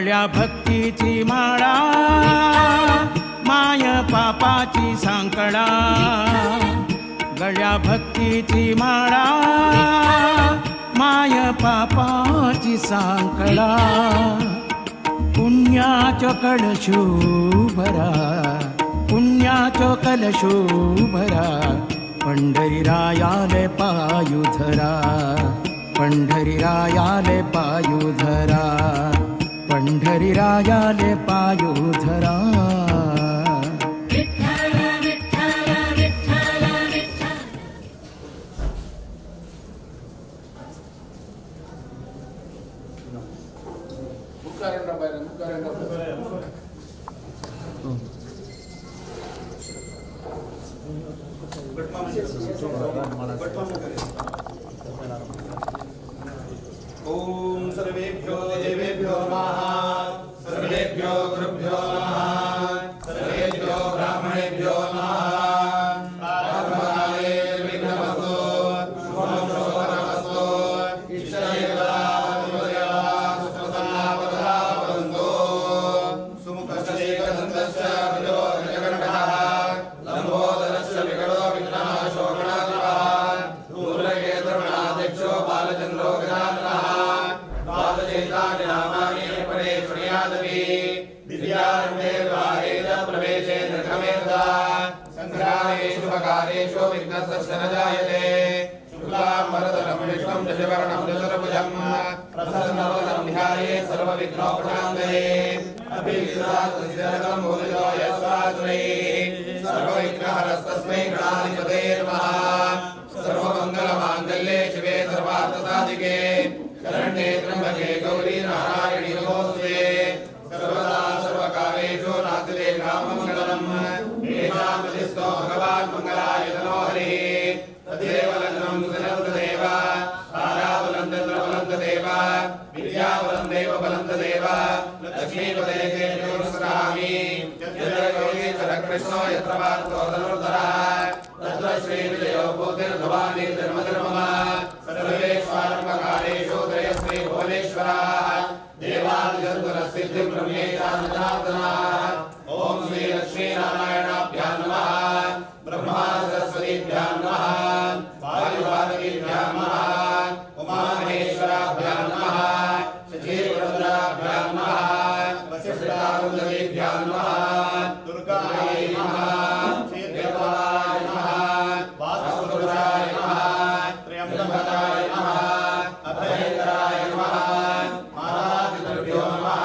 गळ्या भक्तीची माळा my पापाची सांकळा गळ्या भक्तीची माळा my पापाची सांकळा पुण्याचो कळशू भरा पुण्याचो कलशू भरा पंढरी रायाले पायु धरा पंढरी रायाले पायु धरा पंढरी रायाले पायु धरा। ओम सर्वेभ्यो देवेभ्यो नमः सर्वेभ्यो गुरुभ्यो नमः सर्वेभ्यो ब्राह्मणेभ्यो नमः। प्रारंभकाले विघ्नमस्तु शुभं शोभनमस्तु इष्टदेवता सुप्रसन्ना भवन्तु। सुमुखश्चैकदन्तश्च विजयो गजकण्ठः लम्बोदरश्च विकटो विघ्नः शोकणाधिपः धूम्रकेतुर्गणाध्यक्षो बालचन्द्रो गजाननः द्वादशैतानि नामानि परे शृणुयादपि दिव्यारम्भे विवाहे च प्रवेशे निर्गमे तदा सङ्ग्रामेषु शुभकार्येषु विघ्नस्तस्य न जायते। शुक्लां वरदं विष्णुं शशिवर्णं चतुर्भुजं प्रसन्नवदनं ध्याये सर्वविघ्नोपशान्तये। अभिविश्वाससिद्धं भूरितो यस्वासुरैः सर्वविघ्नहरस्तस्मै गणाधिपतये नमः। सर्वमङ्गलमाङ्गल्ये शिवे सर्वार्थसाधिके शरण्ये त्र्यम्बके गौरी नारायणी नमोऽस्तुते। सर्वदा सर्वकार्येषु नास्ति राममङ्गलम् येषां प्रतिस्थो भगवान् मङ्गलाय तनो हरिः। तदेव लग्नं सुजनं तदेव ताराबलं चन्द्रबलं तदेव विद्याबलं देवबलं तदेव लक्ष्मीपदे नमस्कारामि। यत्र गौरीचरकृष्णो यत्र पार्थो धनुर्धरः तत्र श्रीविजयो भूतिर्भवानी धर्मधर्मः। सर्वेष्वारम्भकालेषु त्रयस्त्री भुवनेश्वराः देवादिजन्तुरसिद्धिं ब्रह्मेशानजनार्दनाः। ॐ श्री लक्ष्मीनारायणाभ्यां नमः ब्रह्मा सरस्वतीभ्यां नमः वायुभारतीभ्यां नमः उमामहेश्वराभ्यां नमः शचीवरद्राभ्यां नमः वसिष्ठारुन्धतीभ्यां नमः दुर्गायै नमः देवाय नमः वासुपुरुषाय नमः त्र्यम्बकाय नमः अभयकराय नमः मातापितृभ्यो नमः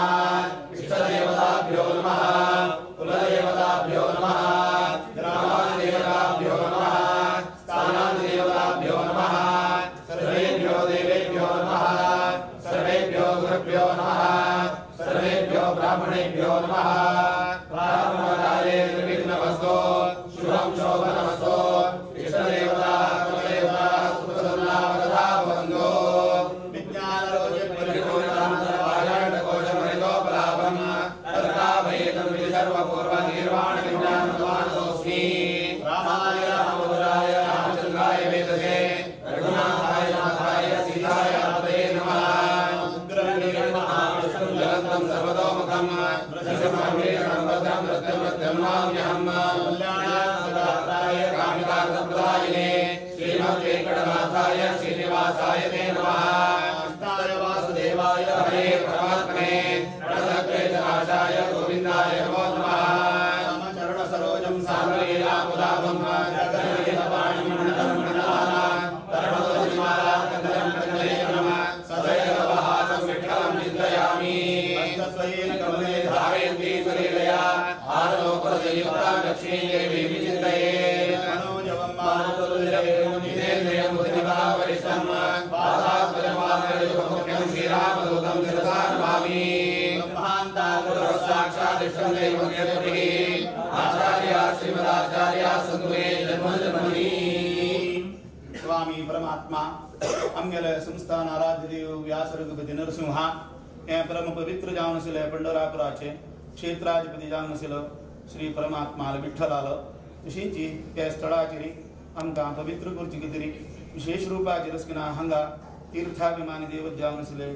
इष्टदेवताभ्यो नमः कुलदेवताभ्यो नमः ग्रामदेवताभ्यो नमः स्थानादेवताभ्यो नमः सर्वेभ्यो देवेभ्यो नमः सर्वेभ्यो गुरुभ्यो नमः सर्वेभ्यो ब्राह्मणेभ्यो नमः। प्रारम्भकाले त्रिविघ्नमस्तु शुभं शोभनमस्तु इष्टदेवता कुलदेवता सुप्रसन्ना वरदा भवन्तु। विज्ञानरोचपरिपूर्णान्तरपारायणकोशमरितोपलाभं तत्ताभयेतं विधि सर्वपूर्वनिर्वाणविज्ञानद्वानतोऽस्मि। रामाय रामभद्राय रामचन्द्राय वेदसे रघुनाथाय नाथाय सीताय पतये नमः। उग्रं ज्वलन्तं सर्वतोमुखं नृसिंहं भद्रं मृत्युं नमाम्यहम्। कल्याणाय कामितार्थप्रदायिने श्रीमद्वेङ्कटनाथाय श्रीनिवासाय ते नमः। कृष्णाय वासुदेवाय हरे परमात्मने प्रणतक्लेशनाशाय गोविन्दाय नमो नमः। चरणसरोजं सामलीलामुदाभं सदैवहासं विठ्ठलं चिन्तयामि। कमले धारयन्ती स्वलीलया आरोपरजयुक्तां लक्ष्मीदेवीं विचिन्तये। मनोजवं मारुतुल्यवेगं जितेन्द्रियं बुद्धिमतावरिष्ठं पादात्मजमानयुगमुख्यं श्रीरामदूतं शिरसा नमामि। ब्रह्मान्तागुरुः साक्षादिष्टं दैवं यद्भिः आचार्या श्रीमदाचार्या सन्तु मे जन्मजन्मनि। स्वामी परमात्मा आमगेले संस्थान आराध्य देव व्यास रघुपती नरसिंह हे परम पवित्र जावन आशिल्लें पंढरापुराचे क्षेत्राधिपती जावन आशिल्लो श्री परमात्मा विठ्ठलालो तशींच त्या स्थळाचेर आमकां पवित्र करची खातीर विशेष रुपाचेर आसतना हांगा तीर्थाभिमानी देवत जावन आशिल्ले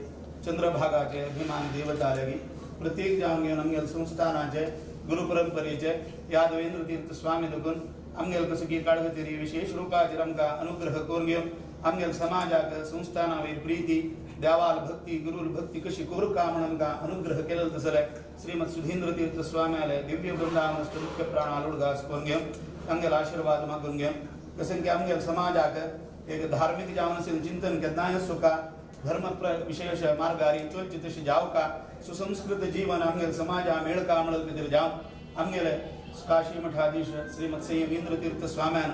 चंद्रभागाचे अभिमानी देवता लागीं प्रतीक जावन घेवन आमगेले संस्थानाचे गुरु परंपरेचे यादवेंद्र तीर्थ स्वामी देखून आमगेले कसो की काळगतिरी विशेष रुपाचेर आमकां अनुग्रह करून घेवन आमगेले समाजाक संस्थाना वयर प्रिती देवाल भक्ती गुरुल भक्ती कशी करूका म्हण आमकां अनुग्रह केलो तसले श्रीमद सुधींद्र तीर्थ स्वाम्याले दिव्य वृंदावनस्थ मुख्य प्राण उडगास करून घेवन तांगेले आशीर्वाद मागून घेवन तशें की आमगेले समाजाक एक धार्मिक जावन असेल चिंतन केन्नाय सुका धर्म विशेष मार्गारी चलची तशी जावका सुसंस्कृत जीवन आमगेले समाजा मेळका म्हणत खातीर जावन आमगेले काशी मठाधीश श्रीमद संयमींद्र तीर्थ स्वाम्यान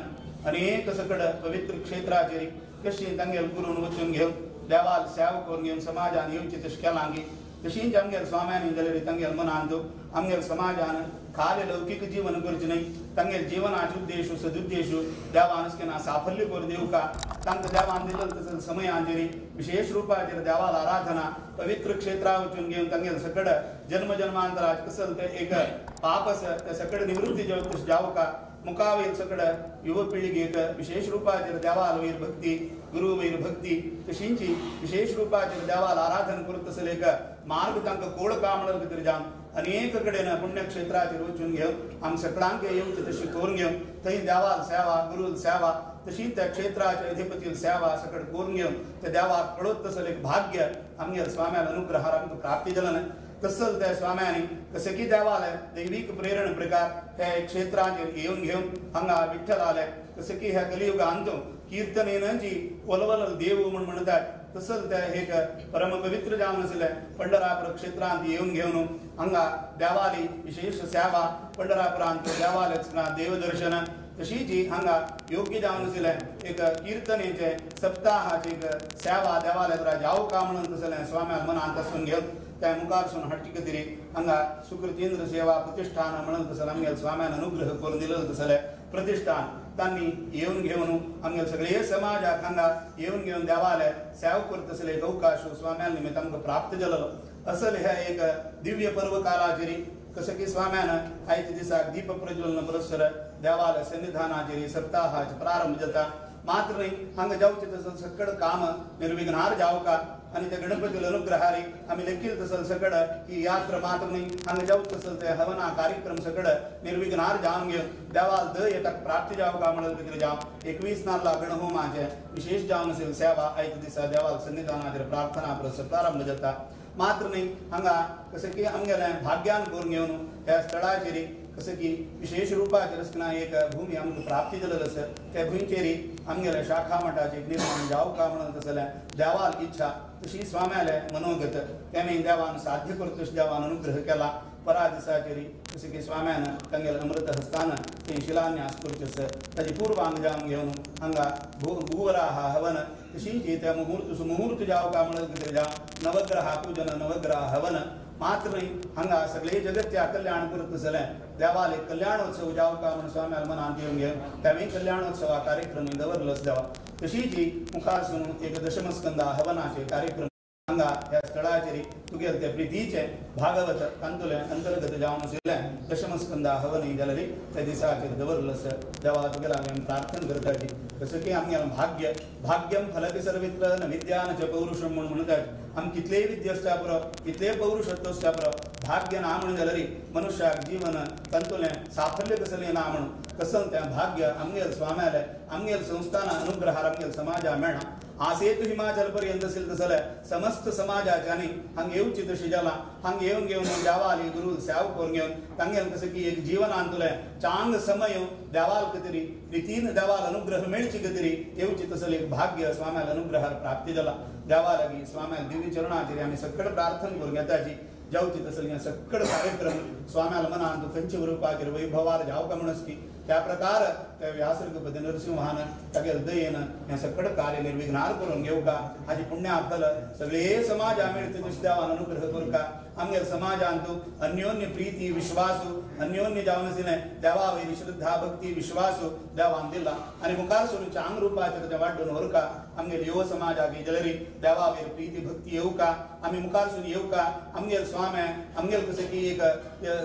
अनेक सकड पवित्र क्षेत्राचेर कशी तांगेले गुरून वचून घेवन देवाल सेवा करून घेवन समाजान येवची तशें केलां की तशींच आमगेले स्वाम्यांनी जाल्यार तांगेले मनांत आमगेले समाजान खाली लौकीक जीवन करचें न्हय तांगेले जिवनाचे उद्देश सदुद्देश देवान केन्ना साफल्य करून दिवका तांकां देवान दिलो तसो समयांचेर विशेष रुपाचेर देवाल आराधना पवित्र क्षेत्रा वचून घेवन तांगेले सकड जन्म जन्मांतराचे कसल ते एक पाप आसा त्या सकड निवृत्ती तशें जावका मुखावयर सकड युव पिळगेक विशेष रुपाचेर देवाल वयर भक्ती गुरु वयर भक्ती तशींची विशेष रुपाचेर देवाल आराधना करत तसले एक मार्ग तांकां कोळका म्हणून खातीर जावन अनेक कडेन पुण्यक्षेत्राचेर वचून घेवन आम सकळांक येवचें तशी करून घेवन थंय देवाल सेवा गुरुल सेवा तशी त्या क्षेत्राच्या अधिपती सेवा सकड करून घेवन त्या देवाक कळत तसले एक भाग्य आमगेले स्वाम्याल अनुग्रहार आमकां प्राप्ती जालें न्हय तसल त्या स्वाम्यांनी कशें की देवाले दैवीक प्रेरण प्रकार हे क्षेत्राचेर येवन घेवन हांगा विठ्ठलाले कशें की ह्या कलियुगांत कीर्तनेन जी ओलवल देव म्हण म्हणटात तसल त्या एक परमपवित्र जावन आशिल्लें पंढरापुर क्षेत्रांत येवन घेवन हांगा देवाली विशेष सेवा पंढरापुरांत देवाले देवदर्शन तशीच हांगा योग्य जावन आशिल्लें एक कीर्तनेचें सप्ताहाचें एक सेवा देवालय जावका म्हणून तसलें स्वाम्याल मनांत आसून घेवन त्या मुखारसून हाडचे खातीर हांगा सुकृतींद्र सेवा प्रतिष्ठान म्हणून तसलें आमगेले स्वाम्यान अनुग्रह करून दिलो तसलें प्रतिष्ठान तांणी येवन घेवन आमगेले सगळे समाजाक हांगा येवन घेवन देवाले सेवा करत तसले एक अवकाश स्वाम्याल निमित्त आमकां प्राप्त जालो असल ह्या एक दिव्य पर्व कालाचेर कसं की स्वाम्यान आयच्या दिसाक दीप प्रज्वलन पुरस्सर देवालय सन्निधानाचेर सप्ताहाचे प्रारंभ जाता मात्र न्हय हांगा जावचें तसं सकड काम निर्विघ्नार जावका आनी त्या गणपतीले अनुग्रहारी आमी लेखील तसल सकड ही यात्रा मात्र न्हय हांगा जावचें तसल ते हवना कार्यक्रम सकड निर्विघ्नार जावन घेवन देवाल दय ताका प्राप्ती जावका म्हणून खातीर जावन 21 नाल्ला गणहोमाचें विशेष जावन आशिल्ली सेवा आयच्या दिसा देवाल सन्निधानाचेर प्रार्थना पुरस्सर प्रारंभ जाता मात्र न्हय हांगा कसं की आमगेलें भाग्यान करून घेवन ह्या स्थळाचेर कसं की विशेष रुपाचेर आसतना एक भूमी आमकां प्राप्ती जालेली आसा त्या भुंयचेर आमगेले शाखा मठाचें एक निर्माण जावका म्हणून तसलें देवाल इच्छा तशी स्वाम्याले मनोगत तेमी देवान साध्य करता तशें देवान अनुग्रह केला परा दिसाचेर जशें की स्वाम्यान तांगेले अमृत हस्तान ते शिलान्यास करचें आसा ताजी पूर्वांग जावन घेवन हांगा भूवराह हवन तशीच त्या मुहूर्त सुमुहूर्त जावका म्हणून खातीर जावन नवग्रह पूजन नवग्रह हवन मात्र न्हय हांगा सगळे जगत्या कल्याण करत तसलें देवाले कल्याणोत्सव जावका म्हणून स्वाम्याल मनांत येवन घेवन त्यावेळी कल्याणोत्सवा कार्यक्रम दवरलो देवा तशीच मुखारसून एक दशमस्कंदा हवनाचे कार्यक्रम हांगा ह्या स्थळाचेर तुगेले ते प्रितीचे भागवत तांतुलें अंतर्गत जावन आशिल्लें दशमस्कंदा हवन जाल्यार त्या दिसाचेर दवरलो आसा देवा तुगेल्या आमी प्रार्थना करताची जसं की आमगेलें भाग्य भाग्यम फलति सर्वित्र न विद्या न च पौरुषम म्हूण म्हणटात आमी कितलेय विद्या आसता पुरो कितलेय पौरुषत्व आसता पुरो भाग्य ना म्हणून जाल्यार मनुष्याक जीवन तांतुलें साफल्य कसलें ना म्हणून कसं तें भाग्य आमगेले स्वाम्याले आमगेले संस्थाना अनुग्रहार आमगेले समाजा मेळना आसेतु हिमाचल पर्यंत असेल तसलें समस्त समाजाच्यानी हांगा येवची तशी जालां हांगा येवन घेवन देवाली गुरु सेवा करून घेवन तांगेलें कसं की एक जिवनांतलें चांग समय देवाल खातीर रितीन देवाल अनुग्रह मेळचे खातीर येवची तसलें एक भाग्य स्वाम्याल अनुग्रहार प्राप्ती जाला देवा लागीं स्वाम्याल दिव्य चरणाचेर आमी सकड प्रार्थना करून घेताची जावची तसलें सकड कार्यक्रम स्वाम्याल मनांत खंयच्या रुपाचेर वैभवार जावका म्हणस की त्या प्रकार त्या व्यासरगपती नरसिंहान तागेले दयेन हें सकड कार्य निर्विघ्नार करून घेवका हाजी पुण्या फल सगळे समाजा मेळचे तशें देवान अनुग्रह करका आमगेले समाजांत अन्योन्य प्रीती विश्वास अन्योन्य जावन आशिल्लें देवा वयली श्रद्धा भक्ती विश्वास देवान दिला आनी मुखार सरून चांग रुपाचेर तें वाड्डून व्हरका आमगेले युव समाजाक जाल्यार देवा वयर प्रीती भक्ती येवका आमी मुखारसून येवका आमगेल स्वामे आमगेल कसं की एक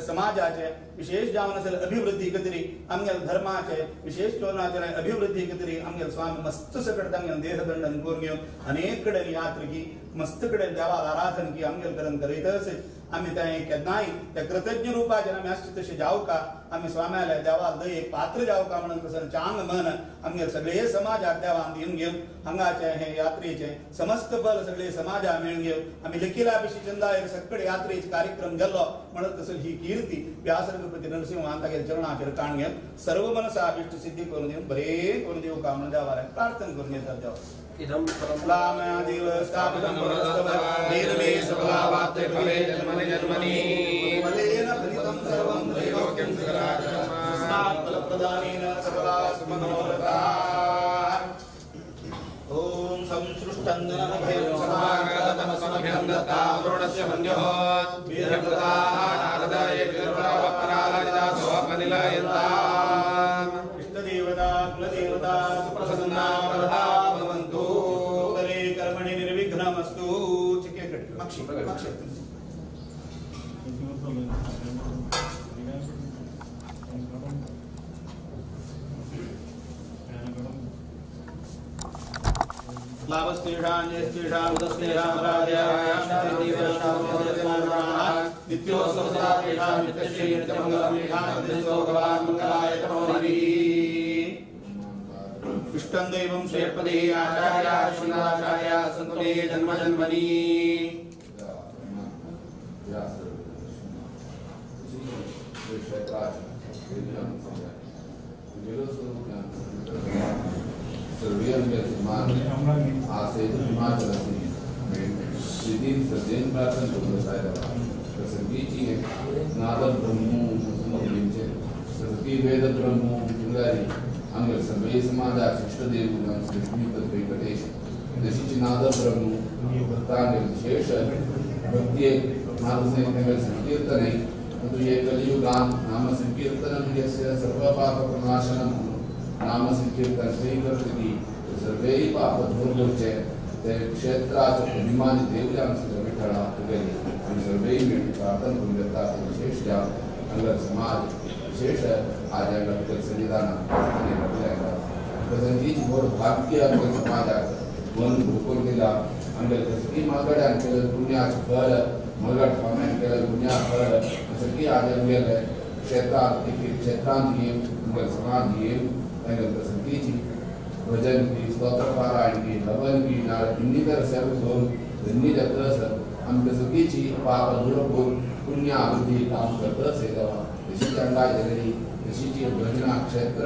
समाजाचे विशेष जावन आसले अभिवृद्धी कतरी आमगेल धर्माचे विशेष चोरणाचे अभिवृद्धी कतरी आमगेल स्वामी मस्त सकट तांगेल देहदंडन करून घेवन अनेक कडेन यात्रा की मस्त कडेन देवाक आराधन की आमगेल करून करीत आमी तें केन्नाय त्या कृतज्ञ रुपाचेर आमी आसचे तशें जावका आमी स्वाम्याले देवाक दयेक पात्र जावका म्हणून कसं चांग मन आमगेल सगळे समाजाक देवान दिवन घेवन हांगाचे हे यात्रेचे समस्त बल सगळे समाजा मेळून घेवन आमी लेखिला पिशी चंदायर सगळे यात्रेचे कार्यक्रम गेल्लो म्हणून तसं ही कीर्ती व्यास रघुपती नरसिंहान तागेल चरणाचेर काण घेवन सर्व मनसा अभिष्ट सिद्धी करून दिवन बरें करून दिवका म्हणून देवाक प्रार्थना करून घेतात देवा. इदं फलामयादिव स्थापितं पुरस्तव नीरमे सफलावाप्ते फले जन्मनि जन्मनि फलेन फलितं सर्वं त्रैलोक्यं सकलाचरम् तस्मात् फलप्रदानेन सकला सुमनोरथाः. ॐ संसृष्टं जनमभयं समागतमस्मभ्यं दत्ता वरुणस्य मन्योः वीरव्रताः नारदाय वीरप्रावपराजितासोऽपनिलयन्ताम् इष्टदेवता कुलदेवता सुप्रसन्ना वरदा भवन्तु. उत्तरे कर्मणि निर्विघ्नमस्तु. मक्षि मक्षि लाभस्तेषां जयस्तेषां उदस्तेषां नित्योत्सवसदातेषां नित्यश्री नित्यमङ्गलमेषां भगवान् मङ्गलाय तमो हरिः. इष्टं दैवं श्रेयपदे आचार्या श्रीमदाचार्या सन्तु मे जन्म जन्मनि. सर्वे समाजा शिष्टदेव लक्ष्मीपत वेंकटेश तशीच नाद ब्रह्म भक्तांगेल विशेष भक्तिये नाद संकीर्तने ये कलियुगान नाम संकीर्तनं यस्य सर्वपापप्रणाशनं नाम संकीर्तन स्वीकर्तति सर्वे पाप दूर ते क्षेत्राचे अभिमानी देवजान विठ्ठला तुगेली आमी सर्वे मेळून प्रार्थना करून घेता. विशेष हांगा समाज विशेष आज हांगा तुगेले सन्निधानान प्रसंगीच व्हड भाग्य आमच्या समाजाक मन भोगून दिला. आमगेले सगळी मागड्यान केलें पुण्याचें फळ मगड स्वाम्यान केलें पुण्या फळ सगळी आज आमगेले क्षेत्रांत क्षेत्रांत घेवन आमगेले समाज घेवन तांगेले प्रसंगीची भजन की स्तोत्र पारायण की हवन की इन्नीतर सेवा करून धन्य जाता सर आमकां सगळीची पाप दूर करून पुण्य अभिवृद्धी काम करता देवा. तशीच हांगा गेलेली तशीच भजना क्षेत्र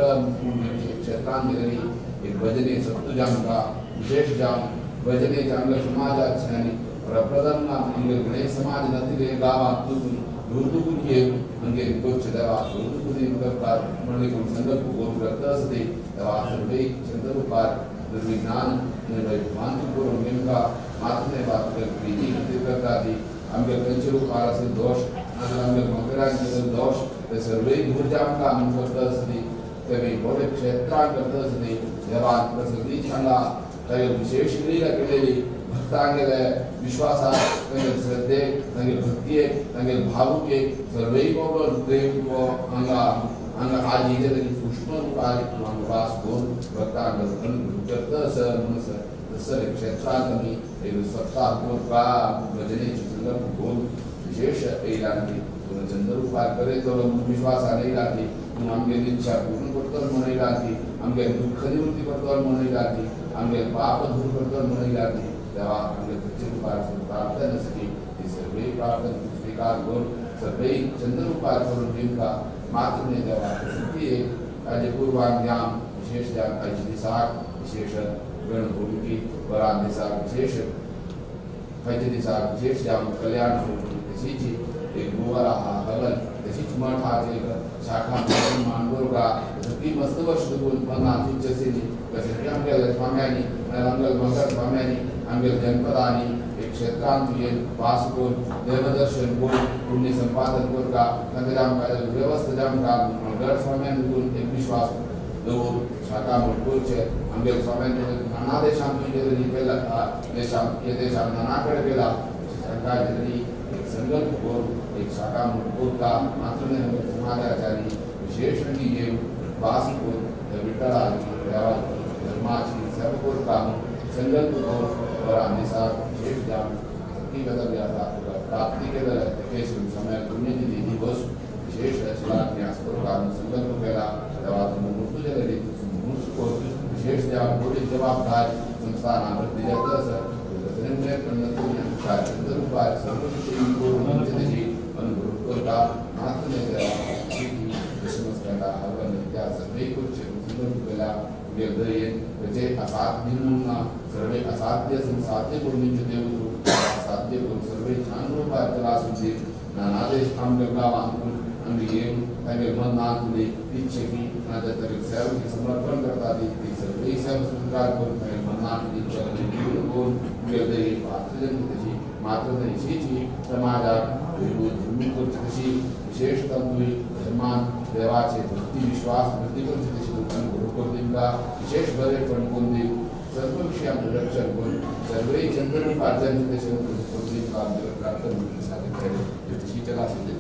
क्षेत्रांत गेलेली एक भजने सत्तू जामका विशेष जाम भजने आमच्या समाजात आनी प्रप्रथम आमगे गणेश समाज नातिले गांवांत तुजून दूर येवन आमगे करचे देवा दूर करतात म्हणून कोण संकल्प करून करता आसते देवा सर्वे चंद्ररूपार विज्ञान भगवान करून नेमका मातने बात प्रिती खातीर करता ती आमगे खंयचे रुपार असेल दोश नाजाल्यार आमगे मकरांचे दोश ते सर्वे दूर जामका आमी करता आसती ते बरे क्षेत्रां करता आसती देवान सगळी हांगा तागेले विशेष लीला केलेली भक्तांगेले विश्वासाक तांगेले श्रद्धेक तांगेले भक्तियेक तांगेले भावुकेक सर्वय बाबलो देव हांगा हांगा आज ही सूक्ष्म रुपार हांगा वास करून भक्तांक करता सर म्हणून सर तसं क्षेत्रांत आमी एक सप्ताह करपाक भजनेची संकल्प करून विशेष येयला ती चंद्ररूपार करयतलो म्हणून विश्वासान येयला ती पूण आमगेली इच्छा पूर्ण करतलो म्हणून येयला ती आमगेले दुःख निवृत्ती करतलो म्हणून येयला ती आमगेले पाप दूर करतलो म्हणून येयला ती देवा आमगे खंयचे रुपार प्रार्थना आसली ती सर्वे प्रार्थना स्विकार करून सर्वे चंद्ररूपार करून दिवका मात्र न्हय देवा ती एक ताजे पूर्वान जाम विशेष जाम आयच्या दिसाक विशेष गणभूमिकी वरान दिसाक विशेष खंयच्या दिसाक विशेष जाम कल्याण तशीच एक गोवर आहा हवन तशीच मठाचे एक शाखा मांडोरगा सगळी मस्त वर्ष दवरून मनात इच्छा आशिल्ली तशें आमगेल्या स्वाम्यांनी आमगेल्या मगर स्वाम्यांनी आमगेल्या जनपदांनी एक क्षेत्रांत येवन वास करून देवदर्शन करून पुण्य संपादन करता तांकां आमकां व्यवस्था आमकां गड स्वाम्यान करून एक विश्वास दवरून शाखा म्हण करचे आमगेल्या स्वाम्यान नाना देशांत गेला देशांत हे देशांत नाना कडेन गेला तांकां तरी एक संकल्प करून एक शाखा म्हूण कोरता मात्र न्हय समाजाचारी विशेष अंगी घेवन वास करून विठ्ठलाची देवाची धर्माची सेवा करता म्हूण संकल्प करून बरा दिसाक विशेष जावन सगळी गजाली आसा तुका प्राप्ती केलें तेकेश समय पुण्यतिथी दिवस विशेष शिलान्यास करता म्हूण संकल्प केला देवाचो मुहूर्त केलेली मुहूर्त करून विशेष देवान थोडी जबाबदारी संस्थान वृद्धी जाता आसा चंद्ररूपार सर्व विशयी करून तशी अनुभव करता मात्र न्हय देवा दशमस्कंदा हवन त्या सर्वे करचे संकल्प केला दयेन ताचे असाध्य म्हणून ना सर्वे असाध्य साध्य करून देव साध्य करून सर्वे छान रूपार त्रास दी नानादेश आमच्या गांवांतून आमी येवन तांगे मनांतली इच्छेकी नाजाल्यार तांगे सेवेक समर्पण करता ती सर्वे सेवा स्वीकार करून तांगे मनांतली इच्छा पूर्ण करून दयेन पात्र तशी मात्र न्हय समाजाक धर्म करची तशी विशेष तंतुय धर्मान देवाचे भक्ती विश्वास वृद्धी करची तशी लोकांनी गुरू करून दिवका विशेष बरेपण करून दिव सर्व विशयांत रक्षण करून सर्वय चंद्ररूपार्जन तशें करून दिवका आमच्या प्रार्थना सादर केले तशी चला आशिल्ली.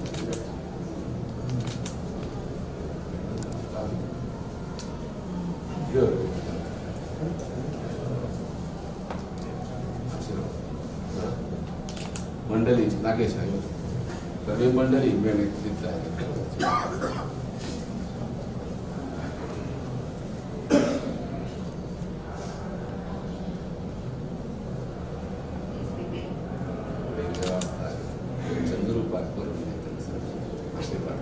मंडळी नागेश आहे सर्वे मंडळी मेळे चंद्रूपात करून आशीर्वाद.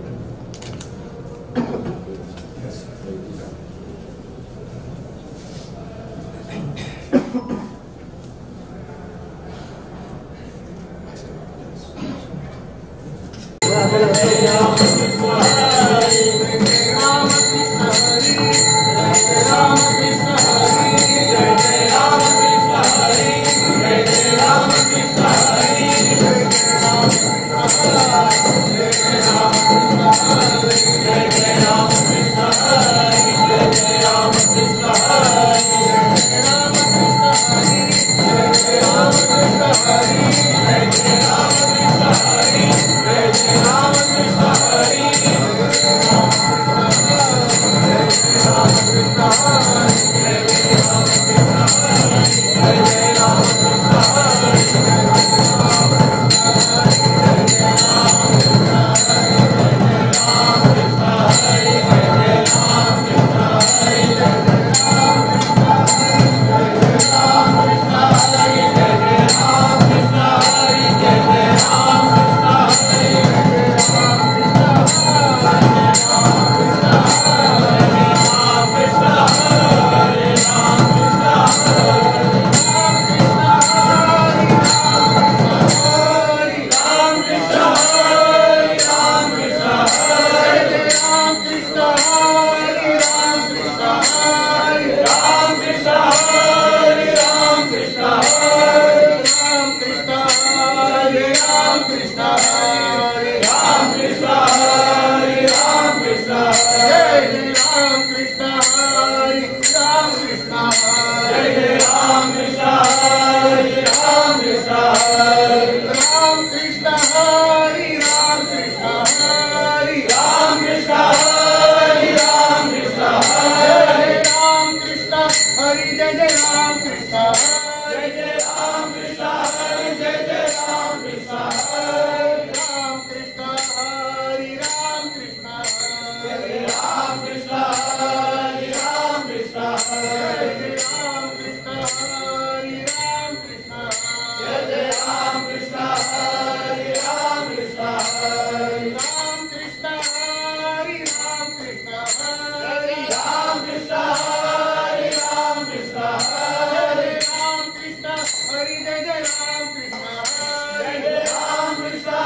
Krishna.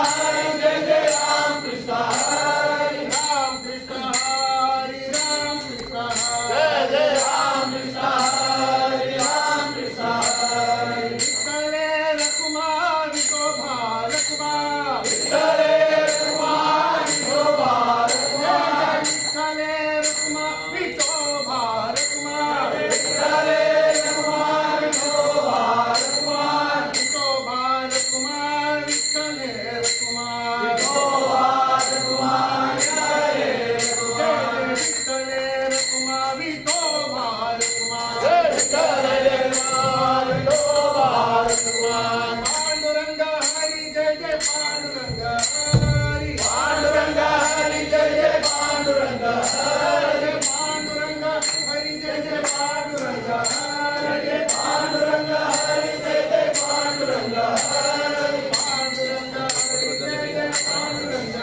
पांडुरंग हरी जय जय पांडुरंग हरी पांडुरंग हरी जय जय पांडुरंग हरी पांडुरंग हरी जय जय पांडुरंग हरी पांडुरंग हरी जय जय पांडुरंग हरी पांडुरंग हरी जय जय पांडुरंग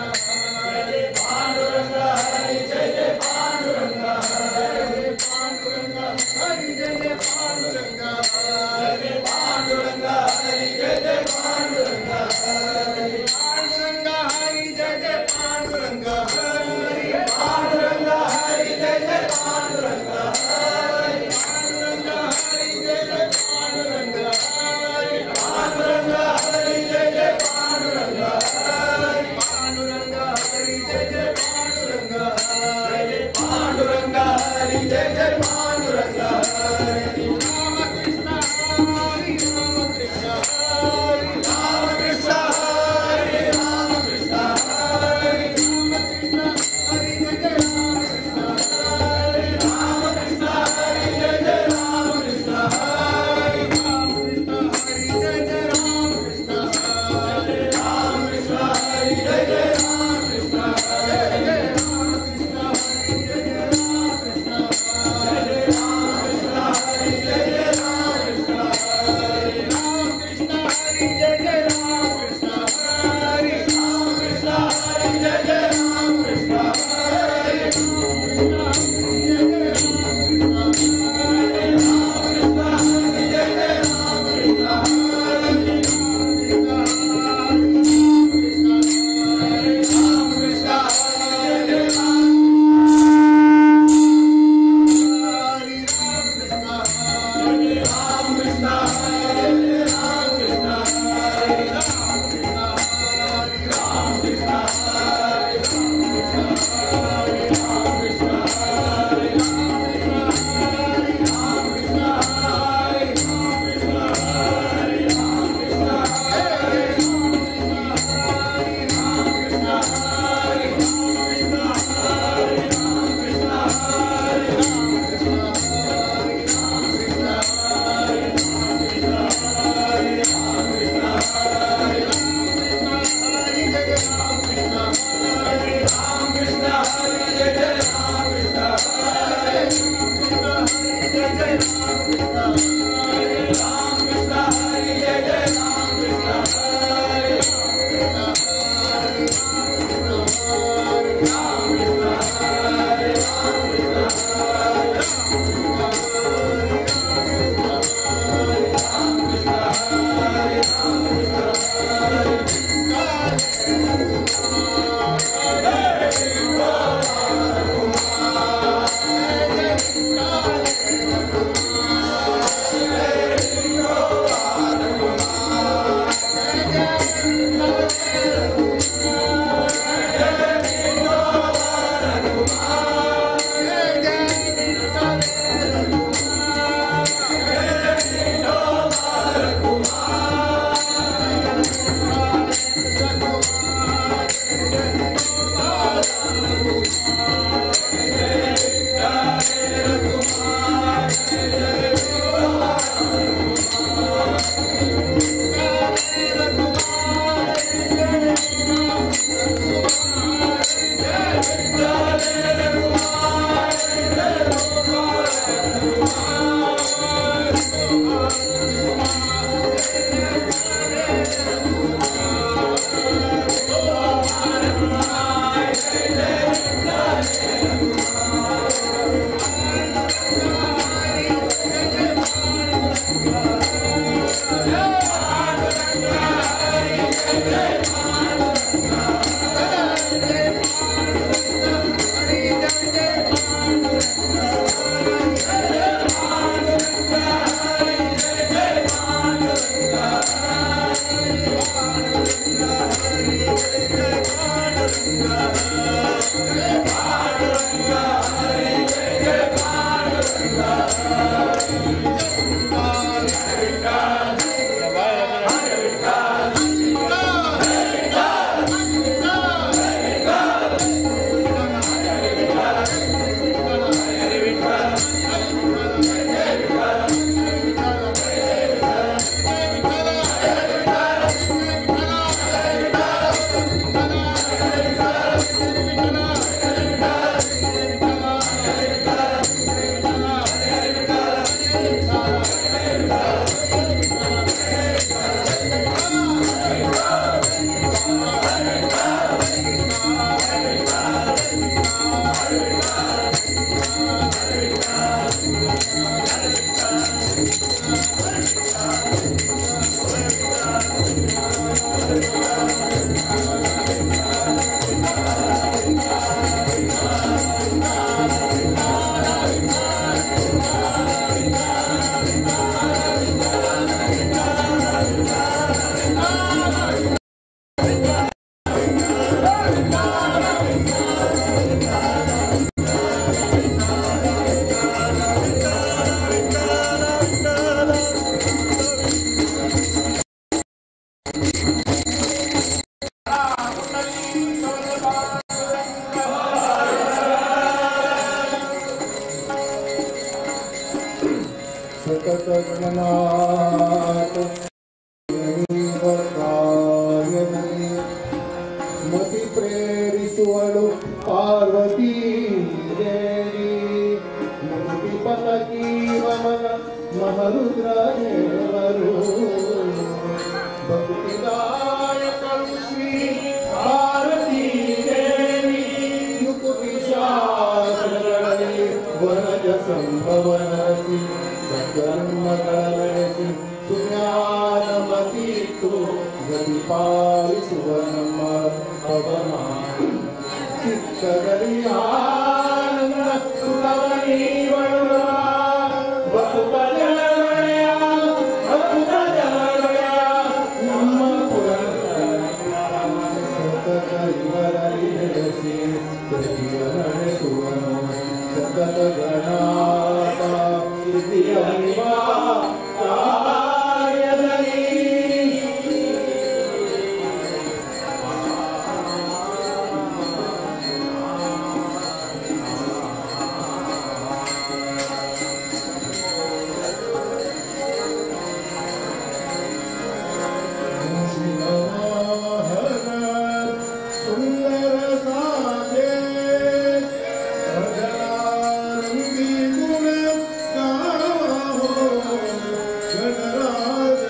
हरी पांडुरंग हरी जय जय पांडुरंग हरी पांडुरंग हरी जय जय पांडुरंग हरी पांडुरंग हरी जय जय पांडुरंग हरी पांडुरंग हरी जय जय पांडुरंग हरी पांडुरंग हरी जय जय पांडुरंग हरी पांडुरंग हरी जय जय पांडुरंग हरी पांडुरंग हरी जय जय पांडुरंग हरी पांडुरंग हरी जय जय पांडुरंग हरी पांडुरंग हरी जय जय पांडुरंग हरी रामकृष्ण हरी रामकृष्ण हरी रामकृष्ण हरी रामकृष्ण हरी रामकृष्ण हरी जय जय रामकृष्ण हरी रामकृष्ण हरी जय जय रामकृष्ण हरी रामकृष्ण हरी जय जय रामकृष्ण हरी रामकृष्ण हरी जय जय रामकृष्ण हरी जय रामकृष्ण हरी जय जय रामकृष्ण हरी रामकृष्ण हरी जय जय रामकृष्ण हरी रामकृष्ण हरी जय जय रामकृष्ण हरी रामकृष्ण हरी जय जय रामकृष्ण हरी रामकृष्ण हरी जय जय रामकृष्ण हरी रामकृष्ण हरी जय जय हरी रामकृष्ण हरी रामकृष्ण हरी रामकृष्ण हरी रामकृष्ण हरी रामकृष्ण हरी रामकृष्ण हरी रामकृष्ण हरी रामकृष्ण हरी रामकृष्ण हरी रामकृष्ण हरी रामकृष्ण हरी रामकृष्ण हरी रामकृष्ण हरी रामकृष्ण हरी रामकृष्ण हरी रामकृष्ण हरी रामकृष्ण हरी जय जय रामकृष्ण हरी रामकृष्ण हरी जय जय रामकृष्ण हरी रामकृष्ण हरी जय जय रामकृष्ण हरी रामकृष्ण हरी जय जय रामकृष्ण हरी रामकृष्ण हरी रामकृष्ण हरी रामकृष्ण हरी रामकृष्ण हरी रामकृष्ण हरी सतत गणनाथ ಕಾರ್ಯದಲ್ಲಿ ಮತಿ ಪ್ರೇರಿಸುವಳು ಪಾರ್ವತಿ ದೇವಿ ಮುಕ್ತಿ ಪಲಕಿ ರಮಣ ಮಹರುದ್ರ ದೇವರು ಭಕ್ತಿದಾಯಕರು ಶ್ರೀ ಭಾರತೀ ದೇವಿ ಯುಕ್ತಿ ಶಾಸ್ತ್ರಗಳಲ್ಲಿ ವನಜ ಸಂಭವನಸಿ ಸತ್ಕರ್ಮಗಳ ನಡೆಸಿ ಸುಜ್ಞಾನಮತೀತು ಗತಿ ಪಾಲಿಸುವ ನಮ್ಮ ಪವನ ಚಿತ್ತದಲ್ಲಿ ಆನಂದ ಸುಖವನೀವಳು ಭಕ್ತ ಜನಗಳೆಯ ಭಕ್ತ ಜನಗಳೆಯ ನಮ್ಮ ಪುರಂದರ ಸತತ ಇವರಲ್ಲಿ ನೆಲೆಸಿ ಗತಿಯ ನಡೆಸುವನು ಸತತ ಗಣಾತ ಸಿದ್ಧಿಯ ಕಾರ್ಯದಲ್ಲಿ ಸುಂದರ ಸಾಧೆ ಭಜನಾರಂಭಿ ಗುಣ ಗಾವೋ ಗಣರಾಜ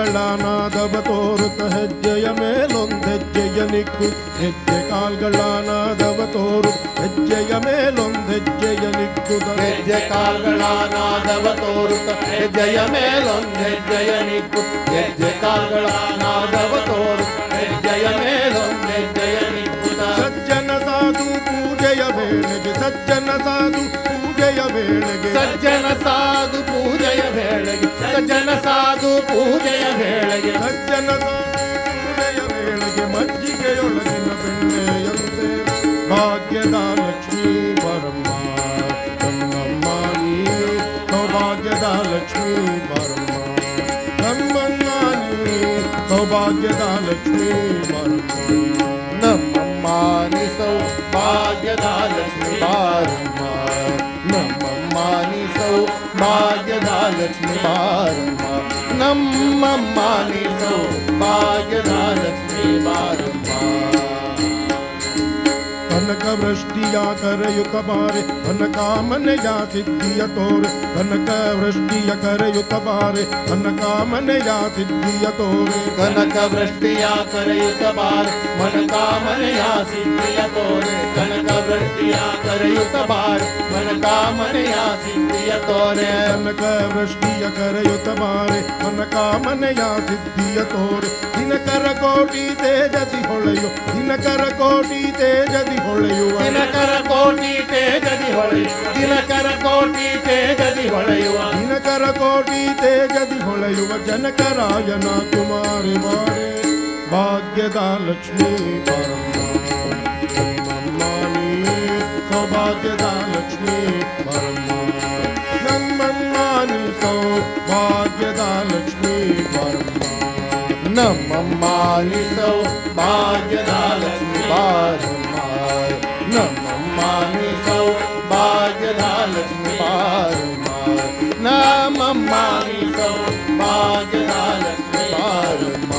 ಕಾಲ್ಗಳ ನಾದವ ತೋರುತ್ತ ಹೆಜ್ಜೆಯ ಮೇಲೊಂದೆಜ್ಜೆಯ ನಿಕ್ಕು, ಹೆಜ್ಜೆ ಕಾಲ್ಗಳ ನಾದವ ತೋರು ಹೆಜ್ಜೆಯ ಮೇಲೊಂದೆಜ್ಜೆಯ ನಿಕ್ಕುದ, ಹೆಜ್ಜೆ ಕಾಲ್ಗಳ ನಾದವ ತೋರುತ್ತ ಹೆಜ್ಜೆಯ ಮೇಲೊಂದೆಜ್ಜೆಯ ನಿಕ್ಕು, ಹೆಜ್ಜೆ ಕಾಲ್ಗಳ ನಾದವ ತೋರು ಹೆಜ್ಜೆಯ ಮೇಲೊಂದೆಜ್ಜೆಯ ನಿಕ್ಕುದ. ಸಜ್ಜನ ಸಾಧು ಪೂಜೆಯ ವೇಳೆಗೆ, ಸಜ್ಜನ ಸಾಧು ಪೂಜೆಯ ವೇಳೆಗೆ, ಸಜ್ಜನ ಸಾಧು ಪೂಜೆಯ ವೇಳೆಗೆ, ಸಜ್ಜನ ಸಾಧು ಪೂಜೆಯ ವೇಳೆಗೆ, ಸಜ್ಜನ ಸಾಧು ಪೂಜೆಯ ವೇಳೆಗೆ ಮಜ್ಜಿಗೆಯೊಳಗಿನ ಬೆಣ್ಣೆಯಂತೆ ಭಾಗ್ಯದ ಲಕ್ಷ್ಮೀ ಬರಮ್ಮ ನಮ್ಮಮ್ಮ ನೀ, ಸೌಭಾಗ್ಯದ ಲಕ್ಷ್ಮೀ ಬರಮ್ಮ ನಮ್ಮಮ್ಮ ನೀ, ಸೌಭಾಗ್ಯದ ಲಕ್ಷ್ಮೀ ಬರಮ್ಮ ನಮ್ಮಮ್ಮ ನೀ ಸೌಭಾಗ್ಯದ ಲಕ್ಷ್ಮೀ ಬಾರಮ್ಮ, ನಮ್ಮಮ್ಮ ನೀ ಸೌಭಾಗ್ಯದ ಲಕ್ಷ್ಮೀ ಬಾರಮ್ಮ, ನಮ್ಮಮ್ಮ ನೀ ಸೌಭಾಗ್ಯದ ಲಕ್ಷ್ಮೀ ಬಾರಮ್ಮ. ಕನಕ ವೃಷ್ಟಿಯ ಕರೆಯುತ ಬಾರೆ ಕನಕಾಮನೆಯ ಸಿದ್ಧಿಯ ತೋರೆ, ಕನಕ ವೃಷ್ಟಿಯ ಕರೆಯುತ ಬಾರೆ ಕನಕಾಮನೆಯ ಸಿದ್ಧಿಯ ತೋರೆ, ಕನಕ ವೃಷ್ಟಿಯ ಕರೆಯುತ ಬಾರೆ ಮನಕಾಮನೆಯ ಸಿದ್ಧಿಯ ತೋರೆ, ಕನಕ ವೃಷ್ಟಿಯ ಕರೆಯುತ ಬಾರೆ ಮನಕಾಮನೆಯ ಸಿದ್ಧಿಯ ತೋರೆ, ಕನಕ ವೃಷ್ಟಿಯ ಕರೆಯುತ ಬಾರೆ ಮನಕಾಮನೆಯ ಸಿದ್ಧಿಯ ತೋರೆ. ದಿನಕರ ಕೋಟಿ ತೇಜದಿ ಹೊಳೆಯು, ದಿನಕರ ಕೋಟಿ ತೇಜದಿ ಹೊಳೆಯುವ, ದಿನಕರ ಕೋಟಿ ತೇಜದಿ ಹೊಳೆಯುವ, ದಿನಕರ ಕೋಟಿ ತೇಜದಿ ಹೊಳೆಯುವ, ದಿನಕರ ಕೋಟಿ ತೇಜದಿ ಹೊಳೆಯುವ ಜನಕರಾಯನ ಕುಮಾರಿ ಬಾರೆ ಭಾಗ್ಯದ ಲಕ್ಷ್ಮೀ ಬಾರಮ್ಮ ನಮ್ಮಮ್ಮ ನೀ, ಸೌಭಾಗ್ಯದ ಲಕ್ಷ್ಮೀ ಬಾರಮ್ಮ ನಮ್ಮಮ್ಮ ನೀ, ಸೌಭಾಗ್ಯದ ಲಕ್ಷ್ಮೀ ಬಾರಮ್ಮ ನಮ್ಮಮ್ಮ ನೀ ಸೌಭಾಗ್ಯದ ಲಕ್ಷ್ಮೀ ಬಾರಮ್ಮ, ನಮ್ಮಮ್ಮ ನೀ ಸೌಭಾಗ್ಯದ ಲಕ್ಷ್ಮೀ ಬಾರಮ್ಮ, ನಮ್ಮಮ್ಮ ನೀ ಸೌಭಾಗ್ಯದ ಲಕ್ಷ್ಮೀ ಬಾರಮ್ಮ.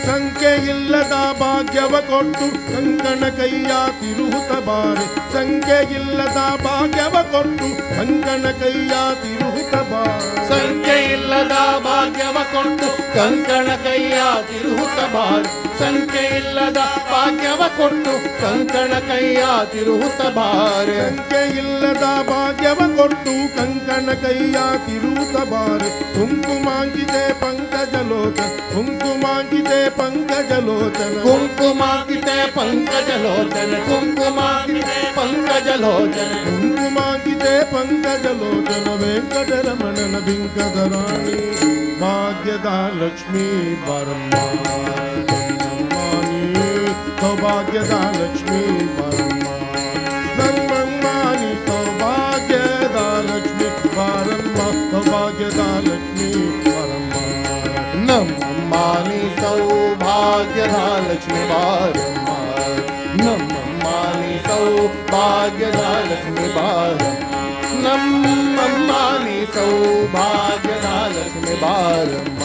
ಸಂಖ್ಯೆಯಿಲ್ಲದ ಭಾಗ್ಯವ ಕೊಟ್ಟು ಕಂಕಣ ಕೈಯ ತಿರುಹುತ ಬಾರೆ, ಸಂಖ್ಯೆಯಿಲ್ಲದ ಭಾಗ್ಯವ ಕೊಟ್ಟು ಕಂಕಣ ಕೈಯ ತಿರುಹುತ ಬಾರೆ, ಸಂಖ್ಯೆಯಿಲ್ಲದ ಭಾಗ್ಯವ ಕೊಟ್ಟು ಕಂಕಣ ಕೈಯ ತಿರುಹುತ ಬಾರೆ, ಸಂಖ್ಯೆಯಿಲ್ಲದ ಭಾಗ್ಯವ ಕೊಟ್ಟು ಕಂಕಣ ಕೈಯ ತಿರುಹುತ ಬಾರೆ, ಸಂಖ್ಯೆಯಿಲ್ಲದ ಭಾಗ್ಯವ ಕೊಟ್ಟು ಕಂಕಣ ಕೈಯ ತಿರುಹುತ ಬಾರೆ. ಕುಂಕುಮಾಂಕಿತೆ ಪಂಕಜಲೋಚನ, ಕುಂಕುಮಾಂಕಿತೆ ಪಂಕಜಲೋಚನ, ಕುಂಕುಮಾಂಕಿತೆ ಪಂಕಜಲೋಚನ, ಕುಂಕುಮಾಂಕಿತೆ ಪಂಕಜಲೋಚನ, ಕುಂಕುಮಾಂಕಿತೆ ಪಂಕಜಲೋಚನ ವೆಂಕಟರಮಣನ ಬಿಂಕದ ರಾಣಿ ಭಾಗ್ಯದ ಲಕ್ಷ್ಮೀ ಬಾರಮ್ಮ ನಮ್ಮಮ್ಮ ನೀ, ಸೌಭಾಗ್ಯದ ಲಕ್ಷ್ಮೀ ಬಾರಮ್ಮ ನಮ್ಮಮ್ಮ ನೀ, ಸೌಭಾಗ್ಯದ ಲಕ್ಷ್ಮೀ ಬಾರಮ್ಮ, ಸೌಭಾಗ್ಯದ ಲಕ್ಷ್ಮೀ ಬಾರಮ್ಮ ನಮ್ಮಮ್ಮ ನೀ ಸೌಭಾಗ್ಯದ ಲಕ್ಷ್ಮೀ ಬಾರಮ್ಮ, ನಮ್ಮಮ್ಮ ನೀ ಸೌಭಾಗ್ಯದ ಲಕ್ಷ್ಮೀ ಬಾರಮ್ಮ, ನಮ್ಮಮ್ಮ ನೀ ಸೌಭಾಗ್ಯದ ಲಕ್ಷ್ಮೀ ಬಾರಮ್ಮ.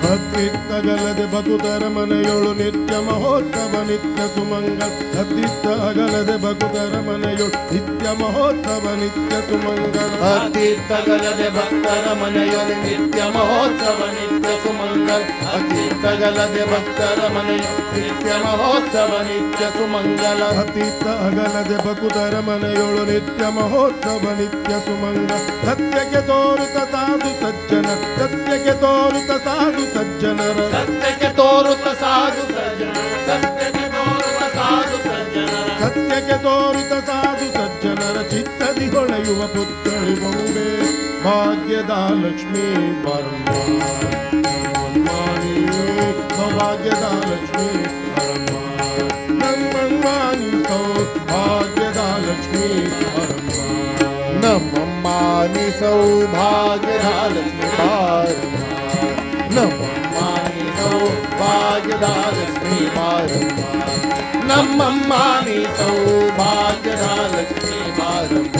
ಹತ್ತಿತ್ತಗಲದೆ ಬಕುತರ ಮನೆಯೊಳು ನಿತ್ಯ ಮಹೋತ್ಸವ ನಿತ್ಯ ಸುಮಂಗಲ, ಹತ್ತಿತ್ತಗಲದೆ ಬಕುತರ ಮನೆಯೊಳು ನಿತ್ಯ ಮಹೋತ್ಸವ ನಿತ್ಯ ಸುಮಂಗಲ, ಹತ್ತಿತ್ತಗಲದೆ ಭಕ್ತರ ಮನೆಯೊಳು ನಿತ್ಯ ಮಹೋತ್ಸವ ನಿತ್ಯ ಸುಮಂಗಲ, ಹತ್ತಿತ್ತಗಲದೆ ಭಕ್ತರ ಮನೆಯೊಳು ನಿತ್ಯ ಮಹೋತ್ಸವ ನಿತ್ಯ ಸುಮಂಗಲ, ಹತ್ತಿತ್ತಗಲದೆ ಬಕುತರ ಮನೆಯೊಳು ನಿತ್ಯ ಮಹೋತ್ಸವ ನಿತ್ಯ ಸುಮಂಗಲ. ಸತ್ಯಕ್ಕೆ ತೋರುತ ಸಾಧು ಸಜ್ಜನ, ಸತ್ಯಕ್ಕೆ ತೋರುತ ಸಾಧು ಸಜ್ಜನರ, ಸತ್ಯಕ್ಕೆ ತೋರುತ ಸಾಧು ಸಜ್ಜನ, ಸತ್ಯಕ್ಕೆ ತೋರುತ ಸಾಧು ಸಜ್ಜನರ, ಸತ್ಯಕ್ಕೆ ತೋರುತ ಸಾಧು ಸಜ್ಜನರ ಚಿತ್ತದಿ ಹೊಳೆಯುವ ಪುತ್ತಳಿ ಬೊಂಬೆ ಭಾಗ್ಯದ ಲಕ್ಷ್ಮೀ ಬಾರಮ್ಮ ನಮ್ಮಮ್ಮ ನೀ, ಸೌಭಾಗ್ಯದ ಲಕ್ಷ್ಮೀ ಬಾರಮ್ಮ ನಮ್ಮಮ್ಮ ನೀ, ಸೌಭಾಗ್ಯದ ಲಕ್ಷ್ಮೀ ಬಾರಮ್ಮ ನಮ್ಮಮ್ಮ ನೀ ಸೌಭಾಗ್ಯದ ಲಕ್ಷ್ಮೀ ಬಾರಮ್ಮ, ನಮ್ಮಮ್ಮ ನೀ ಸೌಭಾಗ್ಯದ ಲಕ್ಷ್ಮೀ ಬಾರಮ್ಮ, ನಮ್ಮಮ್ಮ ನೀ ಸೌಭಾಗ್ಯದ ಲಕ್ಷ್ಮೀ ಬಾರಮ್ಮ.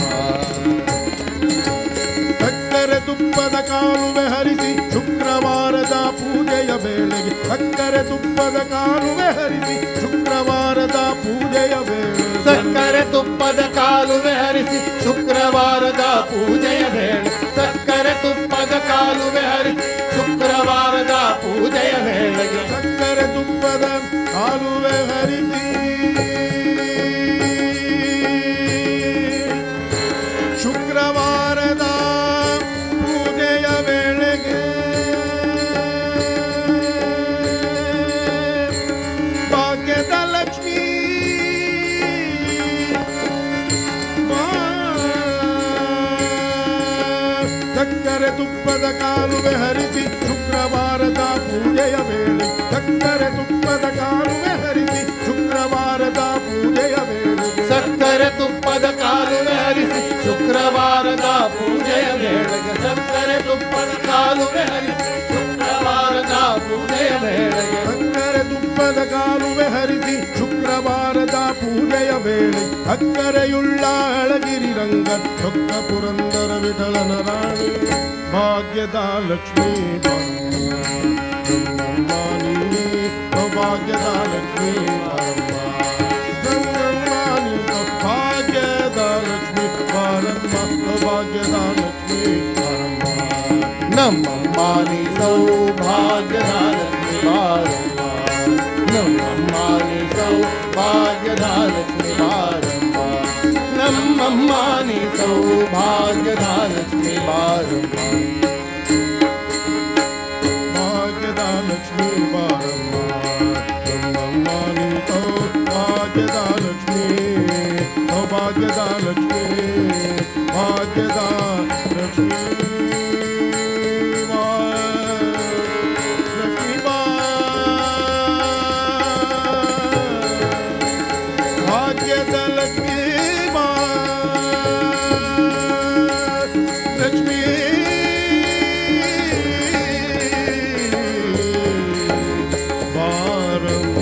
ಸಕ್ಕರೆ ತುಪ್ಪದ ಕಾಲುವೆ ಹರಿಸಿ ಶುಕ್ರವಾರದ ಪೂಜೆಯ ವೇಳೆಗೆ, ಸಕ್ಕರೆ ತುಪ್ಪದ ಕಾಲುವೆ ಹರಿಸಿ ಶುಕ್ರವಾರದ ಪೂಜೆಯ ವೇಳೆ, ಸಕ್ಕರೆ ತುಪ್ಪದ ಕಾಲುವೆ ಹರಿಸಿ ಶುಕ್ರವಾರದ ಪೂಜೆಯ ವೇಳೆ, ಸಕ್ಕರೆ ಕಾಲುವೆ ಹರಿಸಿ ಶುಕ್ರವಾರದ ಪೂಜೆಯ ವೇಳೆಗೆ ಸಕ್ಕರೆ ತುಪ್ಪದ ಕಾಲುವೆ ಹರಿಸಿ ಶುಕ್ರವಾರದ ಪೂಜೆಯ ವೇಳೆಗೆ ಭಾಗ್ಯದ ಲಕ್ಷ್ಮೀ ಸಕ್ಕರೆ ತುಪ್ಪದ ಕಾಲುವೆ ಹರಿಸಿ ಶುಕ್ರವಾರದ ಪೂಜೆಯ ವೇಳೆ ಸಕ್ಕರೆ ತುಪ್ಪದ ಕಾಲುವೆ ಹರಿಸಿ ಶುಕ್ರವಾರದ ಪೂಜೆಯ ವೇಳೆಗೆ ಸಕ್ಕರೆ ತುಪ್ಪದ ಕಾಲುವೆ ಹರಿಸಿ ಶುಕ್ರವಾರದ ಪೂಜೆಯ ವೇಳೆಗೆ ಸಕ್ಕರೆ ತುಪ್ಪದ ಕಾಲುವೆ ಹರಿಸಿ ಶುಕ್ರವಾರದ ಪೂಜೆಯ ವೇಳೆಗೆ ಸಕ್ಕರೆ ತುಪ್ಪದ ಕಾಲುವೆ ಹರಿಸಿ ಶುಕ್ರವಾರದ ಪೂಜೆಯ ವೇಳೆ ಅಕ್ಕರೆಯುಳ್ಳ ಅಳಗಿರಿ ರಂಗ ಭಕ್ತ ಪುರಂದರ ವಿಠಲನ ರಾಣಿ ಭಾಗ್ಯದ ಲಕ್ಷ್ಮೀ ಬಾರಮ್ಮ ನೀ ಸೌಭಾಗ್ಯದ ಲಕ್ಷ್ಮೀ ಬಾರಮ್ಮ ಗಂಗಮ್ಮ ನೀ ಸೌಭಾಗ್ಯದ ಲಕ್ಷ್ಮೀ ಬಾರಮ್ಮ ಸೌಭಾಗ್ಯದ ಲಕ್ಷ್ಮೀ ಬಾರಮ್ಮ ನಮ್ಮಮ್ಮ ನೀ ಸೌಭಾಗ್ಯದ ಲಕ್ಷ್ಮೀ ಬಾರಮ್ಮ ನಮ್ಮಮ್ಮ ನೀ ಸೌಭಾಗ್ಯದ ಲಕ್ಷ್ಮೀ ಬಾರಮ್ಮ ನಮ್ಮಮ್ಮ ನೀ ಸೌಭಾಗ್ಯದ ಲಕ್ಷ್ಮೀ ಬಾರಮ್ಮ ಭಾಗ್ಯದ ಲಕ್ಷ್ಮೀ ಬಾರಮ್ಮ ನಮ್ಮಮ್ಮ ನೀ ಸೌಭಾಗ್ಯದ ಲಕ್ಷ್ಮೀ ಸೌಭಾಗ್ಯದ ಲಕ್ಷ್ಮೀ ಭಾಗ್ಯದ ಲಕ್ಷ್ಮೀ ಲಕ್ಷ್ಮೀ ಭಾಗ್ಯದ ಲಕ್ಷ್ಮೀ ಲಕ್ಷ್ಮೀ ಬಾರಮ್ಮ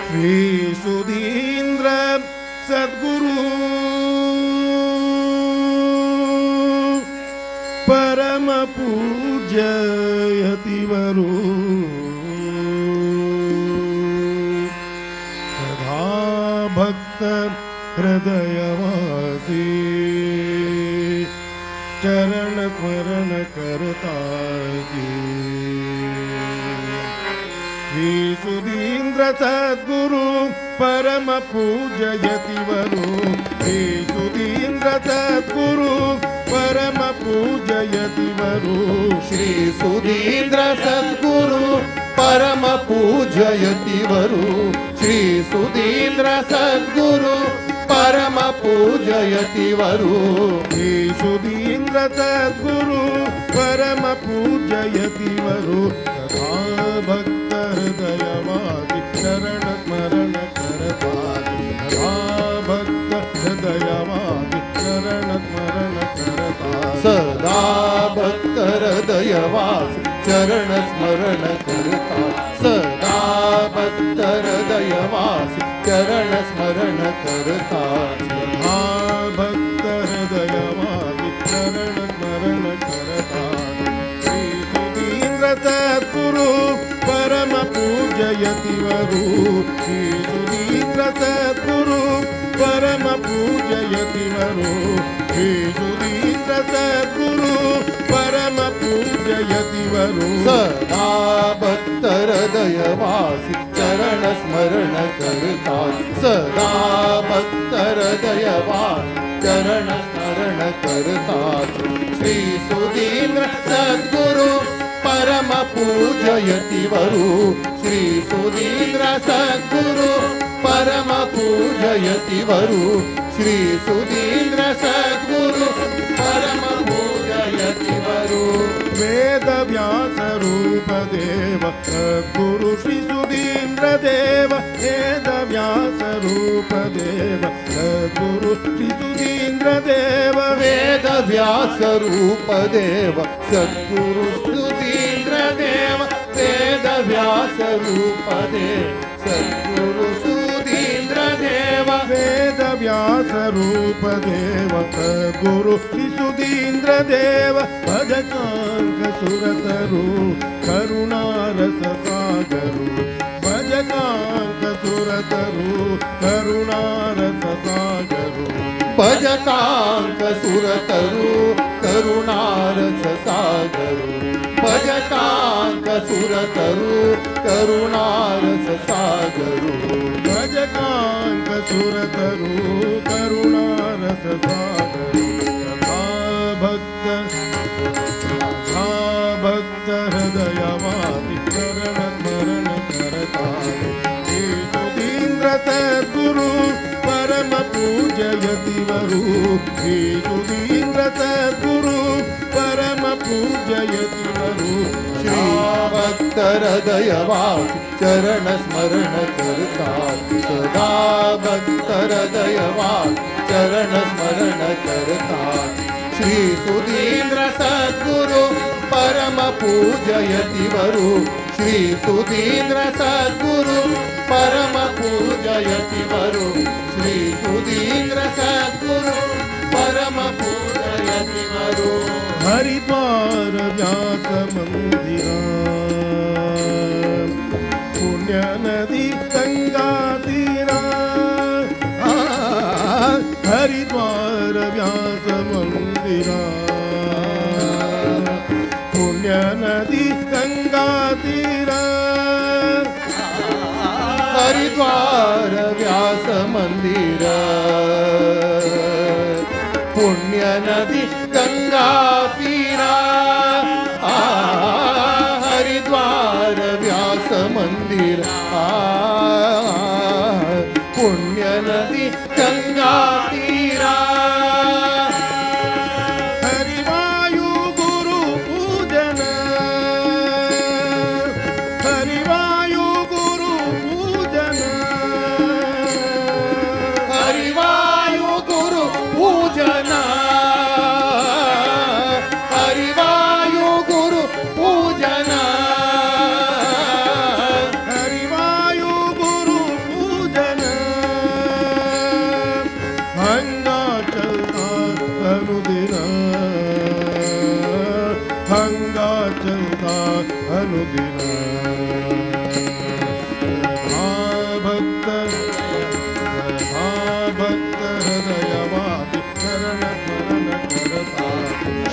ಶ್ರೀ ಸುಧೀಂದ್ರ ಸದ್ಗುರು ಪರಮ ಪೂಜ್ಯಯತಿವರು ಸದಾ ಭಕ್ತ ಹೃದಯವಾಸಿ ಚರಣ ಸ್ಮರಣ ಕರ್ತಾಜಿ ಶ್ರೀ ಸುಧೀಂದ್ರ ಸದ್ಗುರು ಪರಮ ಪೂಜಯತಿವರು ಶ್ರೀ ಸುಧೀಂದ್ರ ಸದ್ಗುರು ಪರಮ ಪೂಜಯತಿವರು ಶ್ರೀ ಸುಧೀಂದ್ರ ಸದ್ಗುರು ಪರಮ ಪೂಜಯತಿವರು ಶ್ರೀ ಸುಧೀಂದ್ರ ಸದ್ಗುರು ಪರಮ ಪೂಜಯತಿವರು ಶ್ರೀ ಸುಧೀಂದ್ರ ಸದ್ಗುರು ಪರಮ ಪೂಜಯತಿವರು ಸದಾ ಭಕ್ತ ಹೃದಯವಾಸಿ ಚರಣ ಸ್ಮರಣ ಕರತಾರಿ ಸದಾ ಭಕ್ತ ಹೃದಯವಾಸಿ ಚರಣ ಸ್ಮರಣ ಕರತಾರಿ ಸದಾ ಭಕ್ತ ಹೃದಯವಾಸಿ ಚರಣ ಸ್ಮರಣ ಕರ್ತಾ ಸದಾ ಭಕ್ತ ಹೃದಯವಾಸಿ ಚರಣ ಸ್ಮರಣ ಕರ್ತಾ ಸದಾ ಭಕ್ತ ಹೃದಯವಾಸಿ ಚರಣ ಸ್ಮರಣ ಕರತಾರಿ ಶ್ರೀ ಸುಧೀಂದ್ರ ಸದ್ಗುರು ಪರಮ ಪೂಜಯತಿವರು ಶ್ರೀ ಸುಧೀಂದ್ರ ಸದ್ಗುರು ಪರಮ ಪೂಜಯತಿವರು ಶ್ರೀ ಸುಧೀಂದ್ರ ಸದ್ಗುರು ಪರಮ ಪೂಜಯತಿವರು ಸದಾ ಭಕ್ತ ಹೃದಯವಾಸಿ ಚರಣ ಸ್ಮರಣ ಕರ್ತಾ ಸದಾ ಭಕ್ತ ಹೃದಯವಾಸಿ ಚರಣ ಸ್ಮರಣ ಕರ್ತಾ ಶ್ರೀ ಸುಧೀಂದ್ರ ಸದ್ಗುರು ಪರಮ ಪೂಜಯತಿವರು ಶ್ರೀ ಸುಧೀಂದ್ರ ಸದ್ಗುರು ಪರಮ ಪೂಜಯತಿವರು ಶ್ರೀ ಸುಧೀಂದ್ರ ಸದ್ಗುರು ಪರಮ ಪೂಜಯತಿವರು ವೇದ ವ್ಯಾಸ ರೂಪ ದೇವ ಸದ್ಗುರು ಶ್ರೀ ಸುಧೀಂದ್ರ ದೇವ ವೇದ ವ್ಯಾಸ ರೂಪ ದೇವ ಸದ್ಗುರು ಶ್ರೀ ಸುಧೀಂದ್ರ ದೇವ व्यास रूप देव सद्गुरु सुधींद्र देव वेद व्यास रूप देव सद्गुरु सुधींद्र देव वेद व्यास रूप देव सद्गुरु सुधींद्र देव भजकांक सुरतरु करुणारस सागरु भजकांक सुरतरु करुणारस सागरु भजकांक सुरतरु करुणारस सागरु भजकांक सुरतरु करुणारस सागरु भजकांक सुरतरु करुणारस सागरु भक्त हृदयवासी चरण स्मरण करता सुधींद्र सद्गुरु परम पूजयतिवरु श्री सुधींद्र सद्गुरु परम पूजयतिवरु श्री भक्त हृदयवासी चरण स्मरण करता सदा भक्त हृदयवासी चरण स्मरण करता श्री सुधींद्र सद्गुरु परम पूजयतिवरु श्री सुधींद्र सद्गुरु परम पूजयतिवरु श्री सुधींद्र सद्गुरु परम पूजयतिवरु हरिद्वार व्यास मंदिरा पुण्य नदी गंगा तीरा हरिद्वार व्यास मंदिरा पुण्य नदी गंगा तीरा हरिद्वार व्यास मंदिर पुण्य नदी गंगा तीरा हरिद्वार व्यास मंदिर पुण्य नदी गंगा तीरा हरिवायु गुरु पूजन हरिवायु गुरु पूजन हरिवायु गुरु पूजन हरिवायु गुरु पूजन हरिवायु गुरु पूजन हंगा चलता अनुदिन हंगा चलता अनुदिन भक्त हृदयवासी चरण स्मरण करता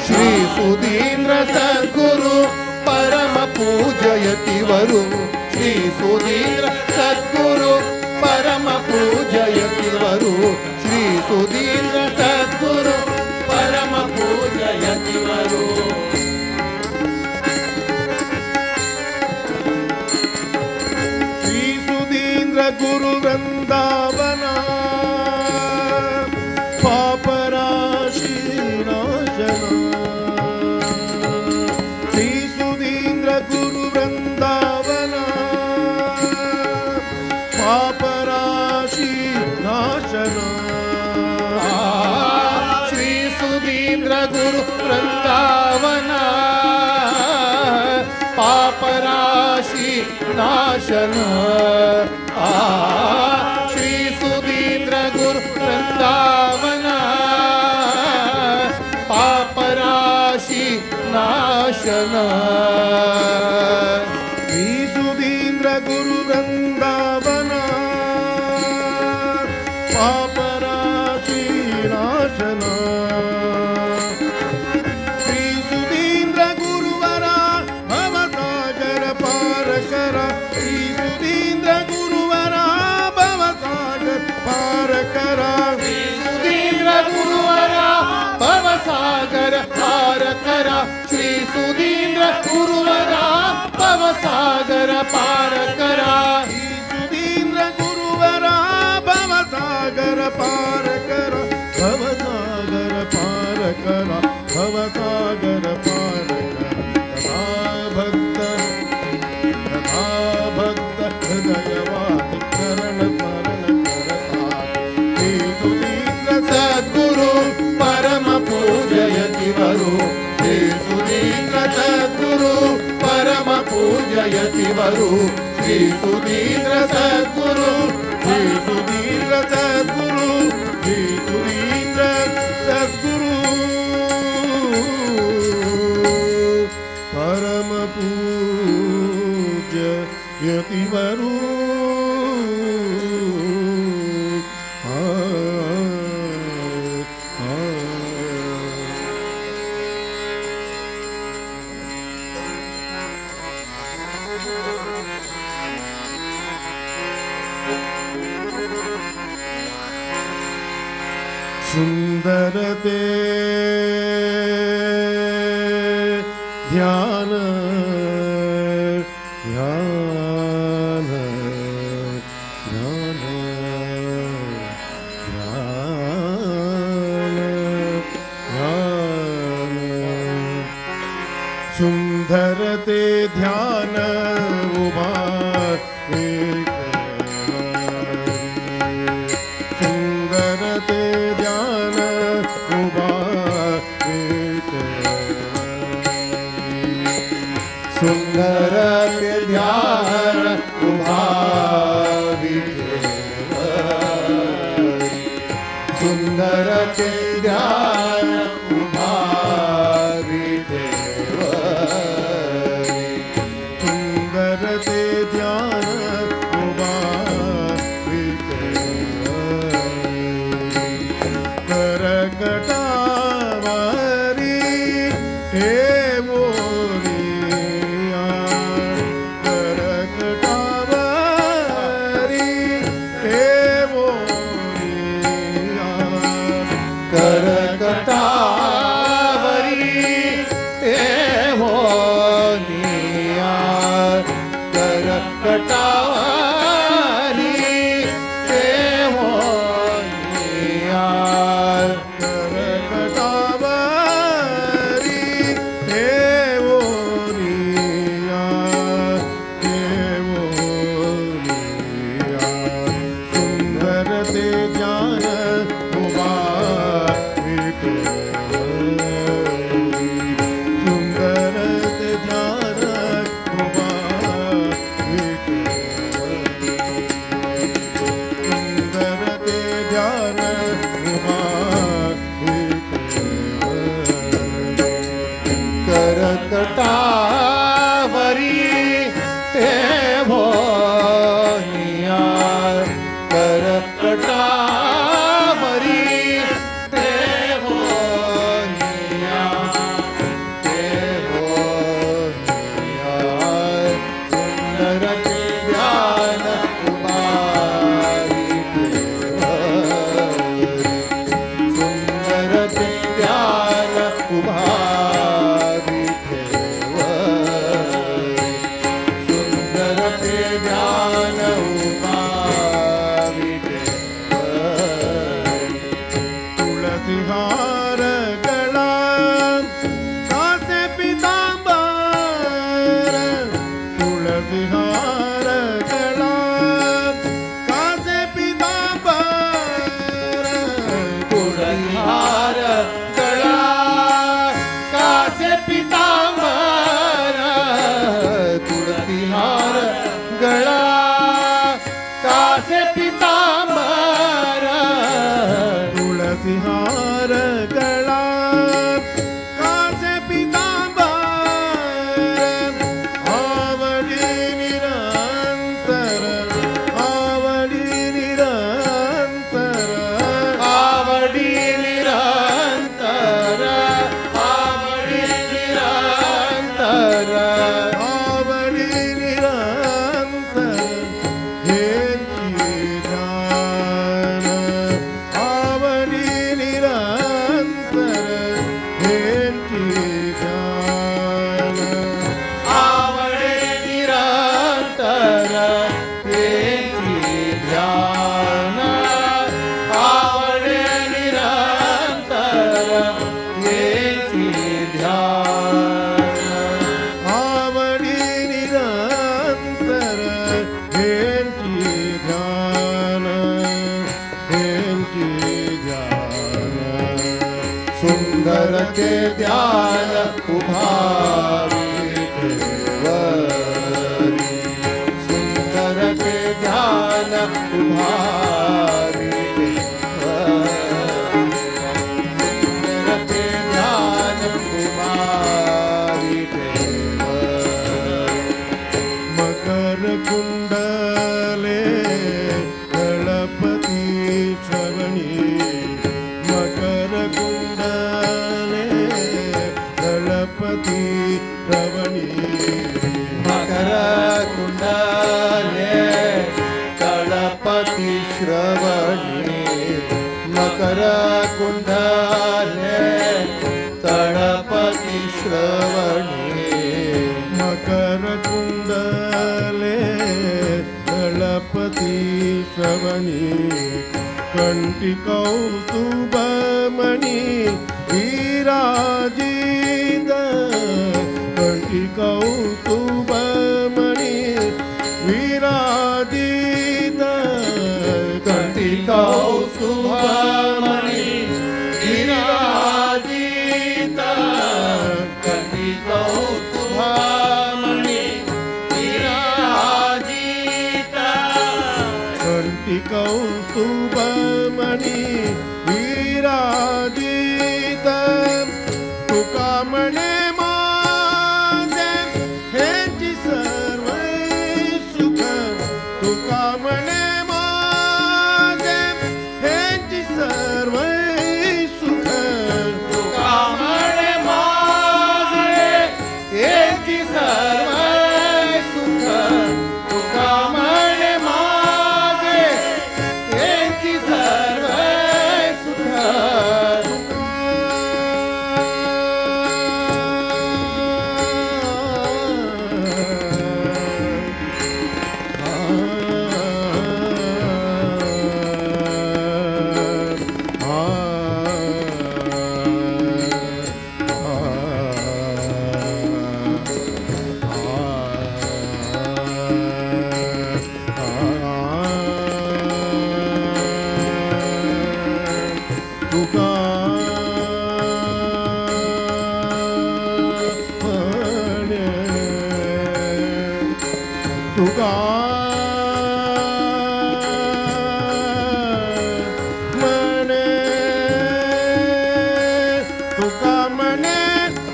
श्री सुधींद्र सद्गुरु परम पूजयतिवरु श्री सुधींद्र सद्गुरु परम पूजयतिवरु श्री सुधींद्र सद्गुरु परम पूजयतिवरु श्री सुधींद्र गुरु वृंदावन पापराशि नाशन श्री सुधींद्र गुरु वृंदावन पापराशि नाशन श्री सुधींद्र गुरु वृंदावन पापराशि नाशन श्री सुधींद्र गुरु वृंदावन पापराशि नाशन श्री सुधींद्र गुरु वृंदावन पापराशि नाशन श्री सुधींद्र गुरुवरा भवसागर पार करा श्री सुधींद्र गुरुवरा भवसागर पार करा श्री सुधींद्र गुरुवरा भवसागर पार करा श्री सुधींद्र गुरुवरा भवसागर पार करा श्री सुधींद्र गुरुवरा भवसागर पार करा भवसागर पार करा भवसागर पार करा तथा भक्त हृदयवासी चरण स्मरण करता श्री सुधींद्र सद्गुरु परम पूजयति। यतिवरु श्री सुधींद्र सद्गुरु श्री सुधींद्र सद्गुरु श्री सुधींद्र सद्गुरु परम पूज्य यतिवरु सुंदरते ध्यान ध्यान ध्यान ध्यान ध्यान सुंदरते ध्यान उभा सुंदरते ध्यान उभा सुंदर ते ध्यान उभा सुंदर ते ध्यान उभा सुंदर ते ध्यान उभा करकटावरी ठेवोनिया करकटावरी ठेवोनिया करकटावरी ठेवोनिया करकटावरी ठेवोनिया करकटावरी ठेवोनिया ठेवोनिया सुंदर ते ध्यान उभा सुंदर ते ध्यान उभा सुंदर ते ध्यान उभा करकटावरी ठेवोनिया करकटावरी ठेवोनिया ठेवोनिया सुंदर ते ध्यान उभारी ठेवरी सुंदर ते ध्यान उभारी ठेवरी सुंदर ते ध्यान उभारी ठेवरी तुळसीहार गळा कासे पीतांबर तुळसीहार गळा कासे पीतांबर तुळसीहार गळा कासे पीतांबर तुळसीहार गळा कासे पीतांबर तुळसीहार गळा कासे पीतांबर आवडी निरंतर आवडी निरंतर आवडी निरंतर आवडी निरंतर आवडी निरंतर हेची ध्यान आवडी निरंतर हेची ध्यान आवडे निरंतर हेची ध्यान आवडे निरंतर हेची ध्यान आवडी निरंतर हेची ध्यान हेची ध्यान सुंदर ते ध्यान उभारी ठेवरी उभारी सुंदर ते ध्यान उभारी मकर कुंडले गणपती श्रवणी मकर कुंडले गणपती श्रवणी मकर कुंडले गणपती श्रवणी मकर कुंडले गणपती श्रवणी मकर कुंडले गणपती श्रवणी कंठी कौस्तुभमणि विराजित कंठी कौस्तुभमणि विराजित कंठी कौस्तुभमणि विराजित कंठी कौस्तुभमणि विराजित कंठी कौस्तुभमणि विराजित तुका म्हणे माझे हेची सर्व सुख तुका म्हणे माझे हेची सर्व सुख तुका म्हणे माझे हेची सर्व सुख तुका म्हणे माझे हेची सर्व सुख तुका म्हणे तुका म्हणे तुका म्हणे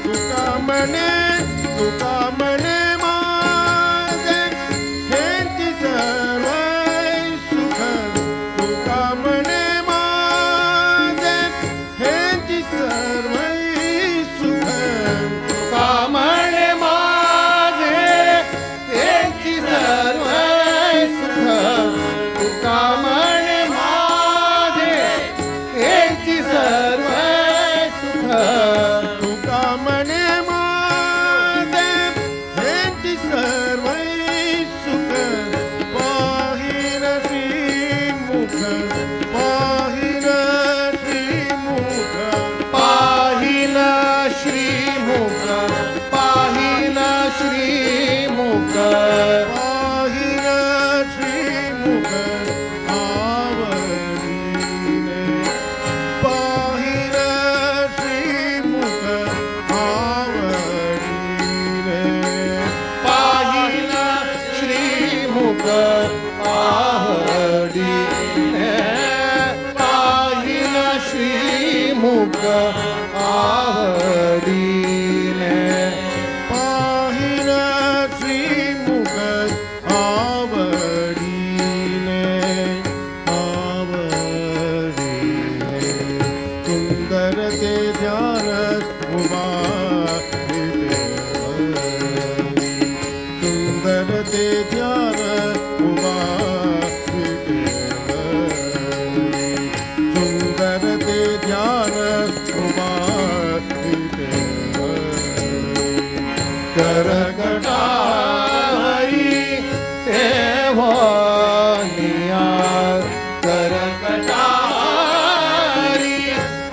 तुका म्हणे तुका म्हणे माझे हेची सर्व सुख तुका म्हणे माझे हेची सर्व सुख तुका म्हणे माझे हेची सर्व सुख तुका म्हणे माझे हेची सर्व सुख तुका म्हणे माझे हेची सर्व सुख पाहिन श्रीमुख पाहिन श्रीमुख पाहिन श्रीमुख पाहिन श्रीमुख पाहिन श्रीमुख आवडीने पाहिन श्रीमुख आवडीने पाहिन श्रीमुख आवडीने पाहिन श्रीमुख आवडीने पाहिन श्रीमुख आवडीने आवडीने सुंदर ते ध्यान उभारी सुंदर ते ध्यान उभारी सुंदर ते ध्यान उभारी करकटारी तेवनिया करकटारी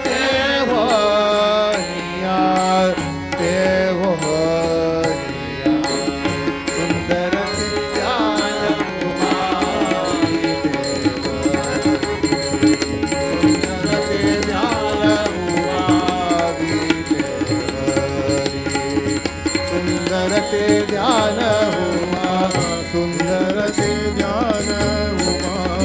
तेवनिया तेवनिया सुंदर ध्यान उभारी सुंदर ते ध्यान उभारी सुंदर ते ध्यान हुआ सुंदर ते ध्यान उभा।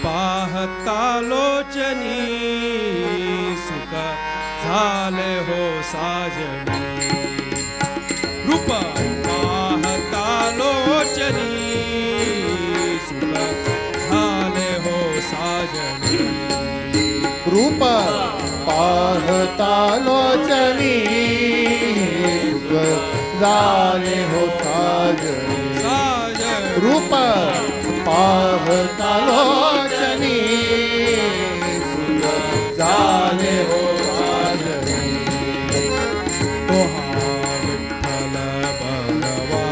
पाहता लोचनी सुख झाले हो साजनी। रूप पाहता लोचनी सुख झाले हो साजनी। रूप पाहता लोचनी सुख झाले हो साजनी। रूप पाहता लोचनी सुख झाले हो साजनी। तोहा विठ्ठल बरवा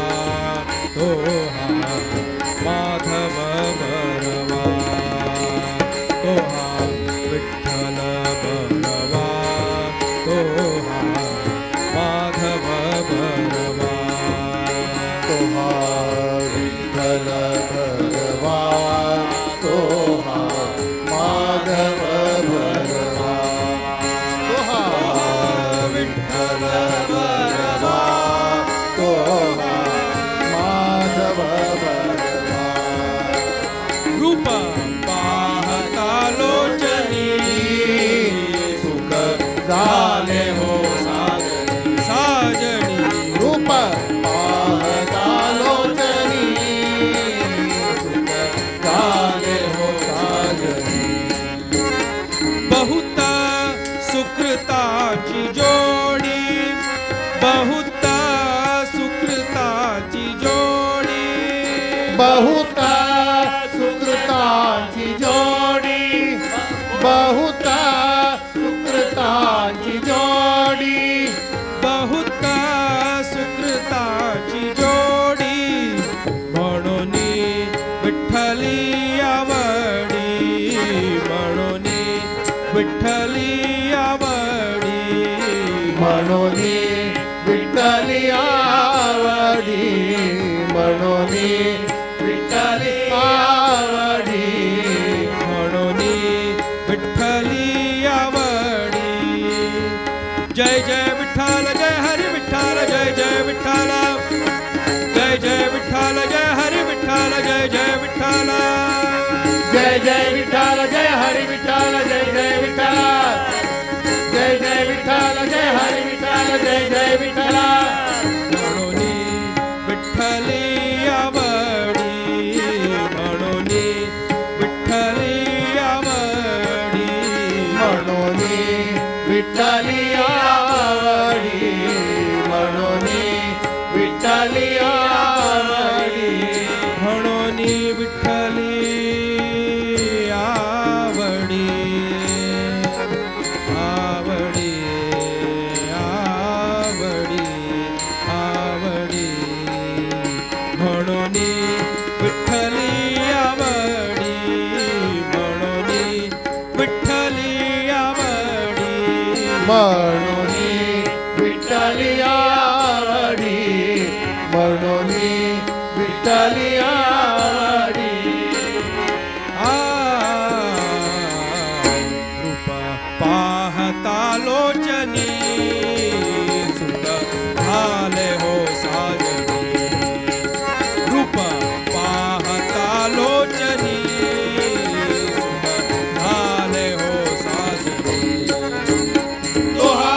तोहा माधव बरवा। तोहा विठ्ठल बरवा तोहा माधव बरवा। तोहा विठ्ठल बरवा तोहा माधव बरवा। तोहा विठ्ठल बरवा तोहा माधव बरवा। रूप पाहता लोचनी सुख झाले हो साजनी। साजनी। रूप पाहता लोचनी सुख झाले हो साजनी। बहुत सुकृताची जोडी बहुत सुकृताची जोडी। बहुत सुकृताची जोडी बहुत सुकृताची जोडी। बहुत सुकृताची जोडी म्हणून विठ्ठली आवडी म्हणून विठ्ठली आवडी। म्हणून विठ्ठली आवडी म्हणून विठ्ठली आवडी। म्हणून विठ्ठली आवडी। जय जय विठ्ठल जय हरी विठ्ठल जय जय विठ्ठल जय जय विठ्ठल जय हरी विठ्ठल जय जय विठ्ठल। जय जय विठ्ठल जय हरी विठ्ठल जय जय विठ्ठल जय जय विठ्ठल जय हरी विठ्ठल जय जय विठ्ठल। म्हणून विठ्ठली आवडी म्हणून विठ्ठली आवडी। म्हणून विठ्ठली आवडी म्हणून विठ्ठली आवडी। म्हणून विठ्ठली आवडी आवडी आवडी आवडी। म्हणून विठ्ठली आवडी म्हणून विठ्ठली आवडी। म्हणून विठ्ठली आवडी म्हणून विठ्ठली आवडी। आ रूप पाहता लोचनी सुख झाले हो साजनी। रूप पाहता लोचनी सुख झाले हो साजनी। तोहा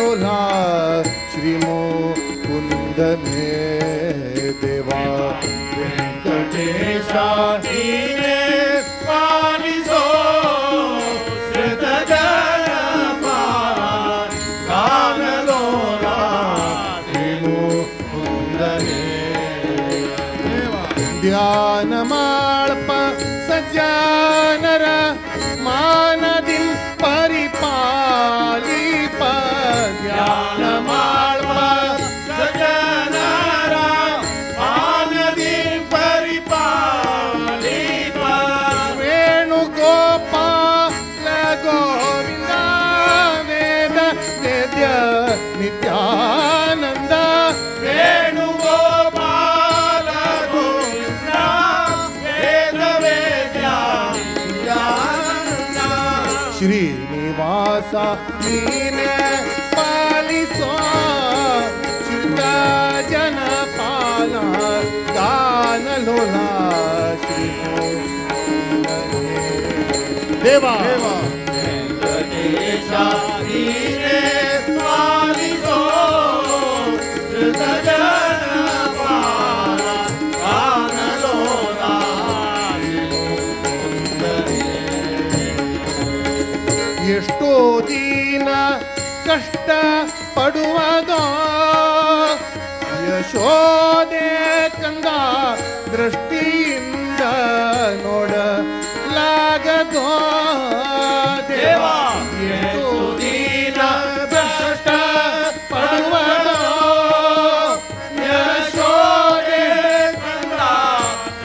गानलोला श्री मुकुंदने देवा वेंकटेशा नीने पालिसो श्रित जनपाला गानलोला श्री मुकुंदने ಧ್ಯಾನ ಮಾಳ್ಪ ಸಜ್ಜನರ ಮಾನದಿಂ ಪರಿಪಾಲಿಪ ಧ್ಯಾನ ಮಾಳ್ಪ ಸಜ್ಜನರ ಮಾನದಿಂ ಪರಿಪಾಲಿಪ ವೇಣುಗೋಪಾಲ ಗೋವಿಂದ ವೇದ ವೇದ್ಯ ನಿತ್ಯಾನಂದ ವೇಣುಗೋಪಾಲ ಗೋವಿಂದ ವೇದ ವೇದ್ಯ ನಿತ್ಯಾನಂದ ಶ್ರೀನಿವಾಸ ನೀನೆ ಪಾಲಿಸೋ ಶ್ರಿತ ಜನಪಾಲ ಗಾನಲೋಲ ಶ್ರೀ ದೇವಾ ವೆಂಕಟೇಶ ನೀನೆ ಪಾಲಿಸೋ ಶ್ರಿತ ಜನಪಾಲ ಗಾನಲೋಲ ಶ್ರೀ ಮುಕುಂದನೇ. ಎಷ್ಟೋ ದಿನ ಕಷ್ಟ ಪಡುವುದೋ ಯಶೋದೆ ಕಂದ ದೃಷ್ಟಿಯಿಂದ ನೋಡಲಾಗದೋ ದೇವಾ ಎಷ್ಟೋ ದಿನ ಕಷ್ಟ ಪಡುವುದೋ ಯಶೋದೆ ಕಂದ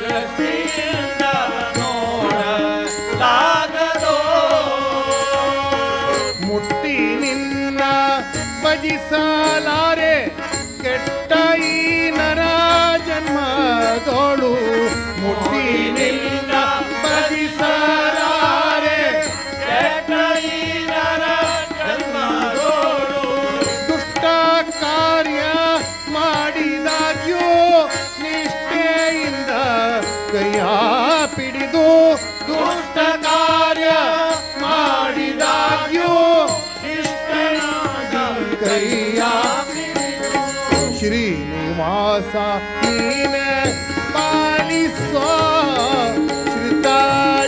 ದೃಷ್ಟಿಯಿಂದ ನೋಡಲಾಗದೋ ಮುಟ್ಟಿ ನಿನ್ನ ಭಜಿಸಲಾರೆ ಕೆಟ್ಟ ಈ ನರ ಜನ್ಮದೋಳು ಮುಟ್ಟಿ ನಿನ್ನ ಭಜಿಸಲಾರೆ ಕೆಟ್ಟ ಈ ನರ ಜನ್ಮದೋಳು ದುಷ್ಟ ಕಾರ್ಯ ಮಾಡಿದಾಗ್ಯೂ ನಿಷ್ಠೆಯಿಂದ ಕೈಯ ಪಿಡಿದು ದುಷ್ಟ ಕಾರ್ಯ ಮಾಡಿದಾಗ್ಯೂ ನಿಷ್ಠೆಯಿಂದ ಕೈಯ ಶ್ರೀನಿವಾಸ ನೀನೆ ಪಾಲಿಸೋ ಶ್ರಿತ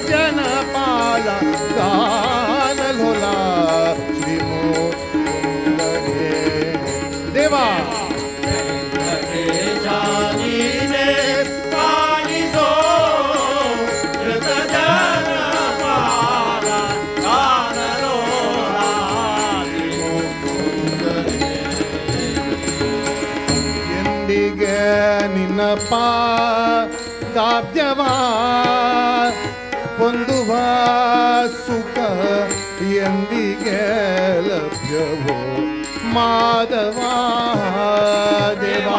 ಜನಪಾಲ ಗಾನಲೋಲ ಶ್ರೀ ಮುಕುಂದನೇ ದೇವಾ ವೆಂಕಟೇಶ ನೀನೆ ಪಾಲಿಸೋ ಶ್ರಿತ ಜನಪಾಲ ಗಾನಲೋಲ ಶ್ರೀ ಮುಕುಂದನೇ. ಎಂದಿಗೆ ನಿನ್ನ ಪಾದಾಬ್ಜವ ಹೊಂದುವ ಸುಖ ಎಂದಿಗೆ ಲಭ್ಯವೋ ಮಾಧವ ದೇವ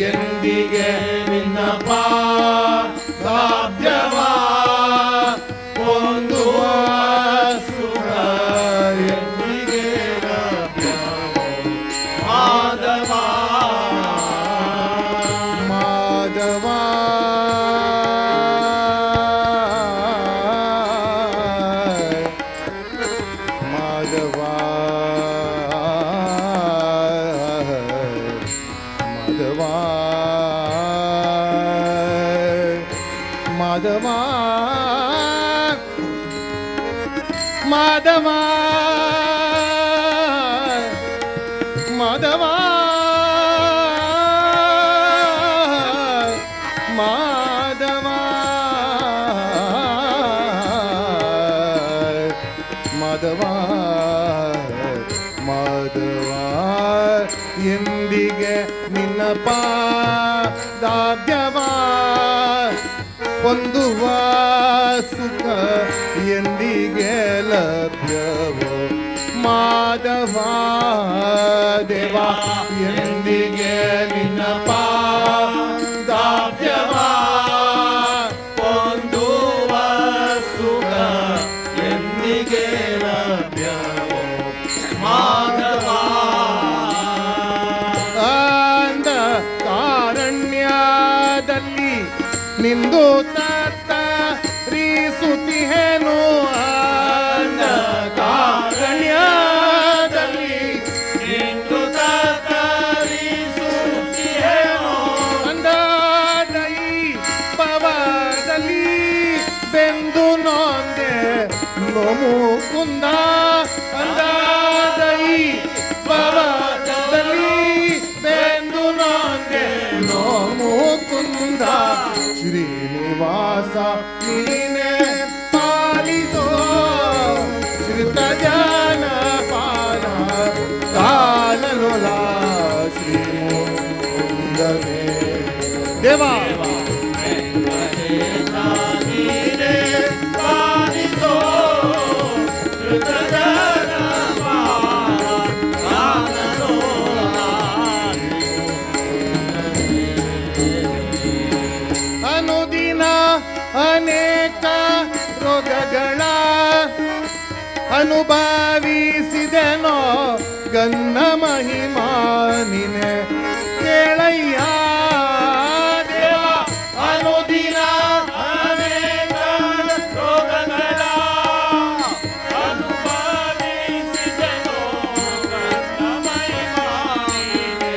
ಎಂದಿಗೆ ನಿನ್ನ ಪಾದಾಬ್ಜವ ಹೊಂದುವ ಸುಖ ಎಂದಿಗೆ ಲಭ್ಯವೋ ಮಾಧವ ಮಾಧವ ಮಾಧವ ಮಾಧವ ಮಾಧವ ಮಾಧವ ಮಾಧವ ಮಾಧವ ಮಾಧವ ಮಾಧವ ಎಂದಿಗೆ ನಿನ್ನ ಪಾದಾಬ್ಜವ ಹೊಂದುವ ಸುಖ ಎಂದಿಗೆ ಲಭ್ಯವೋ ಮಾಧವ ದೇವ ಎಂದಿಗೆ ನಿನ್ನ ಪಾದಾಬ್ಜವ ಹೊಂದುವ ಸುಖ ಎಂದಿಗೆ ಲಭ್ಯವೋ ಮಾಧವ ಅಂದ ಕಾರಣ್ಯದಲ್ಲಿ ನಿಂದು ತಾತ ರೀಸುತಿಹೇನು ಅಂದ ಕಾರಣ್ಯದಲ್ಲಿ ಅನುಭವಿಸಿದೆನೋ ಗನ್ನ ಮಹಿಮಾ ನಿನೆ ಕೇಳಯ್ಯ ದೇವ ಅನುದಿನ ಅನೇಕ ರೋಗಗಳ ಅನುಭವಿಸಿದೆನೋ ಗನ್ನ ಮಹಿಮಾ ನಿನೆ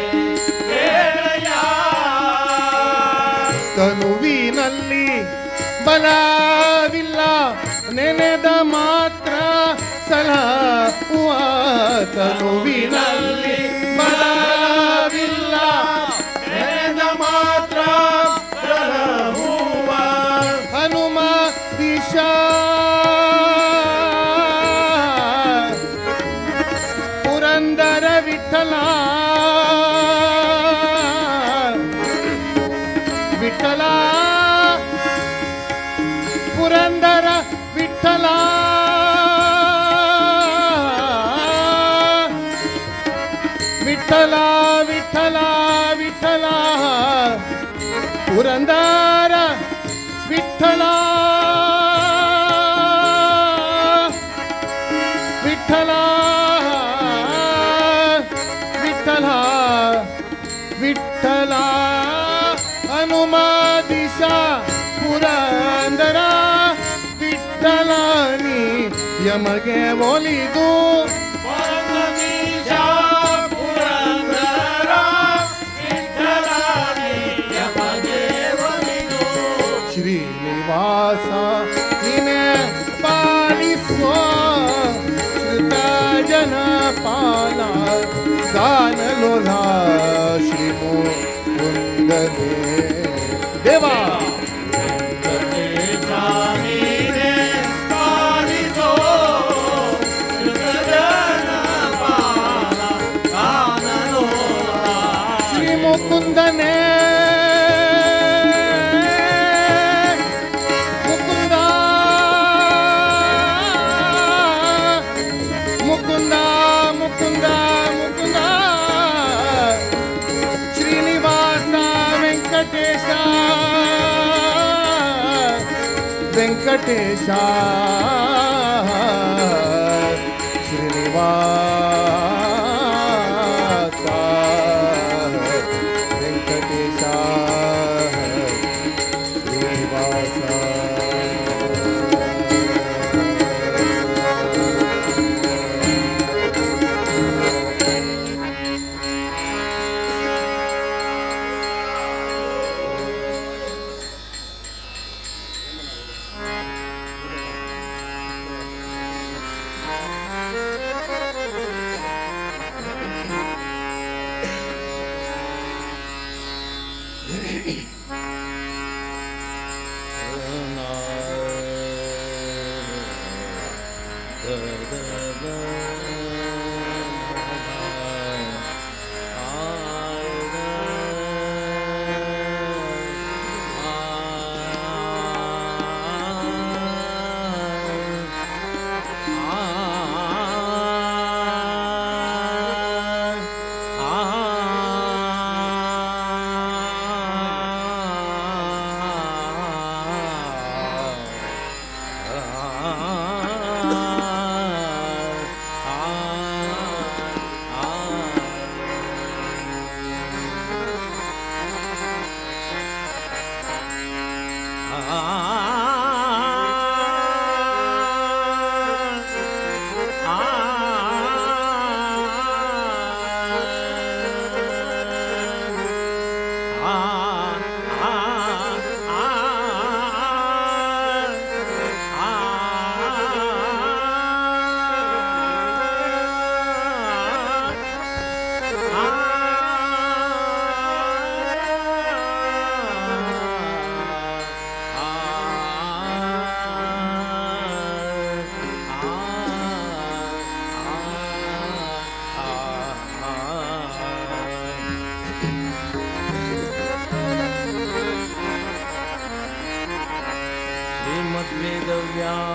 ಕೇಳಯ್ಯ. ತನುವಿನಲ್ಲಿ ಬಲವಿಲ್ಲ ನೆನೆದ ಮಾತ್ರ ಸಲಹುವ ತನುವಿನಲ್ಲಿ ಬಲವಿಲ್ಲ ನೆನೆದ ಮಾತ್ರ ಸಲಹುವ ಹನುಮ ದಿಶಾ ಪುರಂದರ ವಿಠಲ ವಿಠಲ ಪುರಂದರ ವಿಠಲ ವಿಠಲ ವಿಠಲ ವಿಠಲ ಪುರಂದರ ವಿಠಲ ವಿಠಲ ವಿಠಲ ವಿಠಲ ಹನುಮ ದಿಶಾ ಪುರಂದರ ವಿಠಲನಿ ಯಮಗೆ ಒಲಿದು ಪರಮದೀಶ ಪುರಂದರ ವಿಠಲನಿ ಯಮಗೆ ಒಲಿದು ಶ್ರೀನಿವಾಸ ನಿನೆ ಪಾಲಿಸೋ ಶ್ರುತ ಜನ ಪಾಲ ಗಾನಲೋಲ ಶ್ರೀ ಮುಕುಂದನೇ ದೇವಾ ವೆಂಕಟೇಶ ನೀನೆ ಪಾಲಿಸೋ ಶ್ರುತಜನ ಪಾಲ ಗಾನಲೋಲ ಶ್ರೀ ಮುಕುಂದನೇ ಮುಕುಂದ ಮುಕುಂದ ಮುಕುಂದ ಮುಕುಂದ ಶ್ರೀನಿವಾಸ ವೆಂಕಟೇಶ ವೆಂಕಟೇಶ ಶ್ರೀನಿವಾಸ ವೆಂಕಟೇಶ ಶ್ರೀನಿವಾಸ.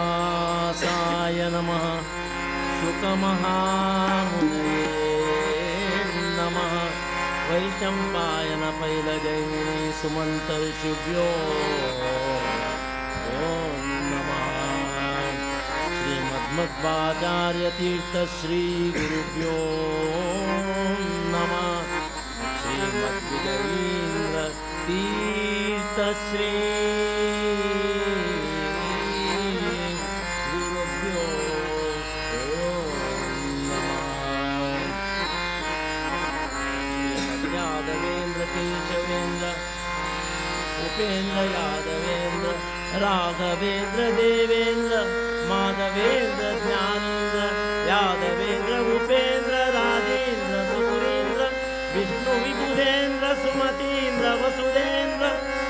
श्रीमद्वेदव्यासाय नमः। शुकमहामुनये नमः। वैशम्पायन पैलजैमिनी सुमन्तर्षिभ्यो ॐ नमः। श्रीमद् मध्वाचार्यतीर्थ श्री गुरुभ्यो नमः। श्रीमद्विजयीन्द्र तीर्थ श्री गुरुभ्यो नमः। श्रीमद्यादवेन्द्र केशवेन्द्र उपेन्द्र यादवेन्द्र राघवेन्द्र देवेन्द्र माधवेन्द्र ज्ञानेन्द्र यादवेन्द्र उपेन्द्र राजेन्द्र सुरेन्द्र विष्णु विबुधेन्द्र सुमतीन्द्र वसुदेन्द्र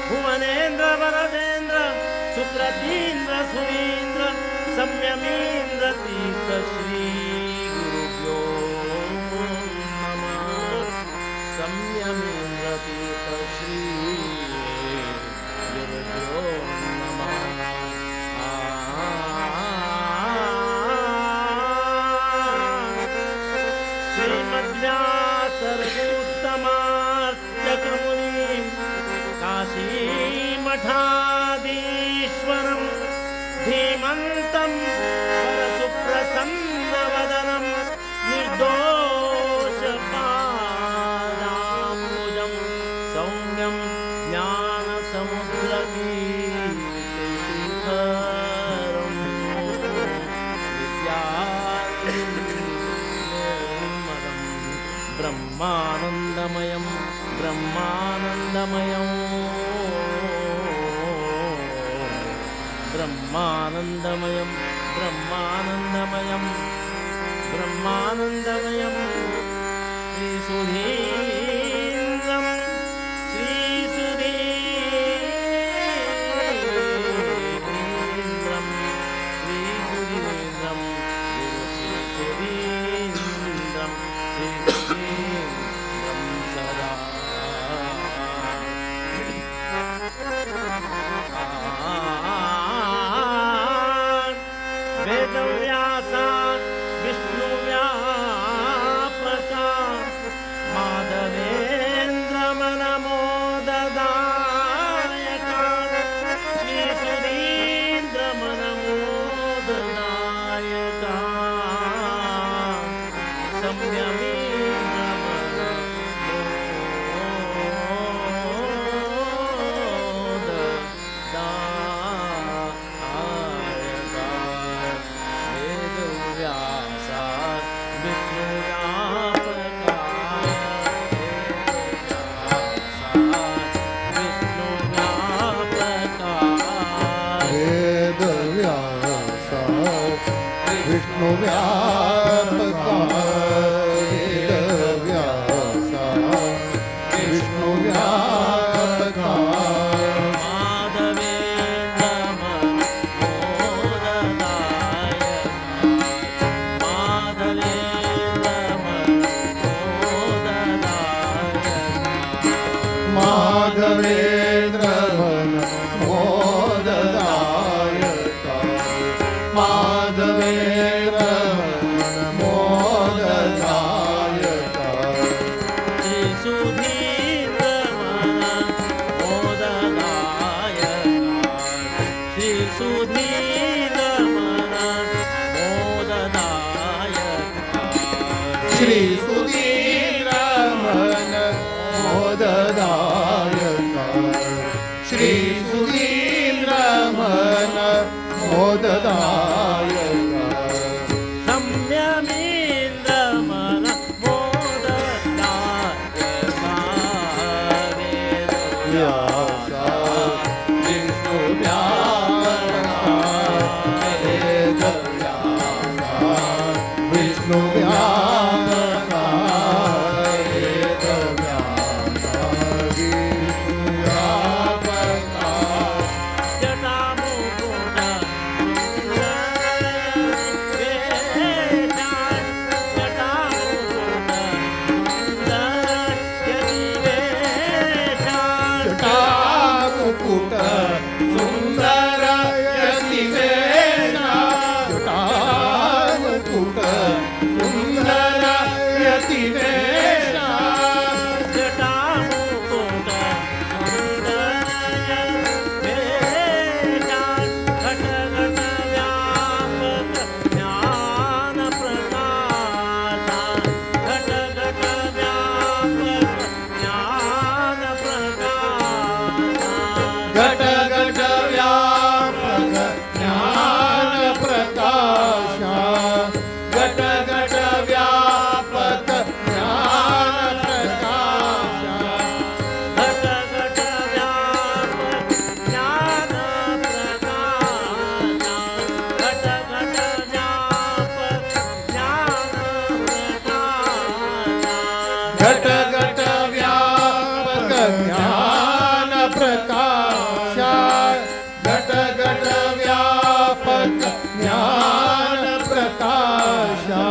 भुवनेन्द्र वरदेन्द्र सुप्रतीन्द्र सुरीन्द्र संयमीन्द्र तीर्थ श्री गुरुभ्यो नमः। संयमीन्द्र तीर्थ श्री गुरुभ्यो नमः। श्रीमद्व्यासरघुत्तमार्चकमुनिं काशीमठाधीश्वरं धीमन्तं परसुप्रसन्नवदनं निर्दोषपादाम्बुजं सौम्यं ज्ञानसमुद्रकीर्तिशिखरं विद्यानिर्मलं ब्रह्मानन्दमयं ब्रह्मानन्दमयं ब्रह्मानन्दमयं ब्रह्मानन्दमयं ब्रह्मानन्दमयं श्रीसुधीन्द्रं श्रीसुधीन्द्रं श्रीसुधीन्द्रं गुरुश्रीसुधीन्द्रं श्रीसुधीन्द्रं सदा। वेदव्यास विष्णुव्यापका माधवेन्द्र मनमोददायक श्रीसुधीन्द्र मनमोददायक संयमीन्द्र मनमोददायक वेदव्यास विष्णुव्यापका वेदव्यास विष्णुव्यापका वेदव्यास विष्णुव्यापका वेदव्यास विष्णुव्यापका माधवेन्द्र मनमोददायक माधवेन्द्र मनमोददायक माधवेन्द्र मनमोददायक माधवेन्द्र मनमोददायक श्रीसुधीन्द्र मनमोददायक श्रीसुधीन्द्र मनमोददायक श्री सुधीन्द्र मनमोददायक श्री सुधीन्द्र मनमोददायक संयमीन्द्र मनमोददायक व्यास विष्णुव्यापका वेदव्यास विष्णुव्यापका वेदव्यास विष्णुव्यापका जटामुकुट सुंदर जटामुकुट सुंदर यतिवेशा जटामुकुट सुंदर यतिवेशा जटामुकुट सुंदर वेशा घट घट व्यापक ज्ञान घट घट व्यापक ज्ञान प्रकाशा घट घट व्यापक ज्ञान प्रकाशा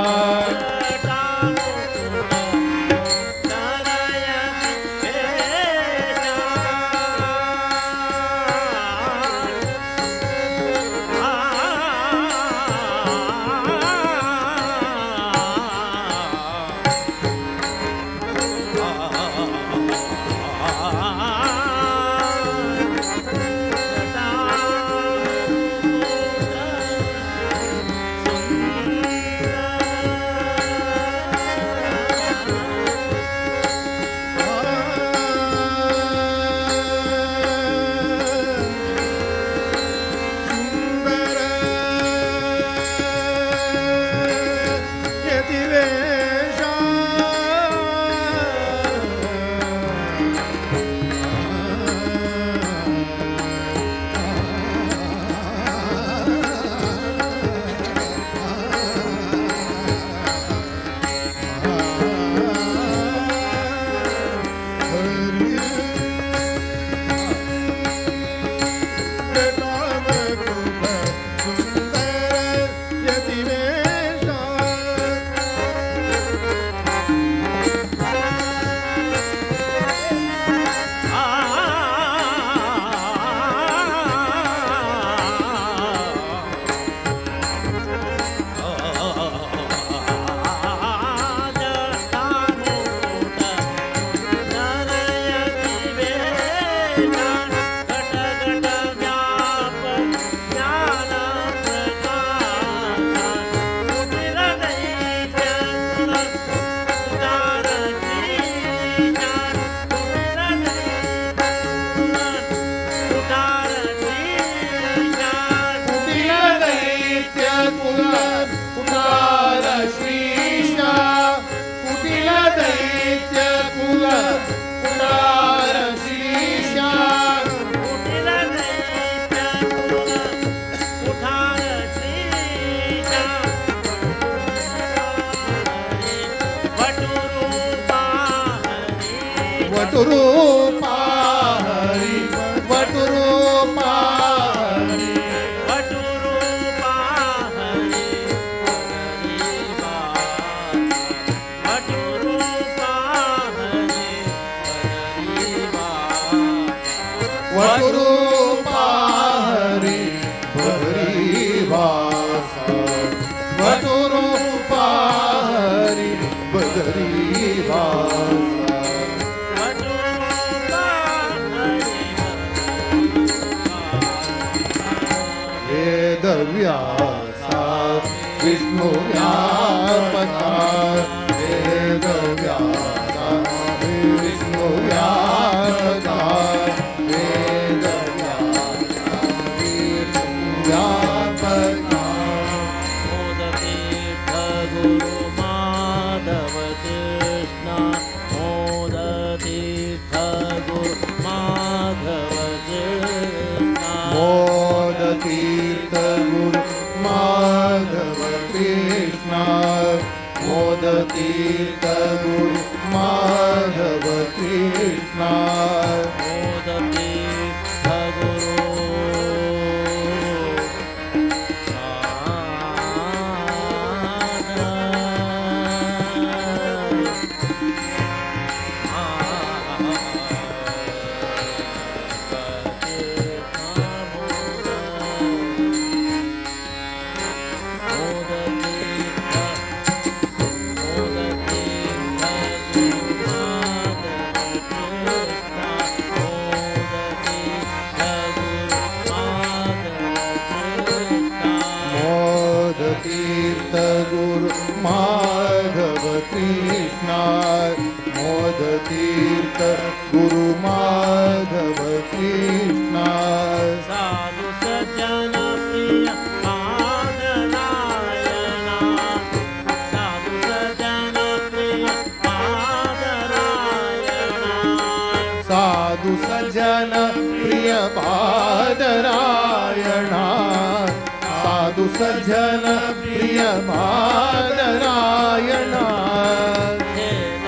वटुरूपा हरि वटुरूपा हरि वटुरूपा हरि वटुरूपा हरि वटुरूपा हरि बदरीवासा वटुरूपा हरि बदरीवासा वेदव्यासा विष्णु व्यापका वेदव्यासा विष्णु व्यापका वेदव्यासा विष्णु व्यापका मोदतीर्थ गुरु माधव कृष्ण मोदतीर्थ गुरु माधव कृष्ण मोदतीर्थ गुरु माधव कृष्ण मोदतीर्थ गुरु माधव कृष्ण मोदतीर्थ गुरु मोदतीर्थ गुरु माधव कृष्ण मोदतीर्थ गुरु माधव कृष्ण साधु सज्जन प्रिय पादरायणा साधु सज्जन प्रिय पादरायणा साधु सज्जन प्रिय पादरायणा साधु सज्जन प्रिय पादरायणा खेद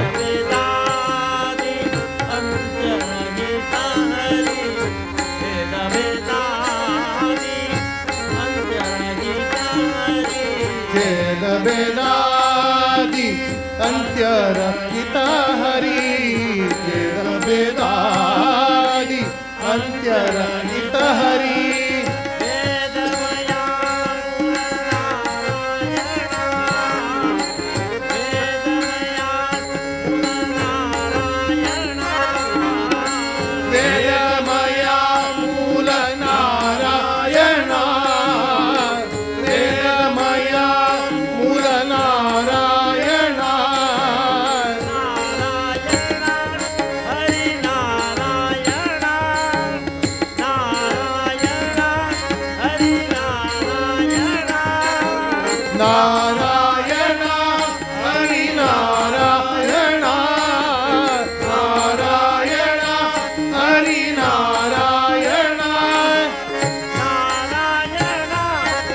अंत्यरहित हरि वेद वेदादि अंत्यरहित हरि वेदमया मूल नारायण वेदमया मूल नारायण हरि नारायण नारायण हरि नारायण नारायण हरि नारायण नारायण हरि नारायण नारायण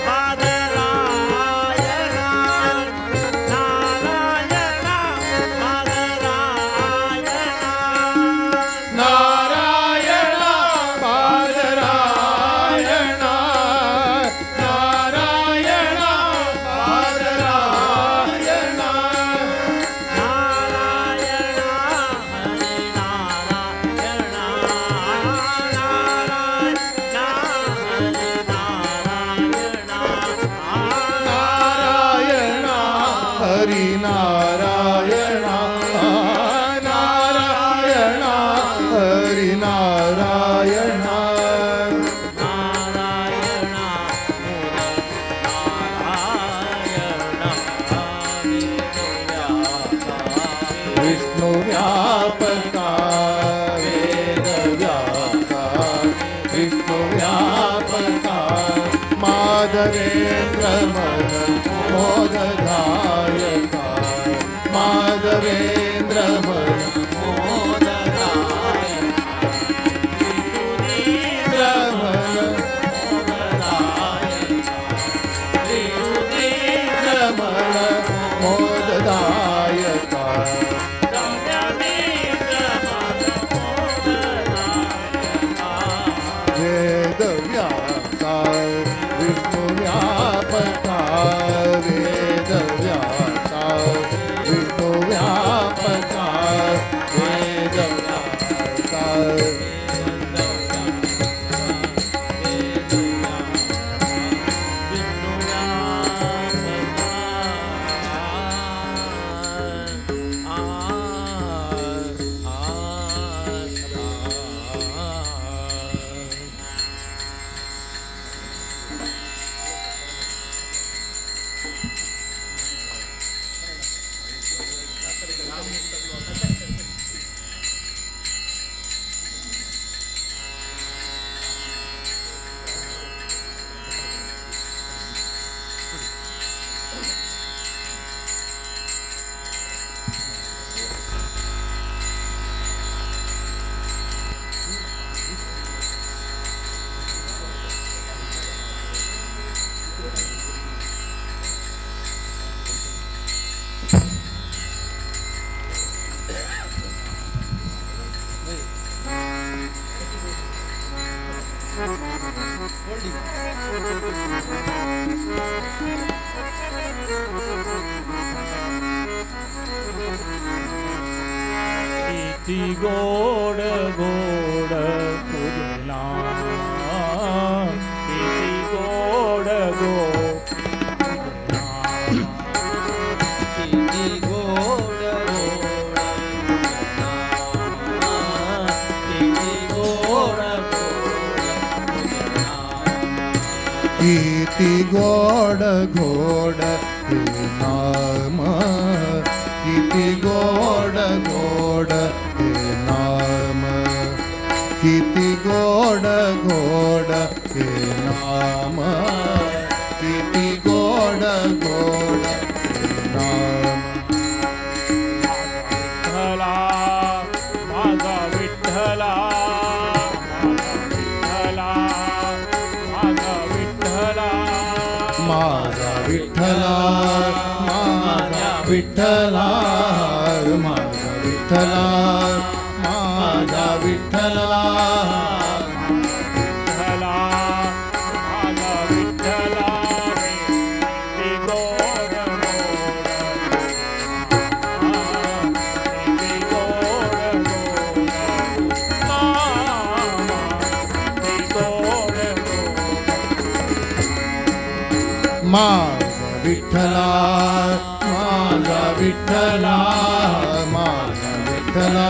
बादरायण नारायण बादरायण नारायण बादरायण नारायण बादरायण नारायण हरि नारायण नारायण हरि नारायण नारायण हरि नारायण नारायण हरि नारायण नारायण नारायण विष्णु व्यापका वेद व्यासा विष्णु व्यापका माधवेन्द्र मन मोददायका माधवेन्द्र मन मन मन मोददायका वेद व्यासा विष्णु व्यापका वेद व्यासा विष्णु व्यापका वेद व्यासा किती गोड गोड तुझे नाम किती गोड गोड किती गोड गोड नाम किती गोड गोड किती गोड गोड हे नाम किती गोड गोड हे नाम किती गोड गोड हे नाम किती गोड गोड हे नाम विठ्ठला माझा विठ्ठला माझा विठ्ठला माझा विठ्ठला माझा विठ्ठला माझा विठ्ठला माझा विठ्ठला माझा विठ्ठला विठ्ठला माझा विठ्ठला रे किती गोड गोड माझा विठ्ठला माझा विठ्ठला माझा विठ्ठला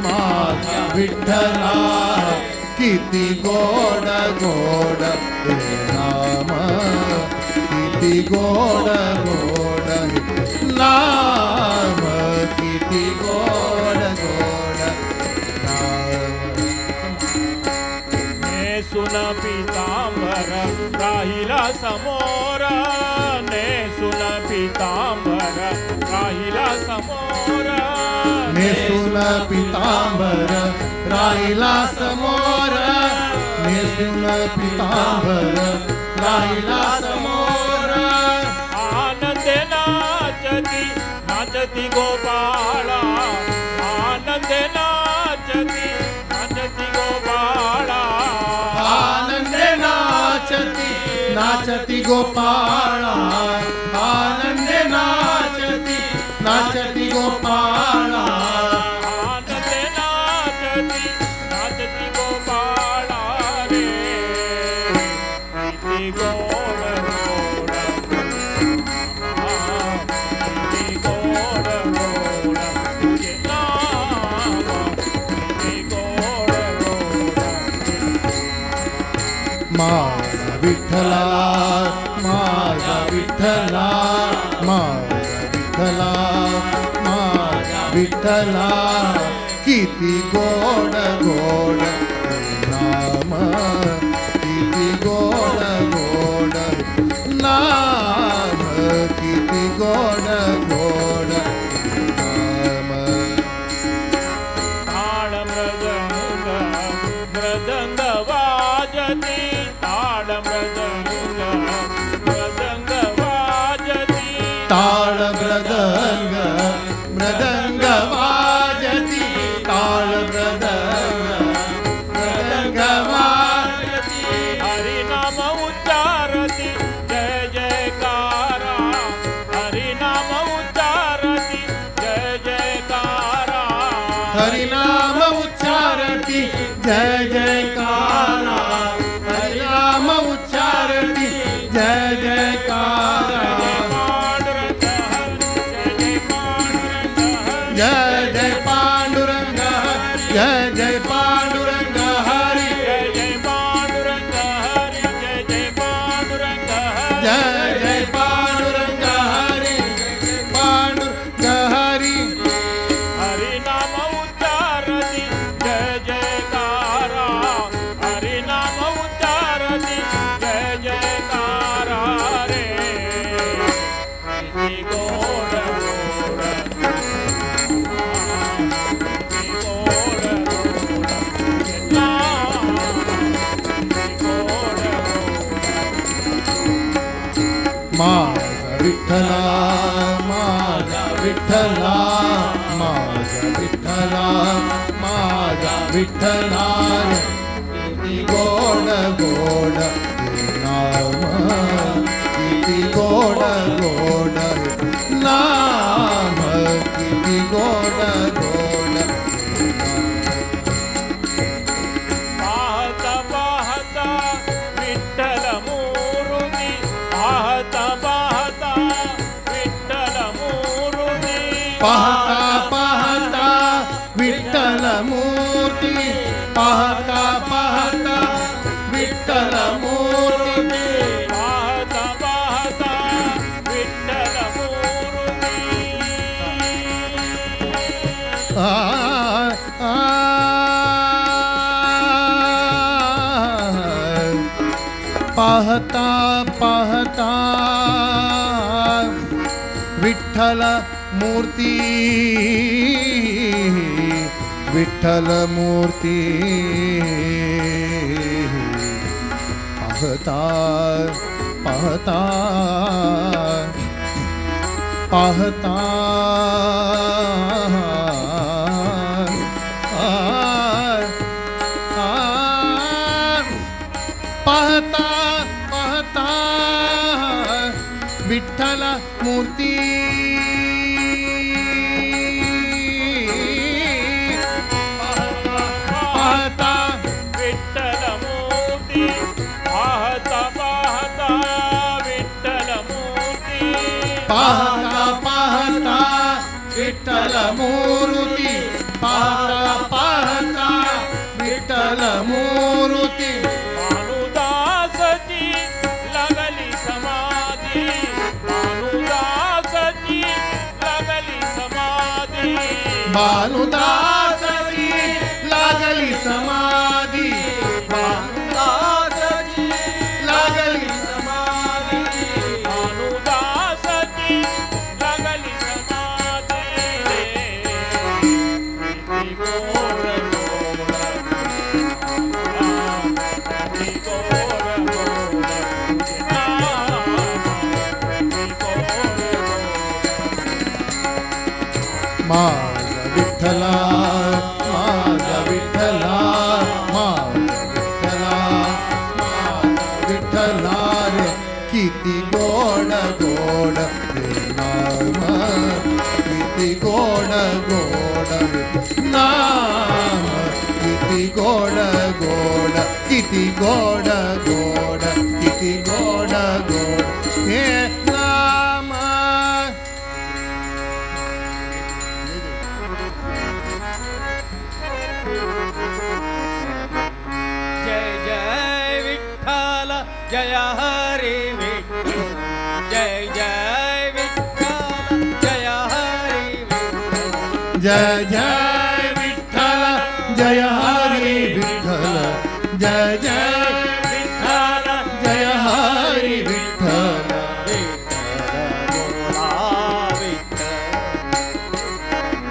माझा विठ्ठला किती गोड गोड हे नाम किती गोड गोड हे नाम किती गोड गोड नाम. नेसून पीतांबर राहिला समोर नेसून पीतांबर राहिला समोर नेसून पीतांबर राहिला समोर नेसून पीतांबर राहिला समोर. आनंद नाचती नाचती गोपाळा आनंद नाचती नाचती गोपाळा आनंद नाचती नाचती गोपाळा आनंद नाचती नाचती गोपाळा आनंद नाचती नाचती गोपाळा रे किती गोड गोड किती गोड गोड तुझे नाम किती गोड गोड. माझा विठ्ठला माझा विठ्ठला माझा विठ्ठला माझा विठ्ठला किती गोड गोड हे नाम किती गोड गोड नाम किती गोड गोड नाम. ताळ मृदंग मृदंग वाजती ताळ मृदंग मृदंग वाजती ताळ मृदंग मृदंग वाजती ताळ मृदंग मृदंग वाजती. हरिनाम उच्चारती जय जयकारा हरिनाम उच्चारती जय जयकारा हरिनाम उच्चारती जय जयकारा हरिनाम उच्चारती जय जयकारा. जय जय पांडुरंग हरी जय जय पांडुरंग हरी जय जय पांडुरंग हरी जय जय पांडुरंग हरी जय जय पांडुरंग हरी जय जय पांडुरंग हरी पांडुरंग हरी. हरिनाम उच्चारती जय जयकारा हरिनाम उच्चारती जय जयकारा रे किती गोड गोड किती गोड गोड तुझे नाम किती गोड गोड. माझा विठ्ठला माझा विठ्ठला माझा विठ्ठला माझा विठ्ठला रे किती गोड गोड हे नाम किती गोड गोड हे नाम किती गोड गोड हे नाम. पाहता पाहता विठ्ठल मूर्ती पाहता पाहता विठ्ठल मूर्ती पाहता पाहता विठ्ठल मूर्ती पाहता पाहता विठ्ठल मूर्ती पाहता पाहता विठ्ठल मूर्ती आ, आ, पाहता पाहता विठ्ठल मूर्ती विठ्ठल मूर्ती पाहता पाहता पाहता पाहता पाहता विठ्ठल मूर्ती पाहता विठ्ठल मूर्ती पाहता पाहता विठ्ठल पाहता विठ्ठल मूर्ती पाहता पाहता विठ्ठल मूर्ती भानुदासची लागली समाधी भानुदासची लागली समाधी भानुदासची लागली समाधी भानुदासची लागली समाधी भानुदासची लागली समाधी किती गोड गोड किती गोड गोड तुझे नाम किती गोड गोड माझा विठ्ठला माझा विठ्ठला माझा विठ्ठला माझा विठ्ठला रे किती गोड गोड हे नाम किती गोड गोड हे नाम किती गोड गोड किती गोड गोड किती गोड गोड हे नाम. जय जय विठ्ठल जय हरी विठ्ठल जय जय विठ्ठल जय हरी विठ्ठल जय जय विठ्ठल जय हरी विठ्ठल जय जय विठ्ठल जय हरी विठ्ठल विठ्ठल बोला विठ्ठल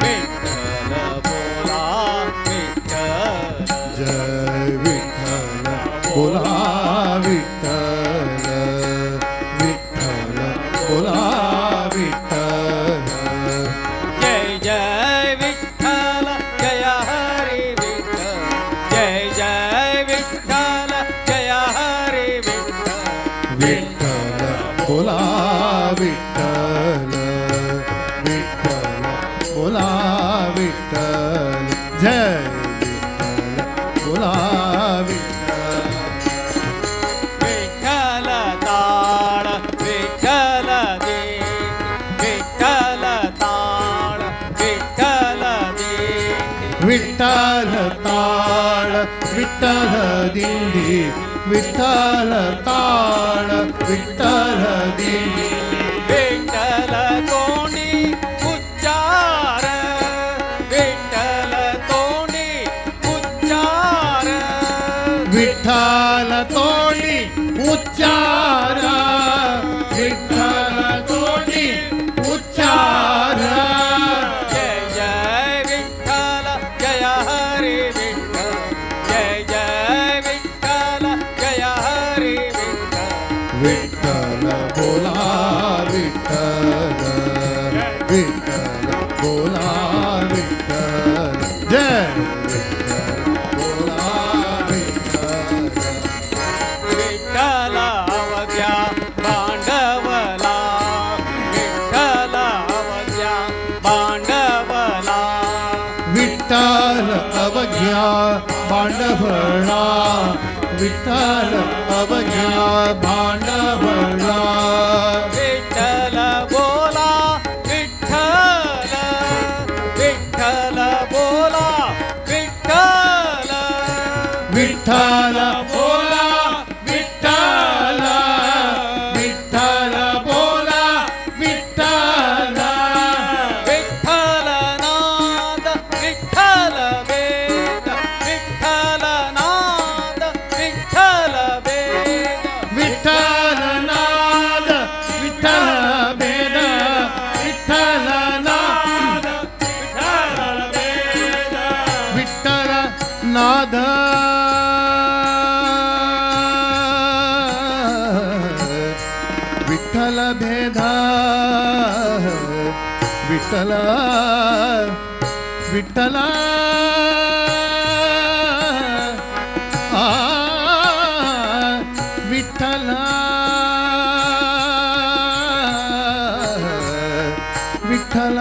विठ्ठल बोला विठ्ठल जय विठ्ठल बोला विठ्ठल विठ्ठल बोला विठ्ठल जय जय विठ्ठल जय हरी विठ्ठल जय जय विठ्ठल जय हरी विठ्ठल विठ्ठल बोला विठ्ठल विठ्ठल बोला विठ्ठल जय विठ्ठल बोला विठ्ठल विठ्ठल ताळ विठ्ठल दे विठ्ठल ताळ विठ्ठल दे विठ्ठल ताळ विठ्ठल दिंडी विठ्ठल ताळ विठ्ठल दिंडी विठ्ठल तोंडी उच्चार विठ्ठल तोंडी उच्चार विठ्ठल तोंडी उच्चार विठ्ठल तोंडी उच्चार जय जय विठ्ठल जय हरी विठ्ठल जय जय विठ्ठल जय हरी विठ्ठल विठ्ठल बोला विठ्ठल विठ्ठल बोला विठ्ठल जय विठ्ठल बोला विठ्ठल विठ्ठल अवघ्या भांडवला विठ्ठल अवघ्या भांडवला विठ्ठल अवघ्या भांडवला विठ्ठल अवघ्या भांडवला विठ्ठल बोला विठ्ठल विठ्ठल बोला विठ्ठल विठ्ठल बोला विठ्ठल विठ्ठल बोला विठ्ठल विठ्ठल नाद विठ्ठल वेद विठ्ठल नाद विठ्ठल वेद विठ्ठल नाद विठ्ठल वेद विठ्ठल नाद विठ्ठल नाद विठ्ठल भेद विठ्ठल विठ्ठल आ विठ्ठल विठ्ठल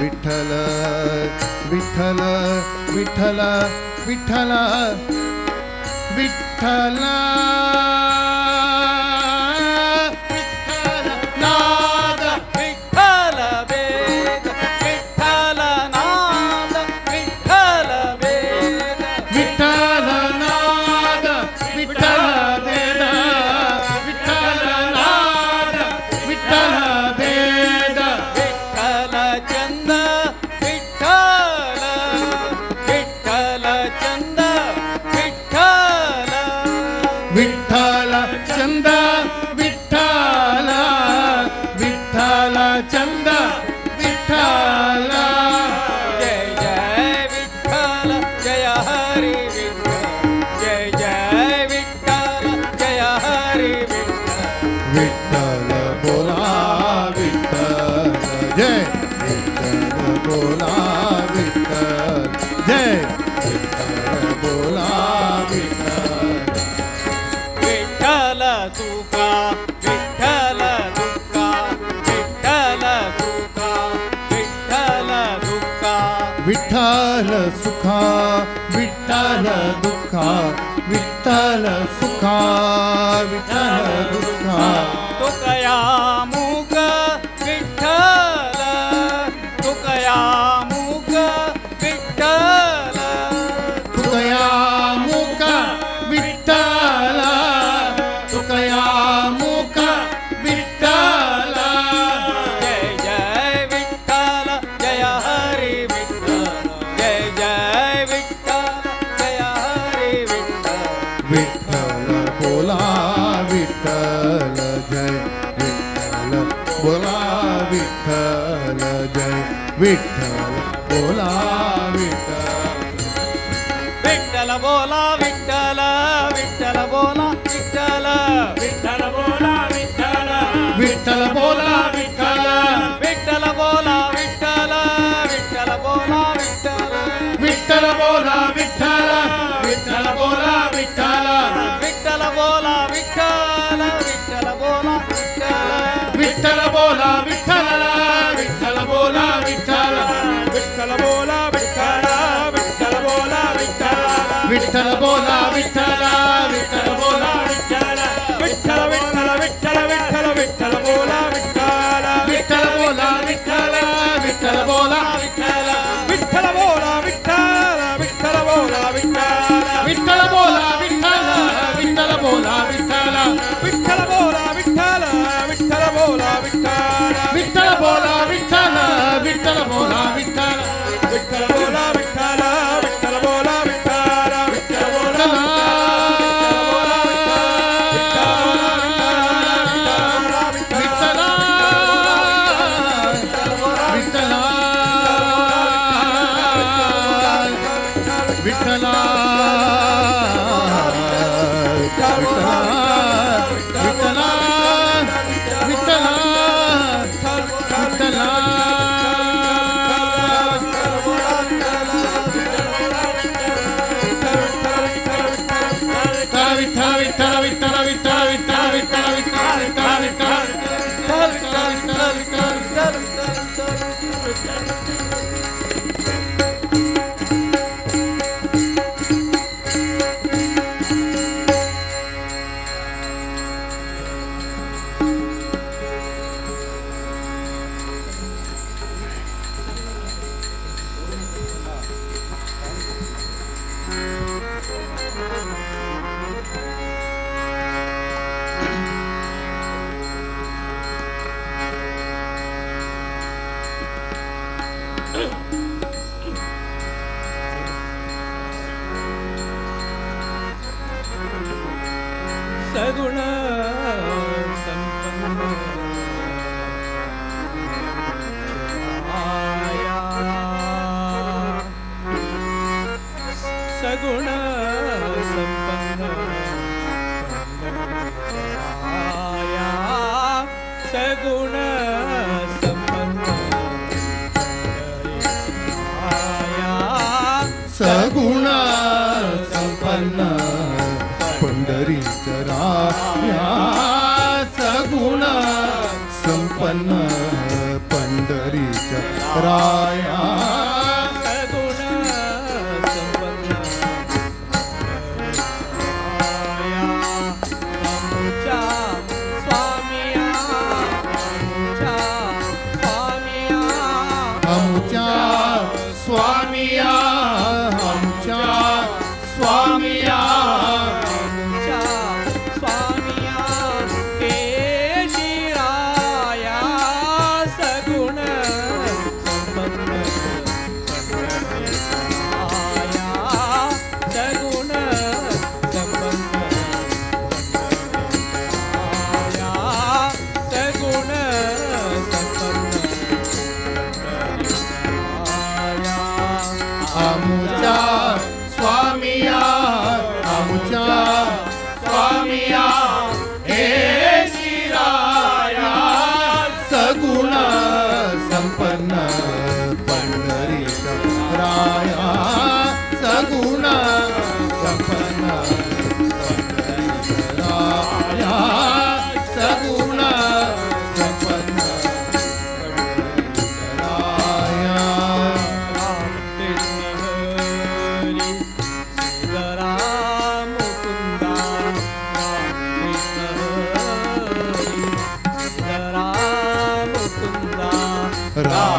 विठ्ठल विठ्ठल विठ्ठल विठ्ठल विठ्ठल. विठ्ठल भेद विठ्ठल चंद विठ्ठल विठ्ठल चंद विठ्ठल विठ्ठल चंद विठ्ठल विठ्ठल चंद विठ्ठल जय जय विठ्ठल जय हरी विठ्ठल जय जय विठ्ठल जय हरी विठ्ठल विठ्ठल बोला विठ्ठल जय विठ्ठल बोला विठ्ठल जय विठ्ठल बोला विठ्ठल विठ्ठल सुखा विठ्ठल दुःखा विठ्ठल सुखा विठ्ठल दुःखा विठ्ठल सुखा विठ्ठल दुःखा विठ्ठल सुखा विठ्ठल दुःखा तुकया मुख विठ्ठल तुकया मुख विठ्ठल तुकया मुख विठ्ठल तुकया मुख विठ्ठल जय जय विठ्ठल जय हरी विठ्ठल जय जय विठ्ठल जय हरी विठ्ठल विठ्ठल बोला विठ्ठल जय विठ्ठल बोला विठ्ठल जय विठ्ठल बोला विठ्ठल विठ्ठल बोला विठ्ठल विठ्ठल बोला विठ्ठल विठ्ठल बोला विठ्ठल विठ्ठल बोला विठ्ठल विठ्ठल बोला विठ्ठल विठ्ठल बोला विठ्ठल विठ्ठल बोला विठ्ठल विठ्ठल बोला विठ्ठल विठ्ठल बोला विठ्ठल विठ्ठल बोला विठ्ठल विठ्ठल बोला विठ्ठल विठ्ठल बोला विठ्ठल विठ्ठल बोला विठ्ठल विठ्ठल बोला विठ्ठल विठ्ठल बोला विठ्ठल विठ्ठल बोला विठ्ठल विठ्ठल विठ्ठल विठ्ठल विठ्ठल विठ्ठल बोला विठ्ठल विठ्ठल बोला विठ्ठल विठ्ठल बोला विठ्ठल विठ्ठल बोला विठ्ठल विठ्ठल बोला विठ्ठल विठ्ठल बोला विठ्ठल विठ्ठल बोला विठ्ठल विठ्ठल बोला विठ्ठल विठ्ठल बोला विठ्ठल विठ्ठल बोला विठ्ठल विठ्ठल बोला विठ्ठल विठ्ठल बोला विठ्ठल विठ्ठल बोला विठ्ठल विठ्ठल बोला विठ्ठल विठ्ठल विठ्ठल विठ्ठल विठ्ठल विठ्ठल विठ्ठल विठ्ठल विठ्ठल विठ्ठल विठ्ठल विठ्ठल विठ्ठल विठ्ठल विठ्ठल विठ्ठल विठ्ठल विठ्ठल सगुण संपन्न आया सगुण संपन्न आया सगुण संपन्न आया सगुण संपन्न पंढरीच्या राया सगुण संपन्न पंढरीच्या राया सगुण संपन्न आया आमच्या स्वामिया आमच्या स्वामिया आमच्या स्वामिया आमच्या स्वामिया आमच्या स्वामिया केशिराया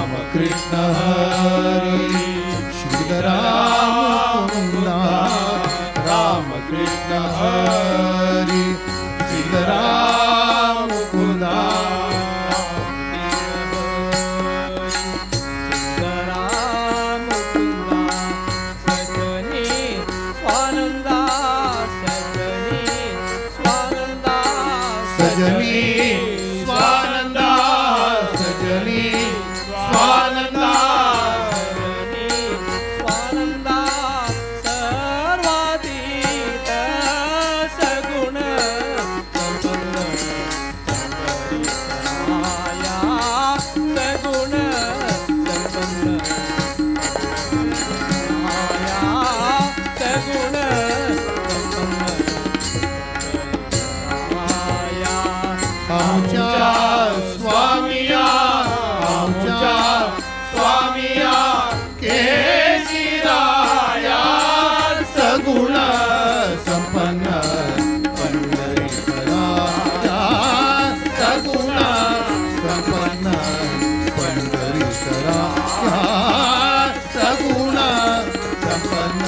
राम कृष्ण हरी श्रीधरा मुकुंदा राम कृष्ण हरी श्रीधरा मुकुंदा सजनी स्वानंदा सजनी स्वानंदा सजनी स्वानंदा सर्वातीत सगुण संपन्न माया सगुण संपन्न माया सगुण संपन्न माया आमच्या स्वामिया आमच्या स्वामिया केशिराया सगुण संपन्न पंढरीतराया सगुण संपन्न पंढरीतराया सगुण संपन्न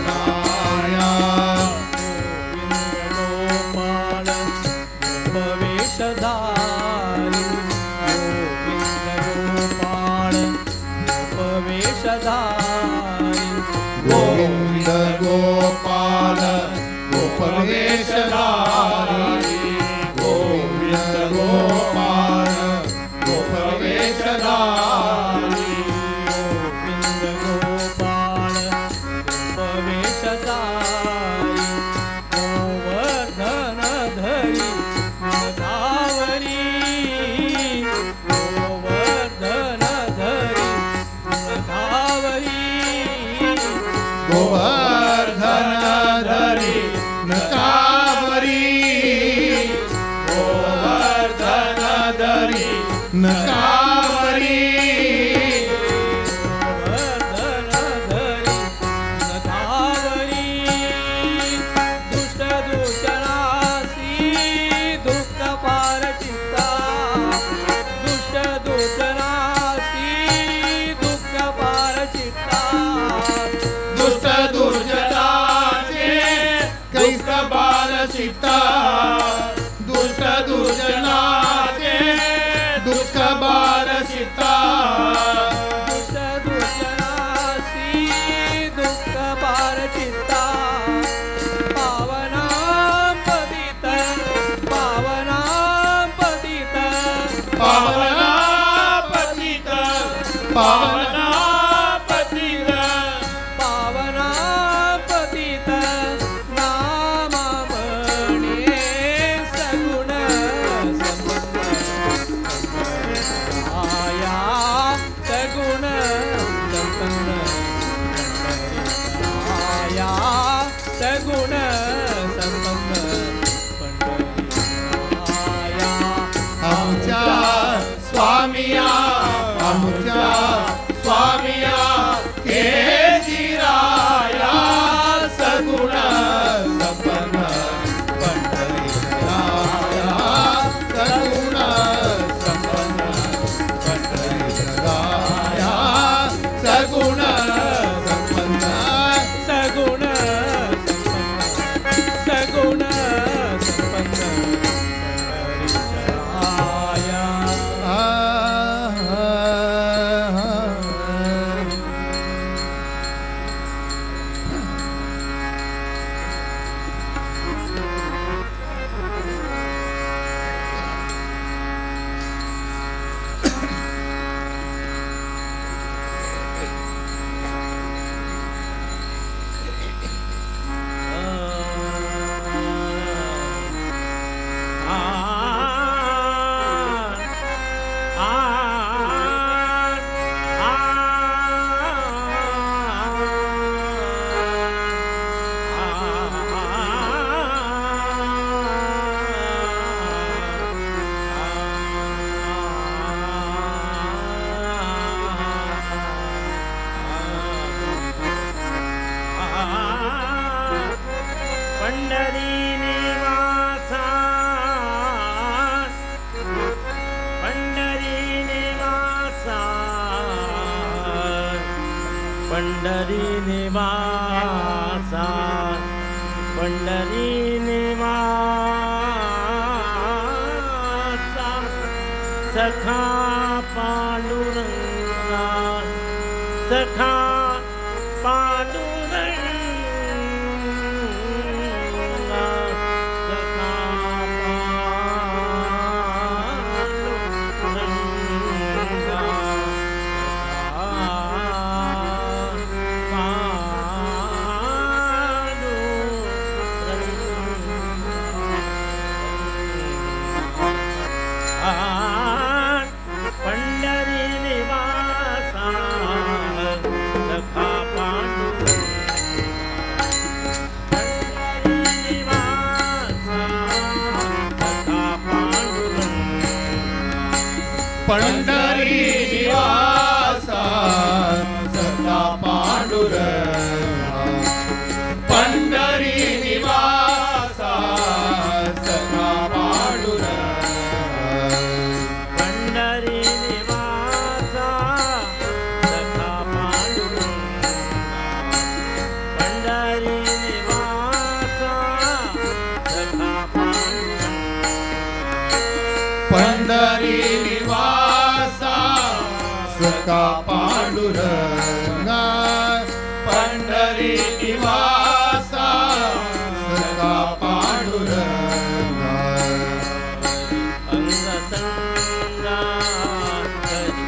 पंढरीतराया गोपाल गोपवेशधारी गोविंद गोपाल गोपवेशधारी गोविंद गोपाल गोपवेशधारी गोविंद गोपाल गोपवेशधारी गोविंद गोपाल गोपवेशधारी गोवर्धन धरी गुणधावरी गोवर्धन धरी गुणधावरी गोवर्धन धरी नकावरी गोवर्धन धरी नकावरी गोवर्धन धरी गुणधावरी दुष्ट दूषणासी दुःख पारचित्ता दुष्ट दूषणासी दुःख पारचित्ता दुष्ट दुर्जनाचे कैस बालसिता दुष्ट दुर्जनाचे दुःख बालसिता दुष्ट दूषणासी दुःख पारचित्ता पावनां पतित पावनां पतित पावना पतित पावना पतित पावनां पतित नामामणे सगुण संपन्न माया सगुण संपन्न माया सगुण संपन्न पंढरीराया आमच्या स्वामिया आमच्या पंढरी निवासा पंढरी निवासा सखा पांडुरंगा सखा पांडुरंगा सखा पांडुरंगा पंढरी निवासा सखा पांडुरंगा पंढरी निवासा सखा पांडुरंगा पंढरी निवासा सखा पांडुरंगा पंढरी निवासा सखा पांडुरंगा पंढरी निवासा सखा पांडुरंगा पंढरी निवासा सखा पांडुरंगा पंढरी निवासा सखा पांडुरंगा पंढरी निवासा सखा पांडुरंगा अंग संगा हरी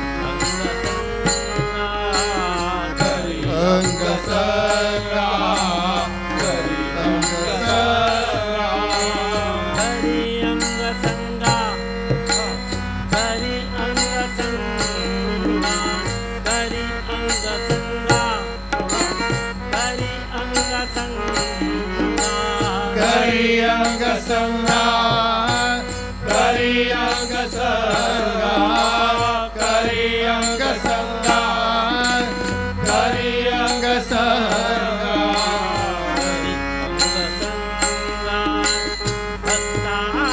अंग संगा हरी अंग संगा हरी अंग संगा हरी अंग संगा हरी अंग संगा हरी अंग संगा हरी अंग संगा करी अंग संगा करी अंग संगा करी अंग संगा करी अंग संगा हरी अंग संगा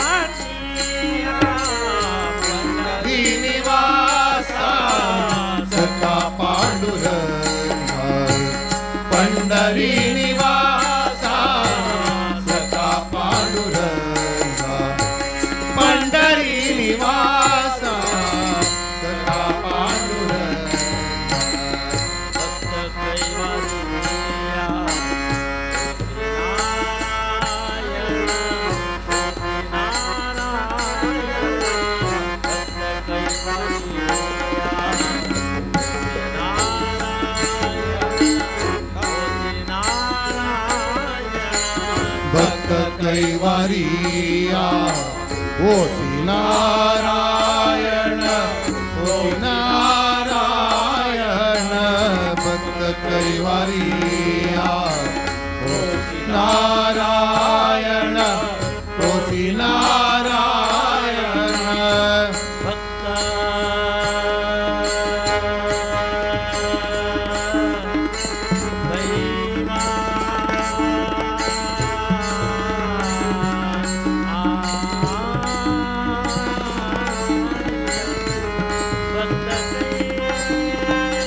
भक्ताचिया पंढरी निवासा सखा पांडुरंगा पंढरी निवासा सखा पांडुरंगा पंढरी निवासा सखा पांडुरंगा भक्त कैवरिया नारायण नारायण भक्त कैवरिया नारायण नारायण भक्त कैवारिया ओसी नारायण ओसी नारायण भक्त कैवारिया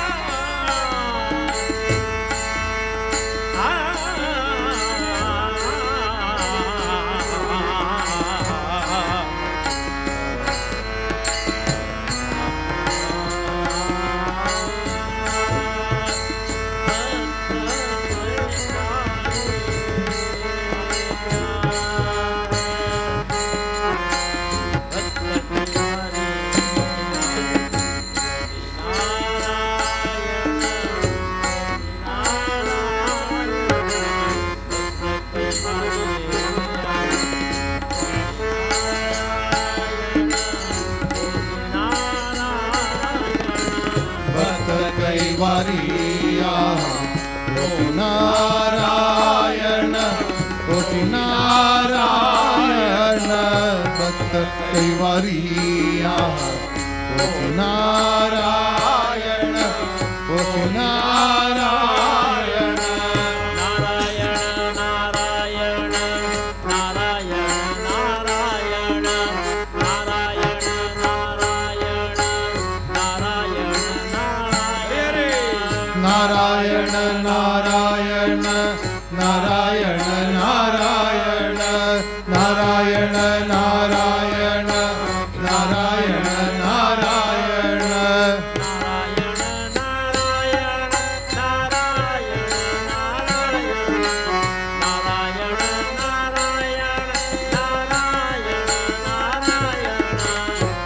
ओसी नारायण ओसी नारायण भक्त भक्त कैवारिया ओसी नारायण ओसी नारायण भक्त कैवारिया ओसी नारायण ओसी नारायण।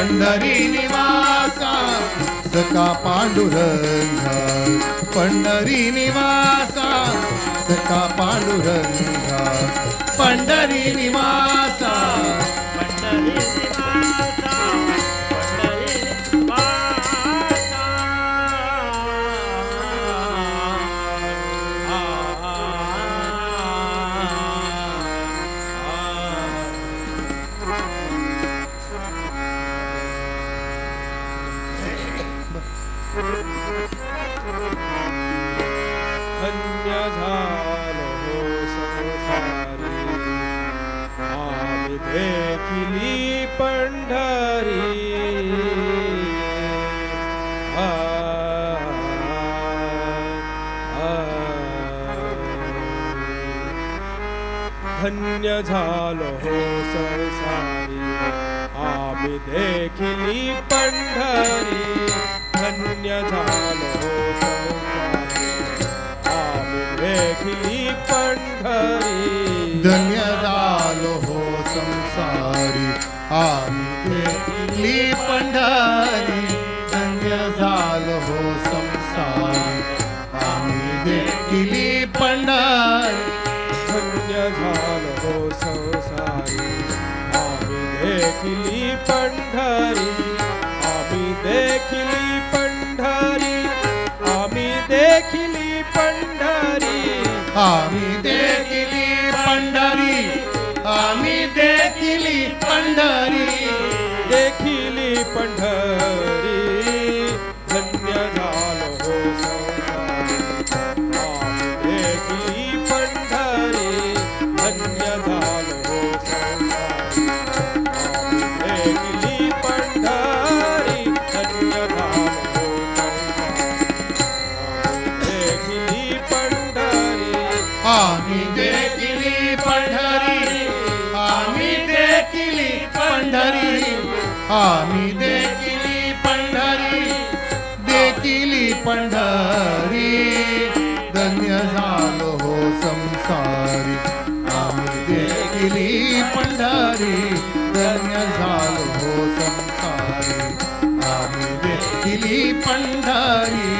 पंढरी निवासा सखा पांडुरंगा पंढरी निवासा सखा पांडुरंगा पंढरी निवासा पंढरी निवासा पंढरी निवासा. धन्य झालो हो संसारी आम्ही देखिली पंढरी. आ, आ, धन्य झालो हो संसारी आम्ही देखिली पंढरी. धन्य झालो हो संसारी आम्ही देखिली पंढरी. धन्य झालो हो संसारी आम्ही देखिली पंढरी. धन्य झालो हो संसारी आम्ही देखिली पंढरी. धन्य झालो हो संसारी आम्ही देखिली पंढरी. आम्ही देखिली पंढरी आम्ही देखिली पंढरी. आम्ही देखिली पंढरी आम्ही देखिली पंढरी. देखिली पंढरी. धन्य झालो हो संसारी आम्ही देखिली पंढरी. धन्य झालो हो संसारी आम्ही देखिली पंढरी. धन्य झालो हो संसारी आम्ही देखिली पंढरी. आम्ही देखिली पंढरी आम्ही देखिली पंढरी. आम्ही देखिली पंढरी देखिली पंढरी. धन्य झालो हो संसारी आम्ही देखिली पंढरी. धन्य झालो हो संसारी आम्ही देखिली पंढरी.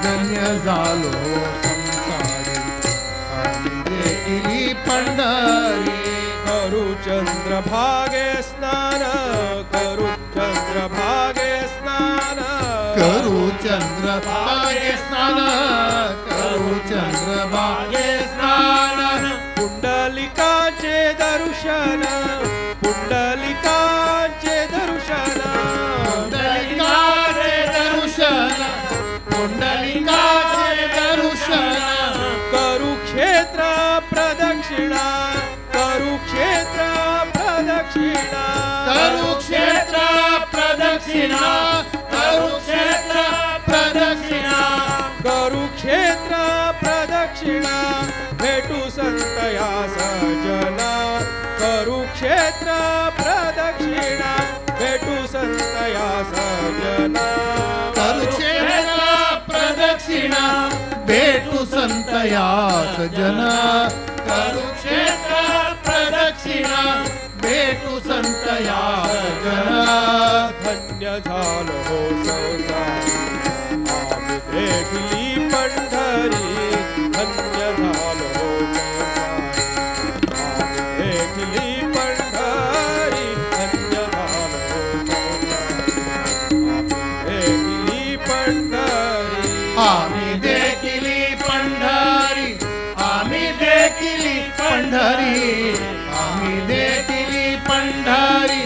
धन्य झालो हो संसारी आम्ही देखिली पंढरी. करू चंद्रभागे स्नान करू चंद्रभागे स्नान करू चंद्रभागे स्नान करू चंद्रभागे स्नान. पुंडलिकाचे दर्शन पुंडलिकाचे दर्शन पुंडलिकाचे दर्शन पुंडलिकाचे दर्शन. करू क्षेत्र प्रदक्षिणा करू क्षेत्र प्रदक्षिणा करू क्षेत्र प्रदक्षिणा करू क्षेत्र प्रदक्षिणा करू क्षेत्र प्रदक्षिणा. भेटू संत या सजना करू क्षेत्र प्रदक्षिणा. भेटू संत या सजना करू क्षेत्र प्रदक्षिणा भेटू संत या सजना. करू क्षेत्र प्रदक्षिणा भेटू संत या सजना. धन्य झालो हो संसारी आम्ही देखिली पंढरी. धन्य झालो हो संसारी आम्ही देखिली पंढरी. धन्य झालो हो संसारी आम्ही देखिली पंढरी. आम्ही देखिली पंढरी आम्ही देखिली पंढरी. आम्ही देखिली पंढरी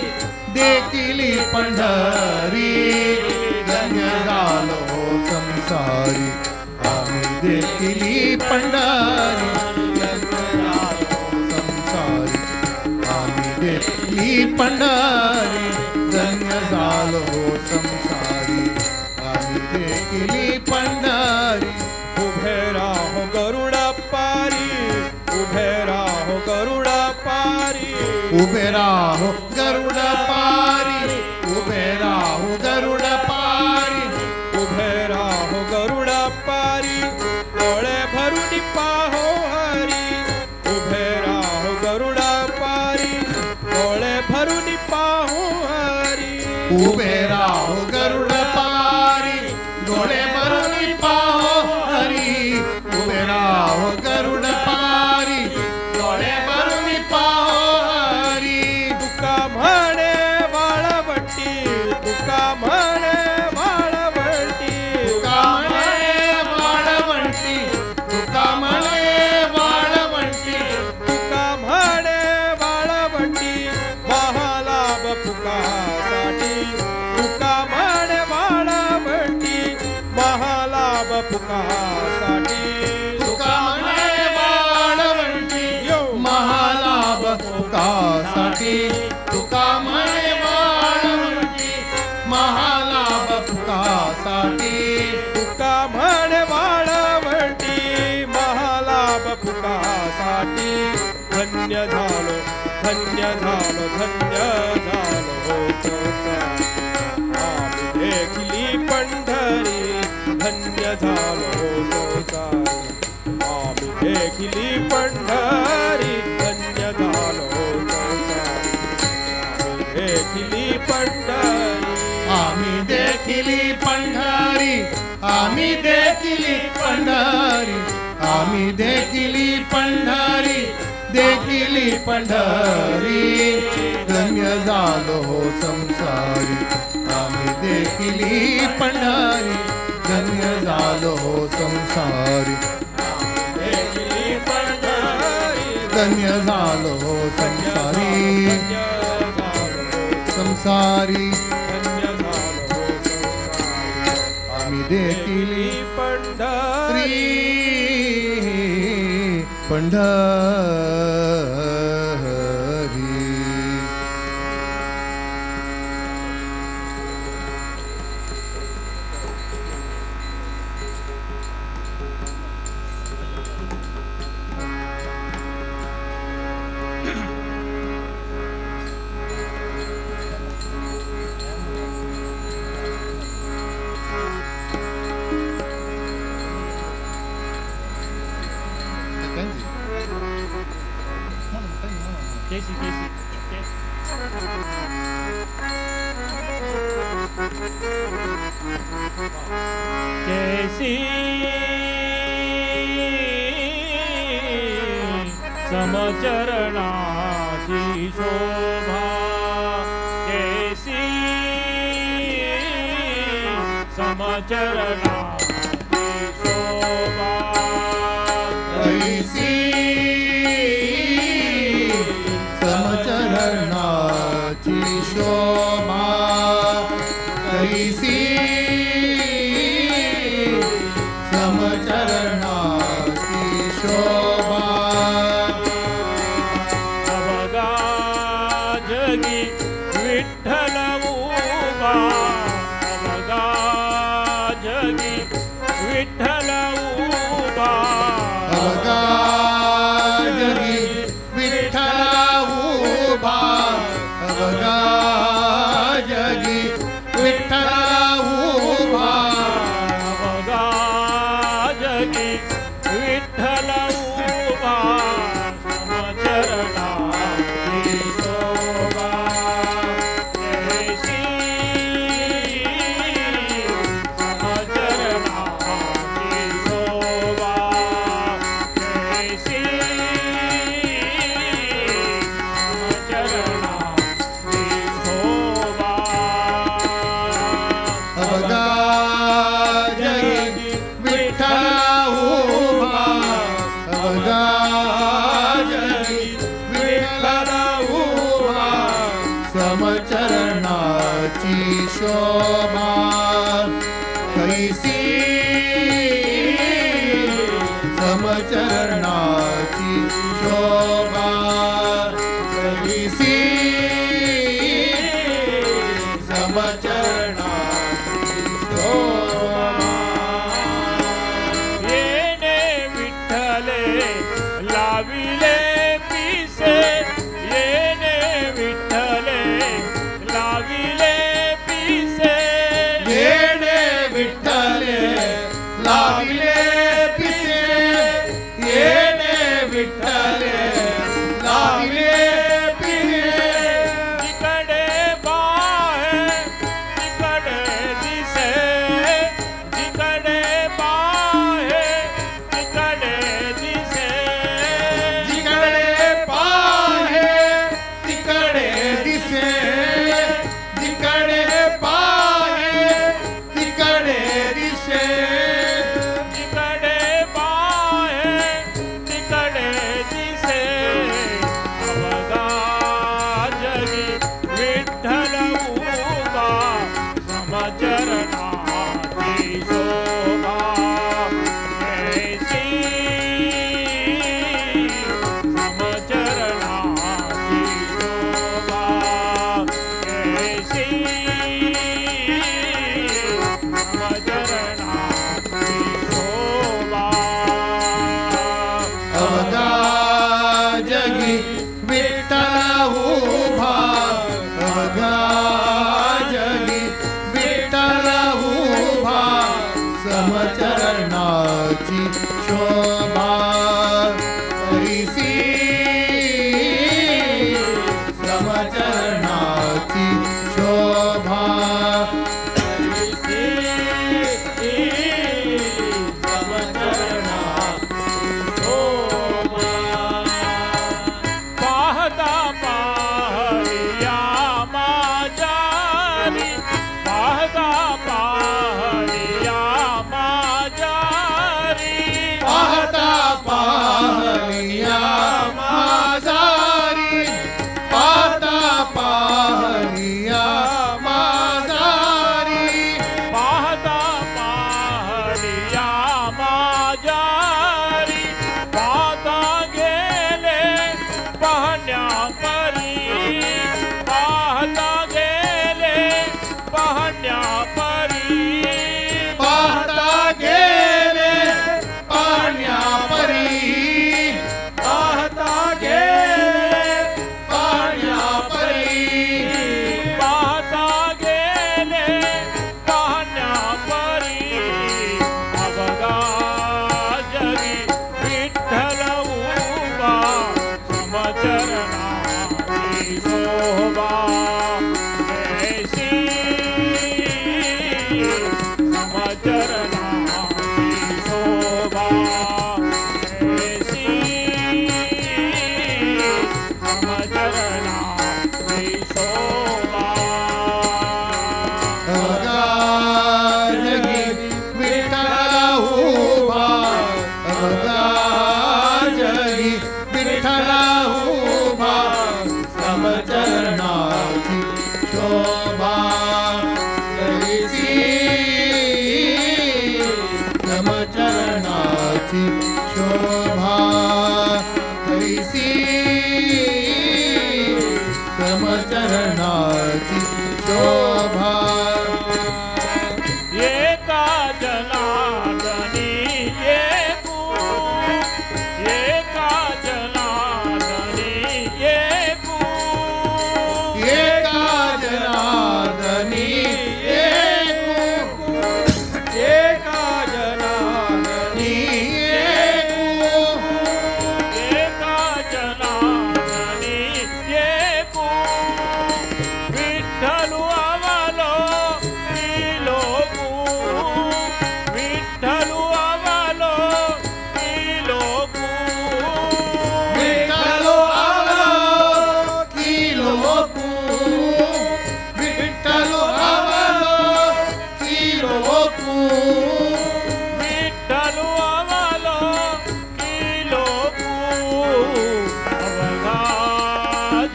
देखिली पंढरी. धन्य झालो हो संसारी आम्ही देखिली पंढरी. धन्य झालो हो संसारी आम्ही देखिली पंढरी. धन्य झालो हो संसारी आम्ही देखिली पंढरी. उभे राहो गरुडा पारी उभे राहो गरुडा पारी उभे राहो गरुड पारी उभे राहो गरुड पारी उभे राहो गरुडा पारी. डोळे भरून पाहो हरी उभे राहो गरुडा पारी. डोळे भरून पाहो हरी उभे राहो गरुड पारी डोळे भरून पाहो हरी उभे राहो गरुड पारी डोळे भरून पाहो हरी तुका म्हणे वाळवंटी तुका म्हणे वाळवंटी तुका म्हणे वाळवंटी तुका म्हणे वाळवंटी तुका म्हणे वाळवंटी महालाभ फुकासाठी तुका म्हणे वाळवंटी महालाभ फुकासाठी तुका म्हणे वाळवंटी महालाभ फुकासाठी तुका म्हणे वाळवंटी महालाभ फुकासाठी तुका म्हणे वाळवंटी महालाभ फुकासाठी धन्य झालो धन्य झालो धन्य झालो संसारी आम्ही देखिली पंढरी धन्य झालो संसारी आम्ही देखिली पंढरी धन्य झालो संसारी आम्ही देखिली पंढरी आम्ही देखिली पंढरी आम्ही देखिली पंढरी आम्ही देखिली पंढरी देखिली पंढरी धन्य झालो संसारी आम्ही देखिली पंढरी धन्य झालो संसारी देखिली पंढरी धन्य झालो संसारी धन्य झालो संसारी धन्य झालो संसारी आम्ही देखिली पंढरी पंढरी. केसी केसी केसी समचरणाची शोभा केसी समचरणाची शोभा कैसी समचरणाची शोभा कैसी समचरणाची शोभा अवघा जगी विठ्ठल उभा अवघा जगी विठ्ठल उभा अवघा जगी विठ्ठल उभा अवघा जगी विठ्ठल उभा अवघा जगी विठ्ठल उभा समचरणाची शोभा कैसी समचरणाची शोभा कैसी समचरणाची शोभा अवघा जगी विठ्ठल उभा अवघा जगी विठ्ठल उभा समचरणाची शोभा कैसी समचरणाची शोभा कैसी समचरणाची शोभा येणे विठ्ठले लाविले पिसे येणे विठ्ठले लाविले पिसे येणे विठ्ठले लाविले पिसे येणे विठ्ठले लाविले पिसे जिकडे बाहे पाहता पाहलिया माझारी पाहता पाहलिया माझारी पाहता पाहलिया माझारी पाहता पाहलिया माझारी पाहता गेले पाहण्यापरी पाहता गेले पाहण्यापरी पाहता गेले पाहण्यापरी पाहता गेले पाहण्यापरी पाहता गेले पाहण्यापरी अवघा जगी विठ्ठल उभा समचरणाची शोभा ऐसी समचरणाची शोभा ऐसी समचरणाची शोभा अवघा जगी विठ्ठल उभा अवघा जगी विठ्ठल उभा समचरणाची शोभा ऐसी समचरणाची शोभा ऐसी समचरणाची शोभा एका जनार्दनी एकू एका जनार्दनी एकू एका जनार्दनी एकू एका जनार्दनी एकू एका जनार्दनी एकू विठ्ठल आवलो लोकू विठ्ठल आवलो लोकू विठ्ठल आवलो की लोकू विठ्ठल आवलो की लोकू विठ्ठल आवलो की लोकू अवघा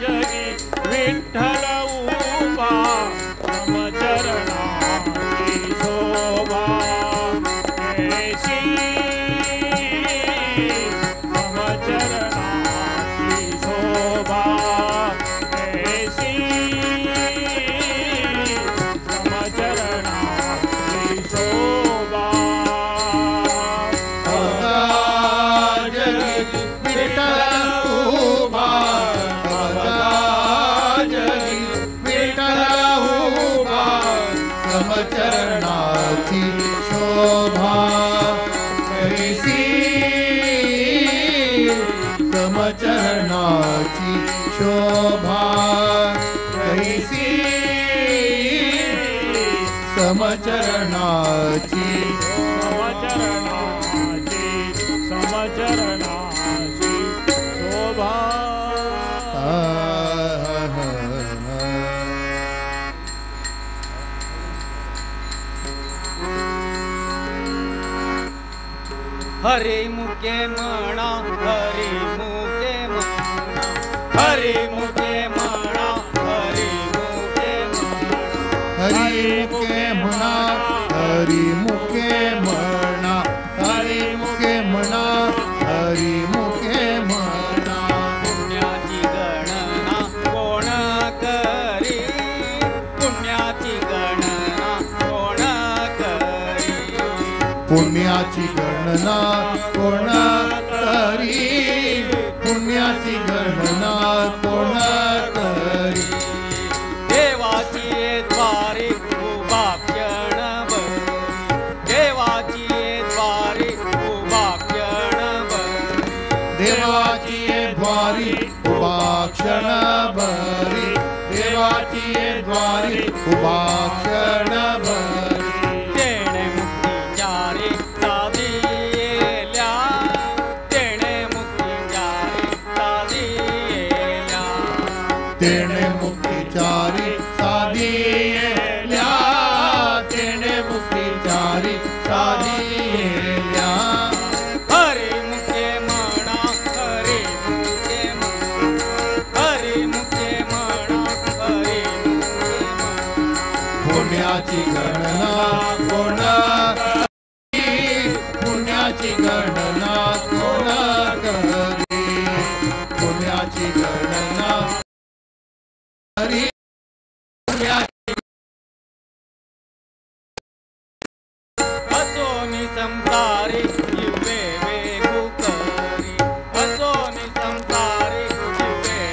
जगी विठ्ठल उभा समचरणाची शोभा ऐसी समचरणाची शोभा ऐसी समचरणाची शोभा अवघा जगी विठ्ठल उभा अवघा जगी विठ्ठल उभा समचरणाची शोभा ऐसी समचरणाची शोभा ऐसी समचरणाची समचरणाची समचरणाची शोभा हरी मुके म्हणा हरी मुके म्हणा हरी मुके म्हणा हरी मुके म्हणा हरी मुके म्हणा हरी मुके म्हणा हरी मुके म्हणा हरी मुके म्हणा पुण्याची गणना कोण करी पुण्याची गणना कोण करी पुण्याची गणना कोण करी पुण्याची गणना कोण करी देवाची द्वारी उभा क्षणभरी देवाची द्वारी उभा क्षणभरी देवाची द्वारी उभा क्षणभरी देवाची द्वारी उभा क्षणभरी तेणे मुक्ती चारी साधिल्या तेणे मुक्ती चारी साधिल्या तेणे मुक्ती चारी साधिल्या पुण्याची गणना कोण करी, पुण्याची गणना कोण करी, पुण्याची गणना करी, पुण्याची। असोनी संसारी जिवे वेगु करी, असोनी संसारी जिवे।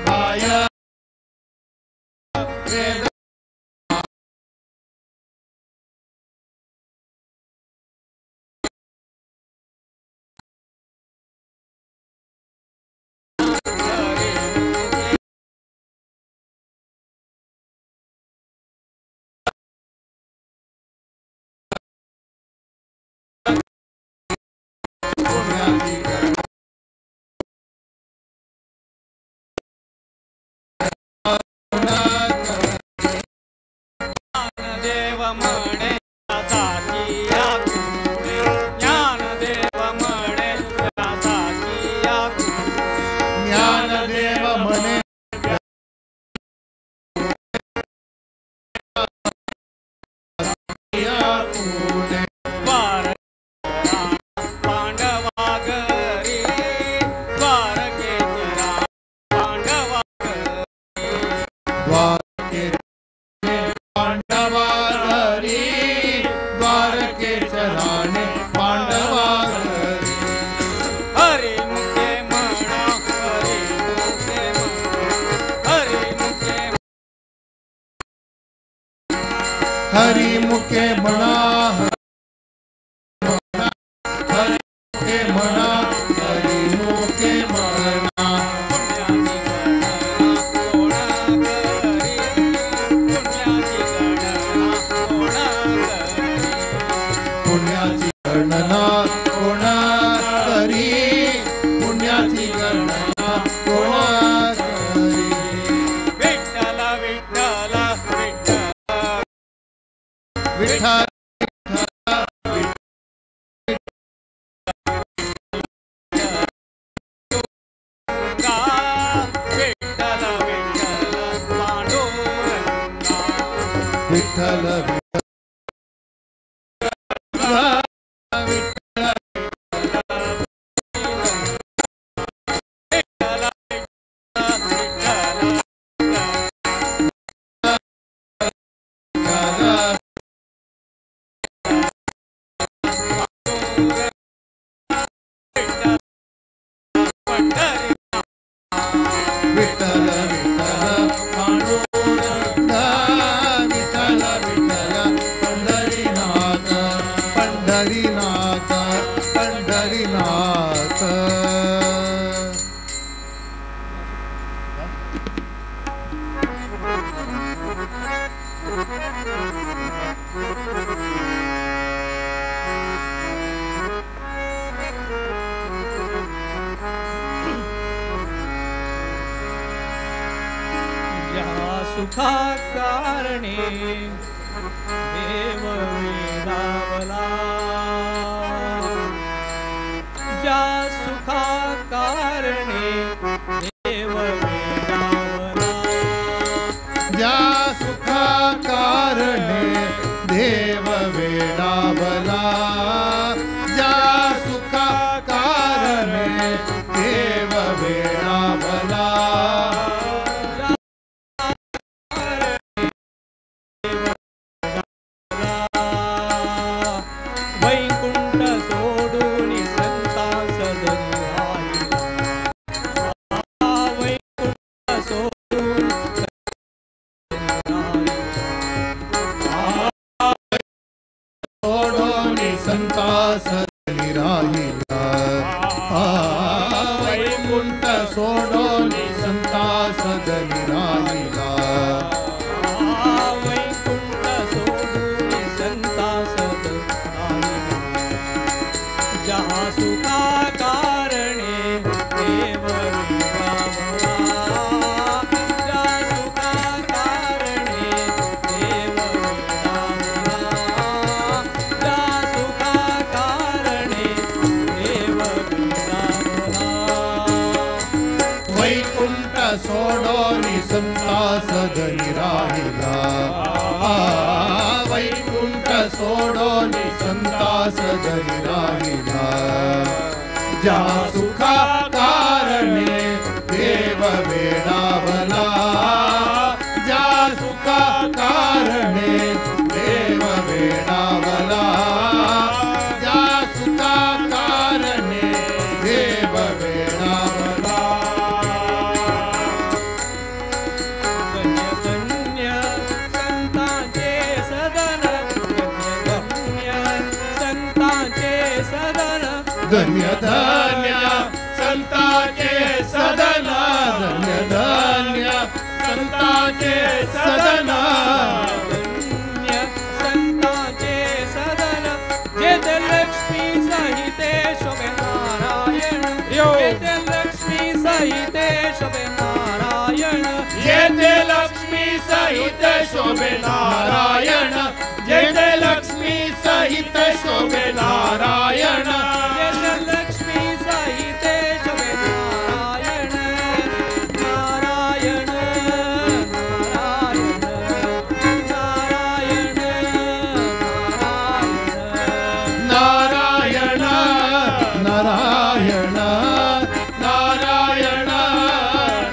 भाय वेद पुण्याची गणना ज्ञानदेव म्हणे साची आकुले, ज्ञानदेव म्हणे साची आकुले, ज्ञानदेव म्हणे द्वार पांडवा घरी, द्वारकेच्या पांडवा घरी, द्वारके पांडवा घरी, द्वारकेच्या राणे पांडवा घरी। हरी मुखे म्हणा, हरी मुखे म्हणा, हरी मुखे, हरी मुखे म्हणा, हरी मुखे म्हणा, हरी मुखे म्हणा। पुण्याची गणना कोण करी, पुण्याची गणना कोण करी, पुण्याची गणना कोण करी, पुण्याची गणना कोण करी। विठ्ठल विठ्ठल विठ्ठल विठ्ठल गा, विठ्ठल विठ्ठल पांडुरंगा, विठ्ठल विठ्ठल विठ्ठल विठ्ठल विठ्ठल पंढरी। विठ्ठल विठ्ठल पांडुरंगा, विठ्ठल विठ्ठल पंढरीनाथ, पंढरीनाथ पंढरीनाथ। ज्या सुखा कारणे देव वेडावला, ज्या सुखा कारणे देव वेडावला, ज्या सुखा कारणे देव वेडावला, ज्या सुखा कारणे देव वेडावला। वैकुंठ सोडून संता सदनी राहिला, वैकुंठ सोडून सोडून संता सदनी राहिला, वैकुंठ सोडून संता सदनी राहिला। वैकुंठ सोडून संता सदनी राहिला, ज्या सुखा कारणे देव सोडोनी संता सदनी राहिला, वैकुंठ सोडोनी संता सदनी राहिला। ज्या सुखा कारणे देव वेडावला, ज्या सुखा कारणे देव वेडावला, ज्या सुखा कारणे देव वेडावला। धन्य धन्य संतांचे सदन, धन्य धन्य संतांचे सदन, धन्य धन्य संतांचे सदन, धन्य धन्य संतांचे सदन, धन्य संतांचे सदन। जेथे लक्ष्मी सहिते शोभे नारायण, जेथे लक्ष्मी सहिते शोभे नारायण, जेथे लक्ष्मी सहित शोभे नारायण, जेथे लक्ष्मी सहित शोभे नारायण, जेथे लक्ष्मी सहिते शोभे नारायण, नारायण नारायण नारायण नारायण नारायण नारायण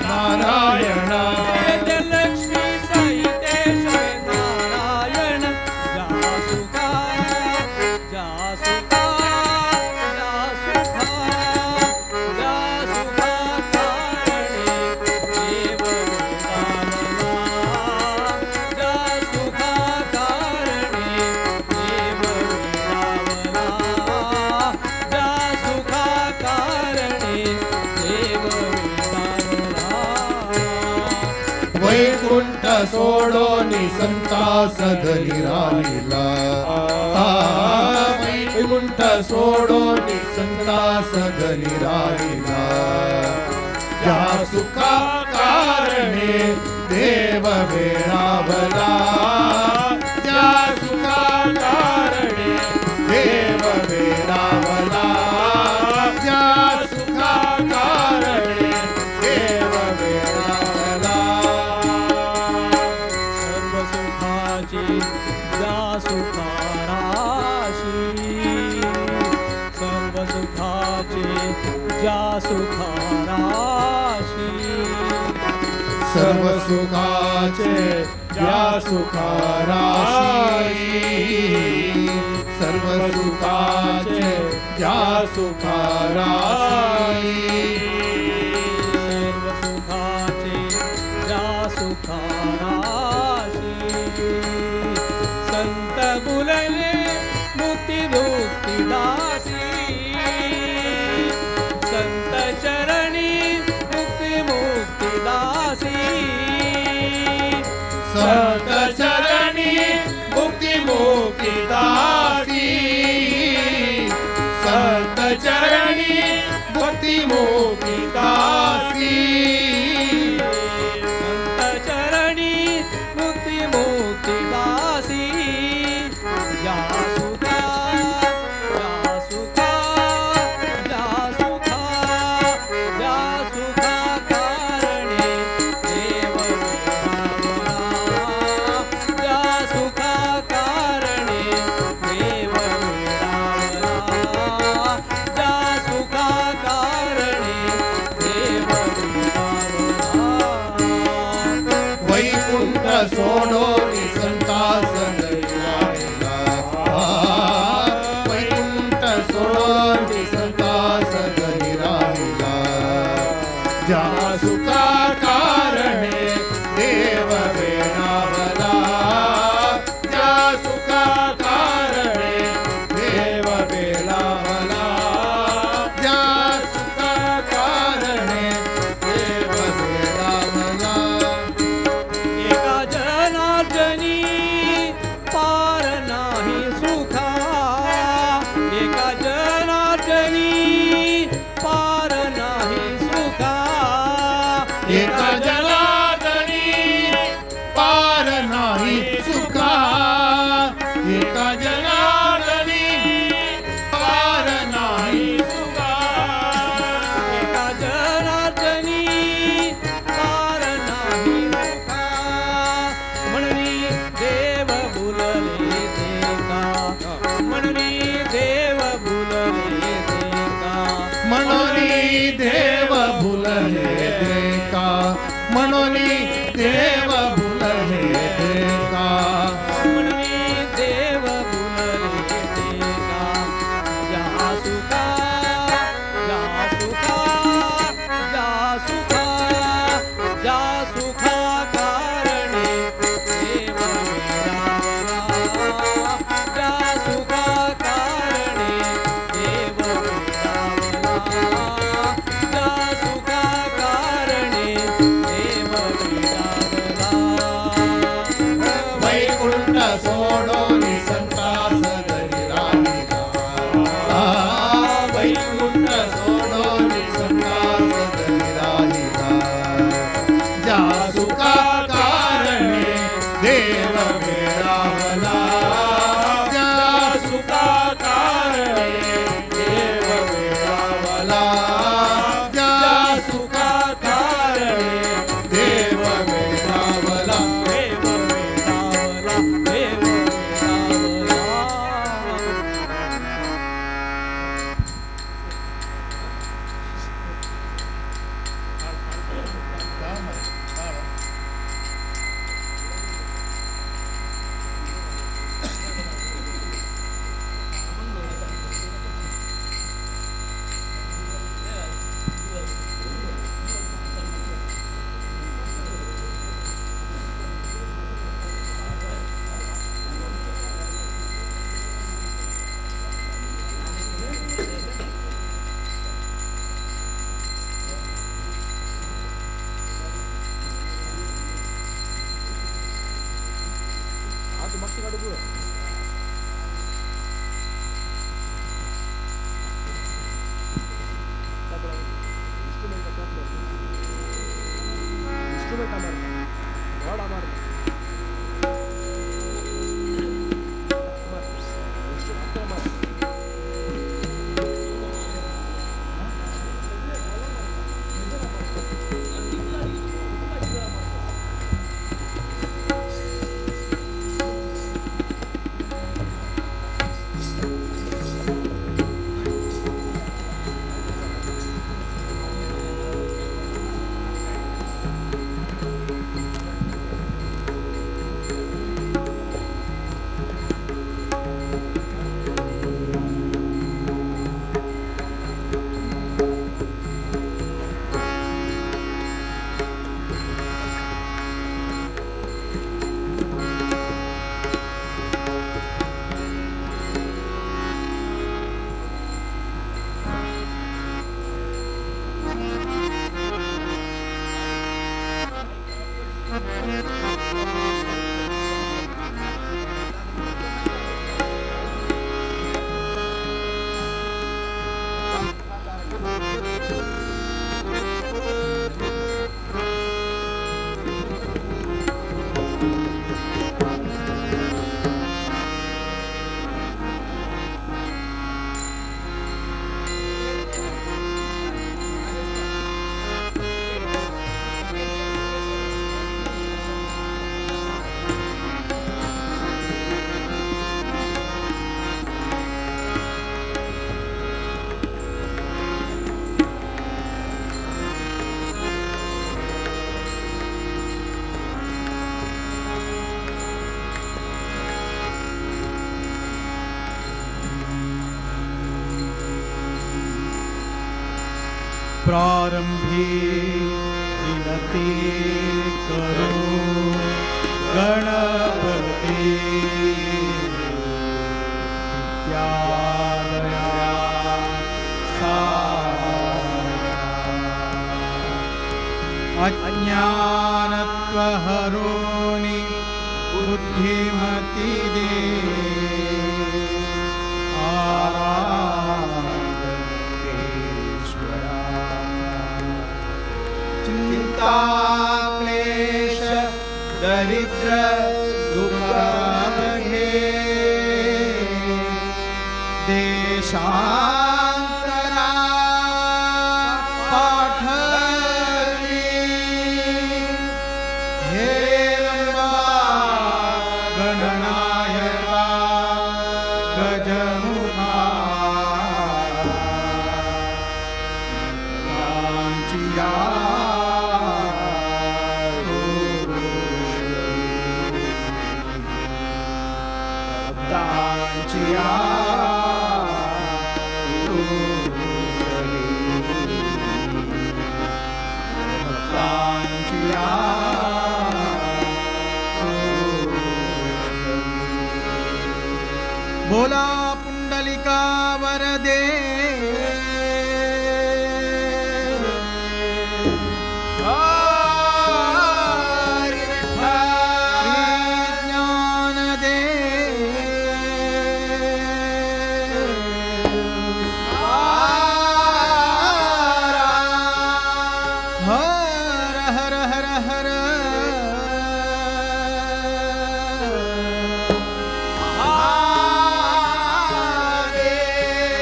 नारायण। जेथे लक्ष्मी सहिते शोभे नारायण, जा सुखा जा सुखा जा सुखा जा सुखा कारणे देव वेडावला, जा सुखा कारणे देव वेडावला, जा सुखा कारणे देव वेडावला। वैकुंठ सोडोनी संता सदनी राहिला, वैकुंठ सोडोनी संता सदनी राहिला। ज्या सुखा कारणे देव वेडावला, ज्या सुखा कारणे देव वेडावला, ज्या सुखा कारणे देव वेडावला। सर्व सुखाची ज्या सुखा राशी, सर्व सुखाचे ज्या सुखा राशी, सर्व सुखाचे ज्या सुखा राशी, सर्व सुखाचे ज्या सुखा राशी, सर्व सुखाचे ज्या सुखा राशी। संत बुलले मुक्ती मुक्ती दासी, संत चरणी मुक्ती मुक्ती दासी, संत चरणी मुक्ती मुक्ती दासी, संत चरणी मुक्ती मुक्ती दासी, संत चरणी मुक्ती मुक्ती दासी। जा सुखा जा सुखा जा सुखा जा सुखा कारणे देव वेडावला, जा सुखा कारणे देव वेडावला, जा सुखा कारणे देव वेडावला। वैकुंठ सोडोनी संता सदनी राहिला, वैकुंठ सोडोनी संता सदनी राहिला। ज्या सुखा कारणे देव वेडावला, ज्या सुखा कारणे देव वेडावला, ज्या सुखा कारणे देव वेडावला। एका जनार्दनी पार नाही सुखा, एका जनार्दनी पार नाही सुखा, एका म्हणून देव भुलले का, म्हणून देव भुलले का. ज्या सुखा ज्या सुखा ज्या सुखा ज्या सुखा कारणे देव मिळावला, ज्या सुखा कारणे देव मिळावला, ज्या सुखा कारणे देव मिळावला. वैकुंठ सोडोनी संतास घरी राहिला, वैकुंठ सोडोनी संतास घरी राहिला. ज्या सुखा कारणे देव मिळावला, ज्या सुखा कारणे देव मिळावला, ज्या सुखा कारणे देव मिळावला. देव मिळावला, देव मिळावला. प्रारंभी विनती करो गणपती विद्यालया सारा अज्ञानत्वहरोनि बुद्धिमती दे आराधकेश्वरा चिंता क्लेश दरिद्र दुःख देशांतरा पाठवी हे गणनायका गजमुखा कांचिया। बोला पुंडलिका वरदे हरी विठ्ठल ज्ञानदेव हर हर हर हर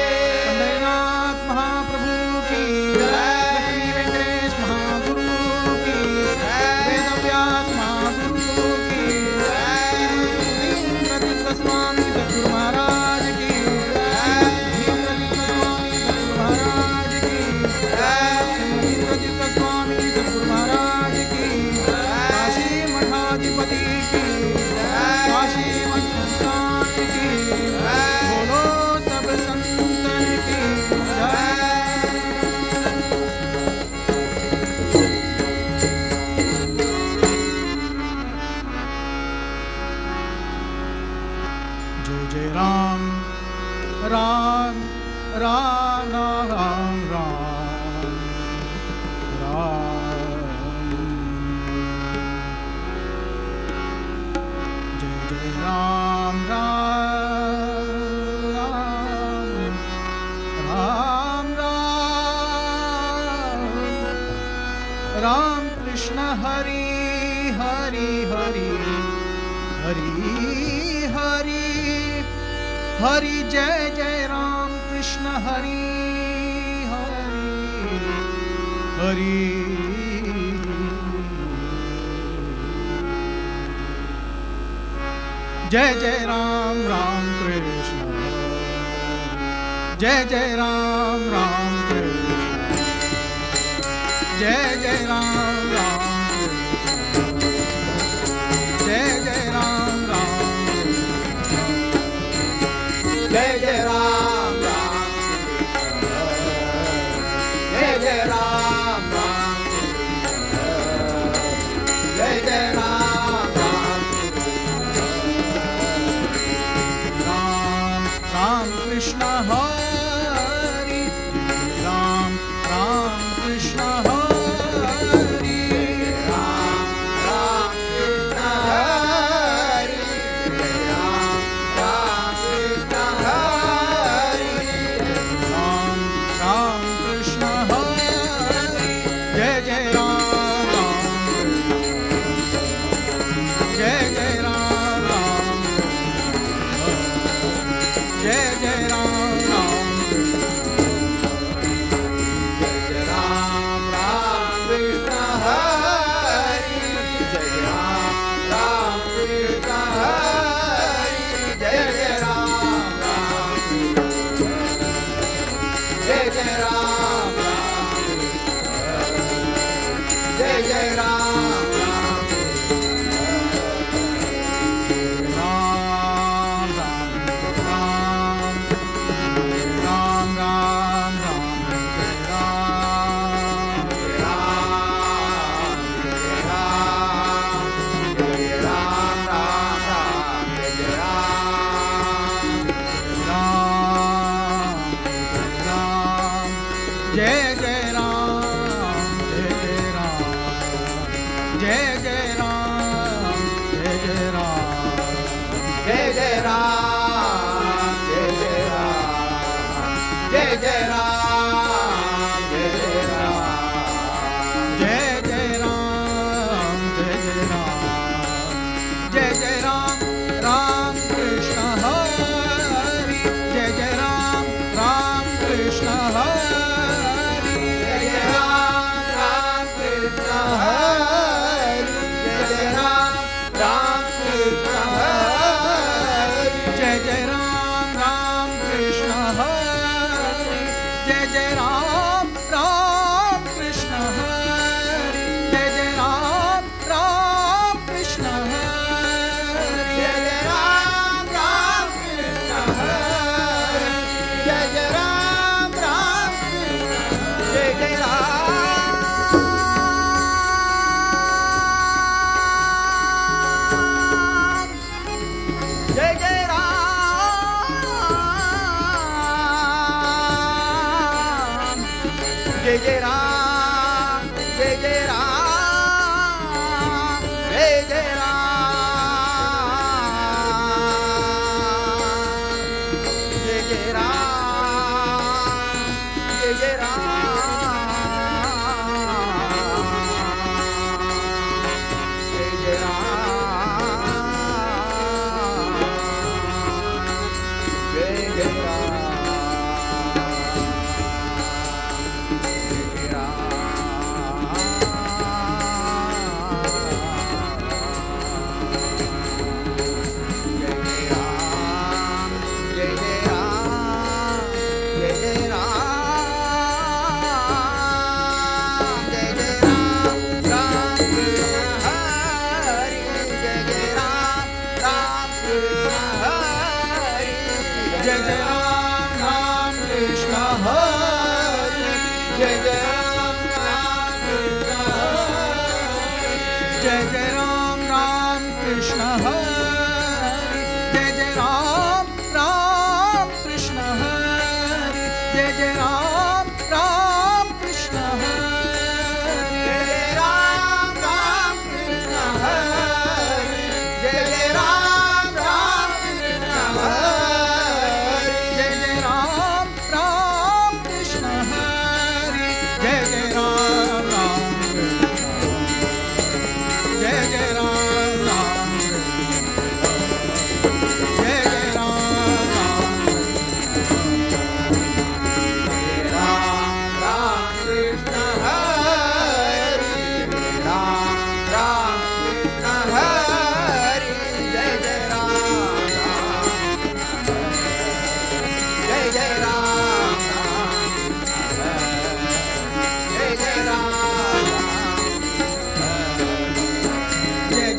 पंढरीनाथ महाप्रभु की लक्ष्मी वेंकटेश महागुरु की वेदव्यास महागुरु की श्री स्वामी सद्गुरु महाराज की भीमतीर्थ स्वामी सद्गुरु महाराज की भीमतीर्थ स्वामी सद्गुरु महाराज की काशी मठाधिपति की काशी मठ संस्थान की बोलो सब संतन की जय। जय जय राम राम राम राम राम राम जय जय राम राम राम राम राम कृष्ण हरि हरि हरि हरि हरि हरि जय जय राम कृष्ण हरि हरि हरि। जय जय राम राम कृष्ण जय जय राम राम कृष्ण जय जय राम राम कृष्ण जय जय राम राम जय जय राम राम जय जय राम राम जय जय राम राम राम राम कृष्ण हरि राम राम कृष्ण हरि राम राम कृष्ण हरि राम राम कृष्ण हरि राम राम कृष्ण हरि जय जय राम राम जय जय राम राम जय जय राम राम जय जय राम राम कृष्ण हरि जय राम राम कृष्ण हरि जय जय राम राम जय जय राम राम जय जय राम राम राम राम राम राम राम राम राम जय राम राम राम जय राम राम राम जय जय राम जय जय राम जय जय राम जय जय राम जय जय राम जय जय राम जय जय राम जय जय राम जय जय राम जय जय राम जय जय राम राम कृष्ण हरि जय जय राम राम कृष्ण हरि जय जय राम राम कृष्ण हरि जय जय राम राम कृष्ण हरे जय जय राम राम कृष्ण हरे जय जय राम राम कृष्ण हरे जय जय राम राम कृष्ण हरे जय जय राम राम कृष्ण हरे जय जय राम राम कृष्ण हरे जय जय राम राम कृष्ण जय जय राम राम जय जय राम राम राम राम कृष्ण हरे राम राम कृष्ण हरे जय जय राम राम जय जय राम राम जय जय राम जय जय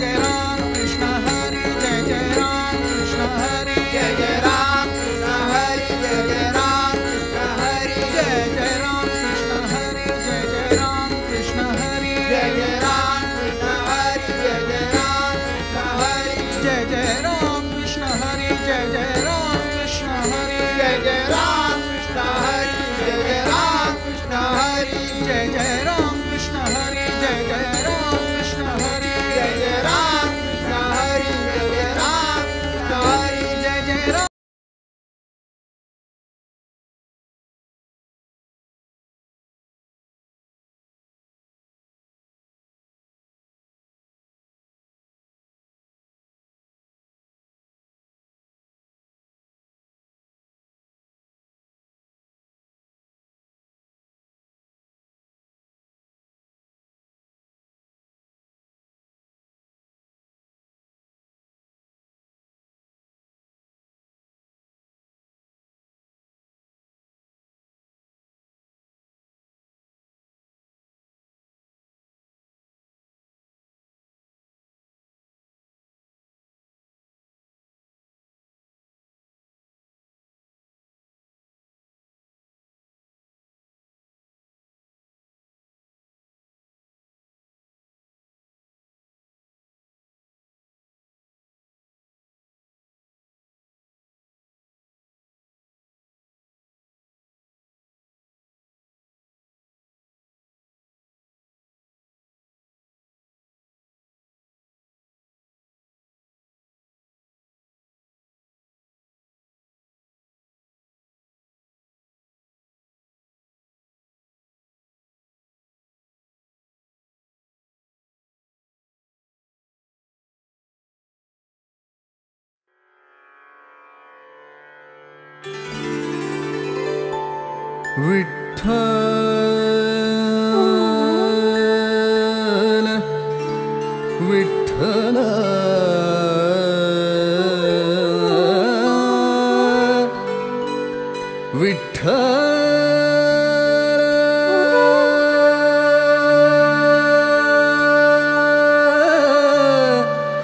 राम कृष्ण हरे जय जय राम कृष्ण हरे जय जय राम कृष्ण हरे जय जय राम कृष्ण हरे जय जय राम कृष्ण हरे जय जय राम कृष्ण हरे जय जय राम कृष्ण हरे जय जय राम कृष्ण हरे जय जय राम कृष्ण हरे जय जय राम कृष्ण हरे जय जय राम कृष्ण हरे जय जय राम कृष्ण हरे जय जय राम कृष्ण हरे जय जय राम कृष्ण हरे जय जय राम कृष्ण हरे जय जय राम कृष्ण हरे जय जय राम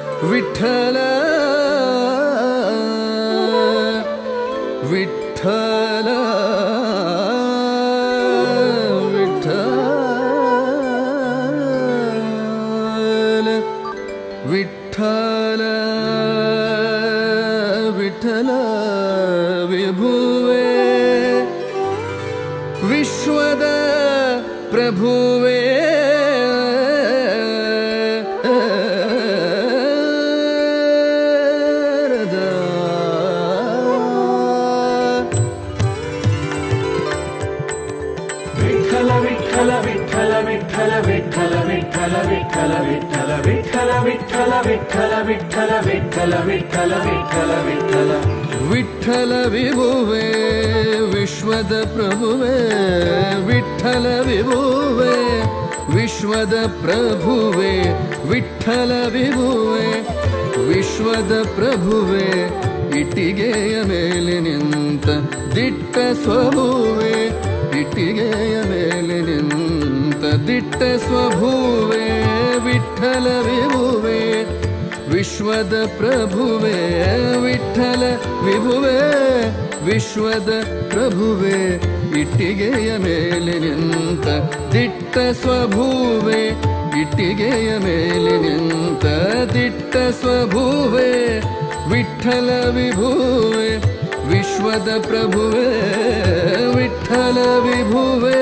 विठ्ठल विठ्ठल विठ्ठल विठ्ठल विठ्ठल विठ्ठल विठ्ठल विठ्ठल विभुवे विश्वद प्रभुवे विठ्ठल विठ्ठल विठ्ठल विठ्ठल विठ्ठल विठ्ठल विठ्ठल विठ्ठल विठ्ठल विठ्ठल विठ्ठल विठ्ठल विठ्ठल विठ्ठल विठ्ठल विठ्ठल विठ्ठल विभुवे विश्वद प्रभुवे विठ्ठल विभुवे विश्वद प्रभुवे विठ्ठल विभुवे ವಿಶ್ವದ ಪ್ರಭುವೆ ಇಟ್ಟಿಗೆಯ ಮೇಲೆ ನಿಂತ ದಿಟ್ಟ ಸ್ವಭುವೆ ಇಟ್ಟಿಗೆಯ ಮೇಲೆ ನಿಂತ ದಿಟ್ಟ ಸ್ವಭುವೆ ವಿಠಲ ವಿಭುವೆ ವಿಶ್ವದ ಪ್ರಭುವೆ ವಿಠಲ ವಿಭುವೆ ವಿಶ್ವದ ಪ್ರಭುವೆ ಇಟ್ಟಿಗೆಯ ಮೇಲೆ ನಿಂತ ದಿಟ್ಟ ಸ್ವಭುವೆ ಇಟ್ಟಿಗೆಯ ಮೇಲೆ ನಿಂತ ದಿಟ್ಟ ಸ್ವಭುವೆ ವಿಠಲ ವಿಭುವೆ ವಿಶ್ವದ ಪ್ರಭುವೆ ವಿಠಲ ವಿಭುವೆ.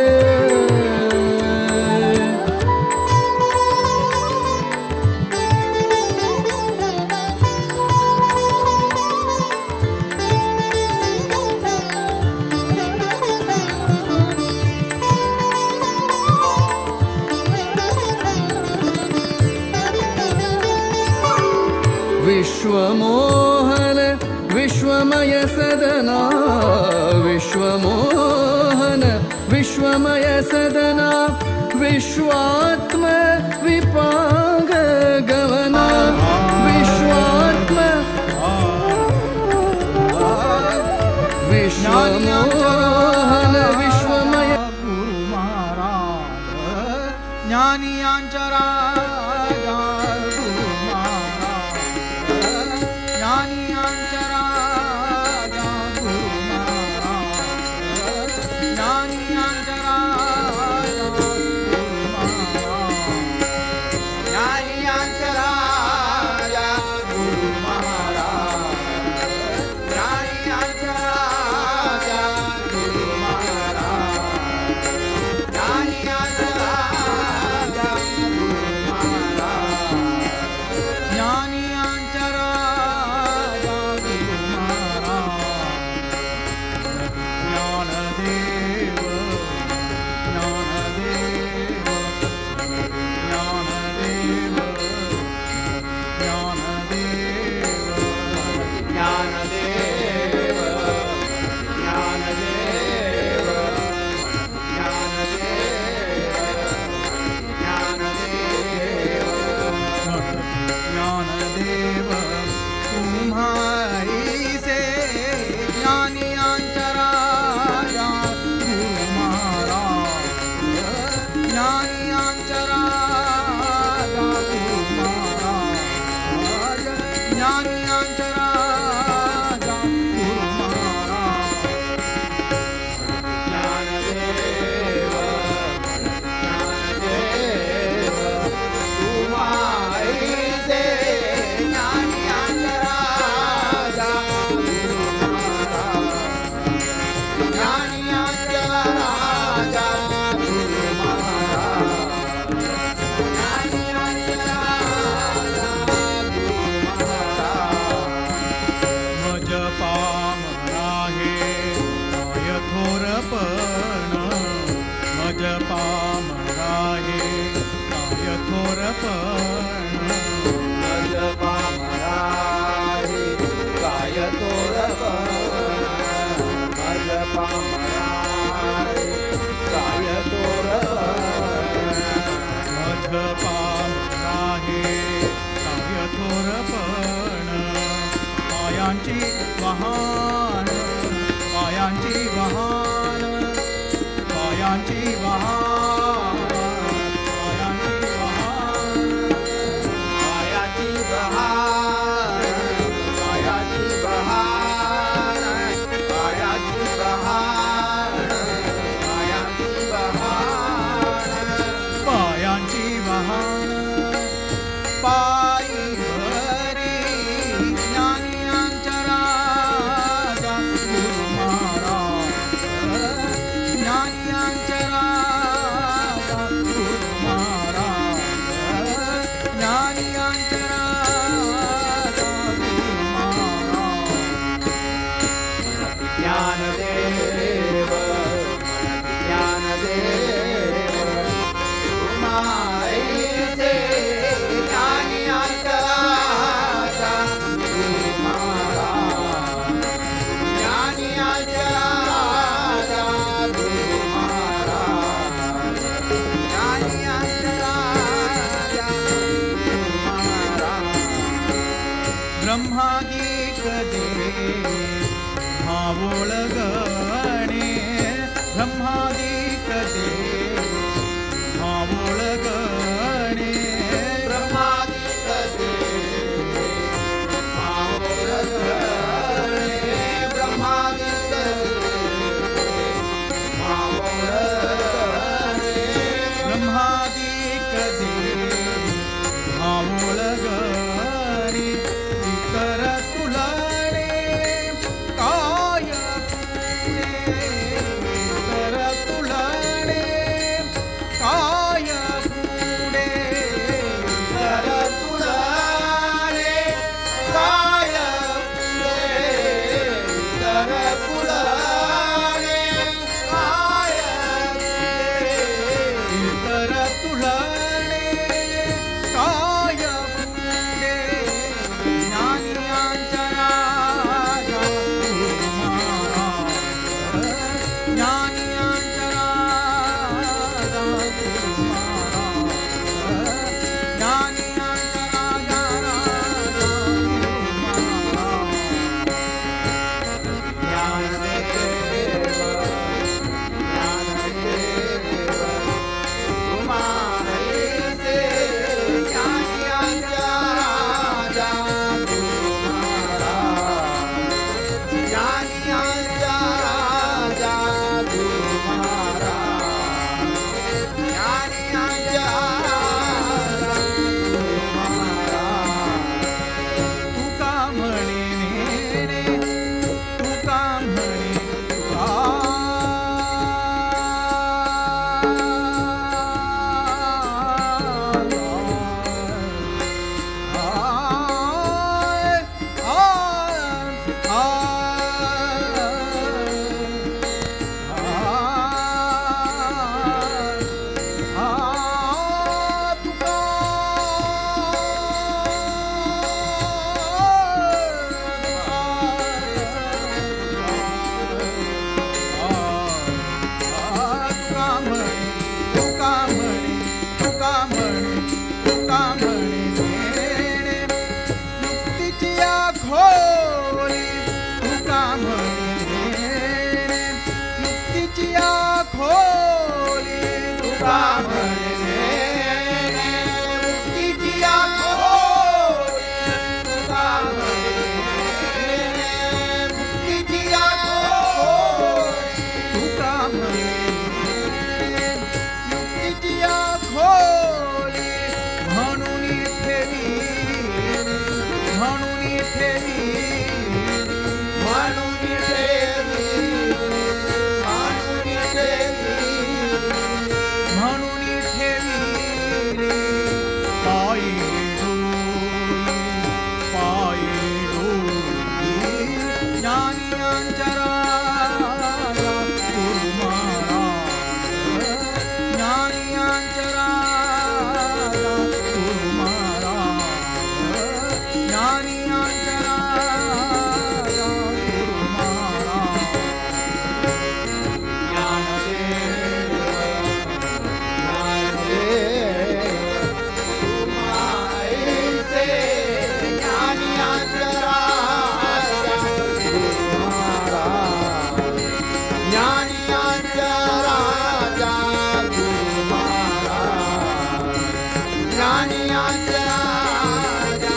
ವಿಶ್ವಮೋಹನ ವಿಶ್ವಮಯ ಸದನ ವಿಶ್ವಮೋಹನ ವಿಶ್ವಮಯ ಸದನ ವಿಶ್ವಾತ್ಮ ವಿಪಾಂಗ ಗಮನ ವಿಶ್ವಾತ್ಮ ವಿಶ್ವಮೋಹನ ವಿಶ್ವಮಯ ಗುರು ಮಹಾರಾಜ ಜ್ಞಾನಿಯಾಂಚ ರಾಜ ಗುರು ಮಹಾರಾಜ ಜ್ಞಾನಿಯಾಂಚ ರಾಜ ಗುರು ಮಹಾರಾಜ ಜ್ಞಾನಿಯಾಂಚ ರಾಜ ಗುರು ಮಹಾರಾಜ ಜ್ಞಾನಿಯಾಂಚ ರಾಜ ಗುರು ಮಹಾರಾಜ ಜ್ಞಾನಿಯಾಂಚ ರಾಜ ಗುರು ಮಹಾರಾಜ ಜ್ಞಾನಿಯಾಂಚ ರಾಜ ಗುರು ಮಹಾರಾಜ ಜ್ಞಾನಿಯಾಂಚ ರಾಜ ಗುರು ಮಹಾರಾಜ ಜ್ಞಾನದೇವ ಜ್ಞಾನದೇವ ಜ್ಞಾನದೇವ ಜ್ಞಾನದೇವ ಜ್ಞಾನದೇವ ಜ್ಞಾನದೇವ ಜ್ಞಾನದೇವ ಜ್ಞಾನದೇವ तुम्हारी से ज्ञानियांच राजा गुरु महाराज ज्ञानियांच राजा गुरु महाराज ज्ञानियांच राजा गुरु महाराज ज्ञानदेव ज्ञानदेव तुम्हारी से ज्ञानियांच राजा गुरु महाराज ज्ञानियांच राजा गुरु महाराज ज्ञानियांच राजा गुरु महाराज मज पामराहे काय थोरपण मज पामराहे काय थोरपण मज पामराहे काय तोरपण मज पामराहे काय तोरपण मज पामराहे काय थोरपण पायांची वाहन पायांची वाहन पायांची वाहन पायांची वाहन पायाची बहार पायाची बहार पायाची बहार पायाची बहार पायांची वाहन पायी भरी ज्ञानियांच राजा गुरु महाराज ज्ञानियांच राजा गुरु महाराज ज्ञानियांच राजा गुरु महाराज ज्ञानदेव ज्ञानदेव तुम्हारी से ज्ञानियांच राजा गुरु महाराज ज्ञानियांच राजा गुरु महाराज ज्ञानियांच राजा गुरु महाराज ब्रह्मादिक देव भावोळगणे ब्रह्मादिक देव भावोळगणे ब्रह्मादिक देव भावोळगणे ब्रह्मादिक देव भावोळगणे ब्रह्मादिक देव पुण्याचा राजा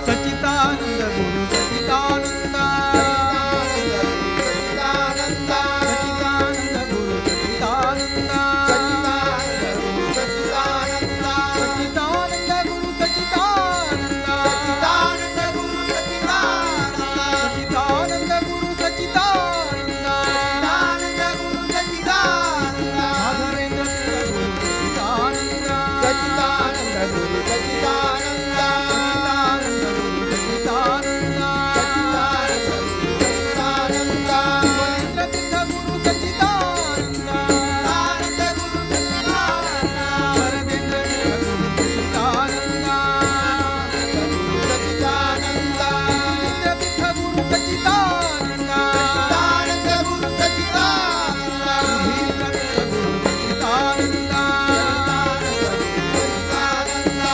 सच्चिदानंद गुरु सच्चिदानंद सच्चिदानंद सच्चिदानंद गुरु सच्चिदानंद सच्चिदानंद सच्चिदानंद गुरु सच्चिदानंद सच्चिदानंद गुरु सच्चिदानंद सच्चिदानंद गुरु सच्चिदानंद सच्चिदानंद गुरु सच्चिदानंद राघवेंद्र गुरु सच्चिदानंद सच्चिदानंद गुरु सच्चिदानंद सच्चिदानंद गुरु सच्चिदानंद सच्चिदानंद सच्चिदानंद भुवनेंद्र तीर्थ गुरु सच्चिदानंद आनंद गुरु सच्चिदानंद वरदेंद्र तीर्थ गुरु सच्चिदानंद सच्चिदानंद इंद्र तीर्थ गुरु सच्चिदानंद सच्चिदानंद गुरु सच्चिदानंद सुधींद्र तीर्थ गुरु सच्चिदानंद सच्चिदानंद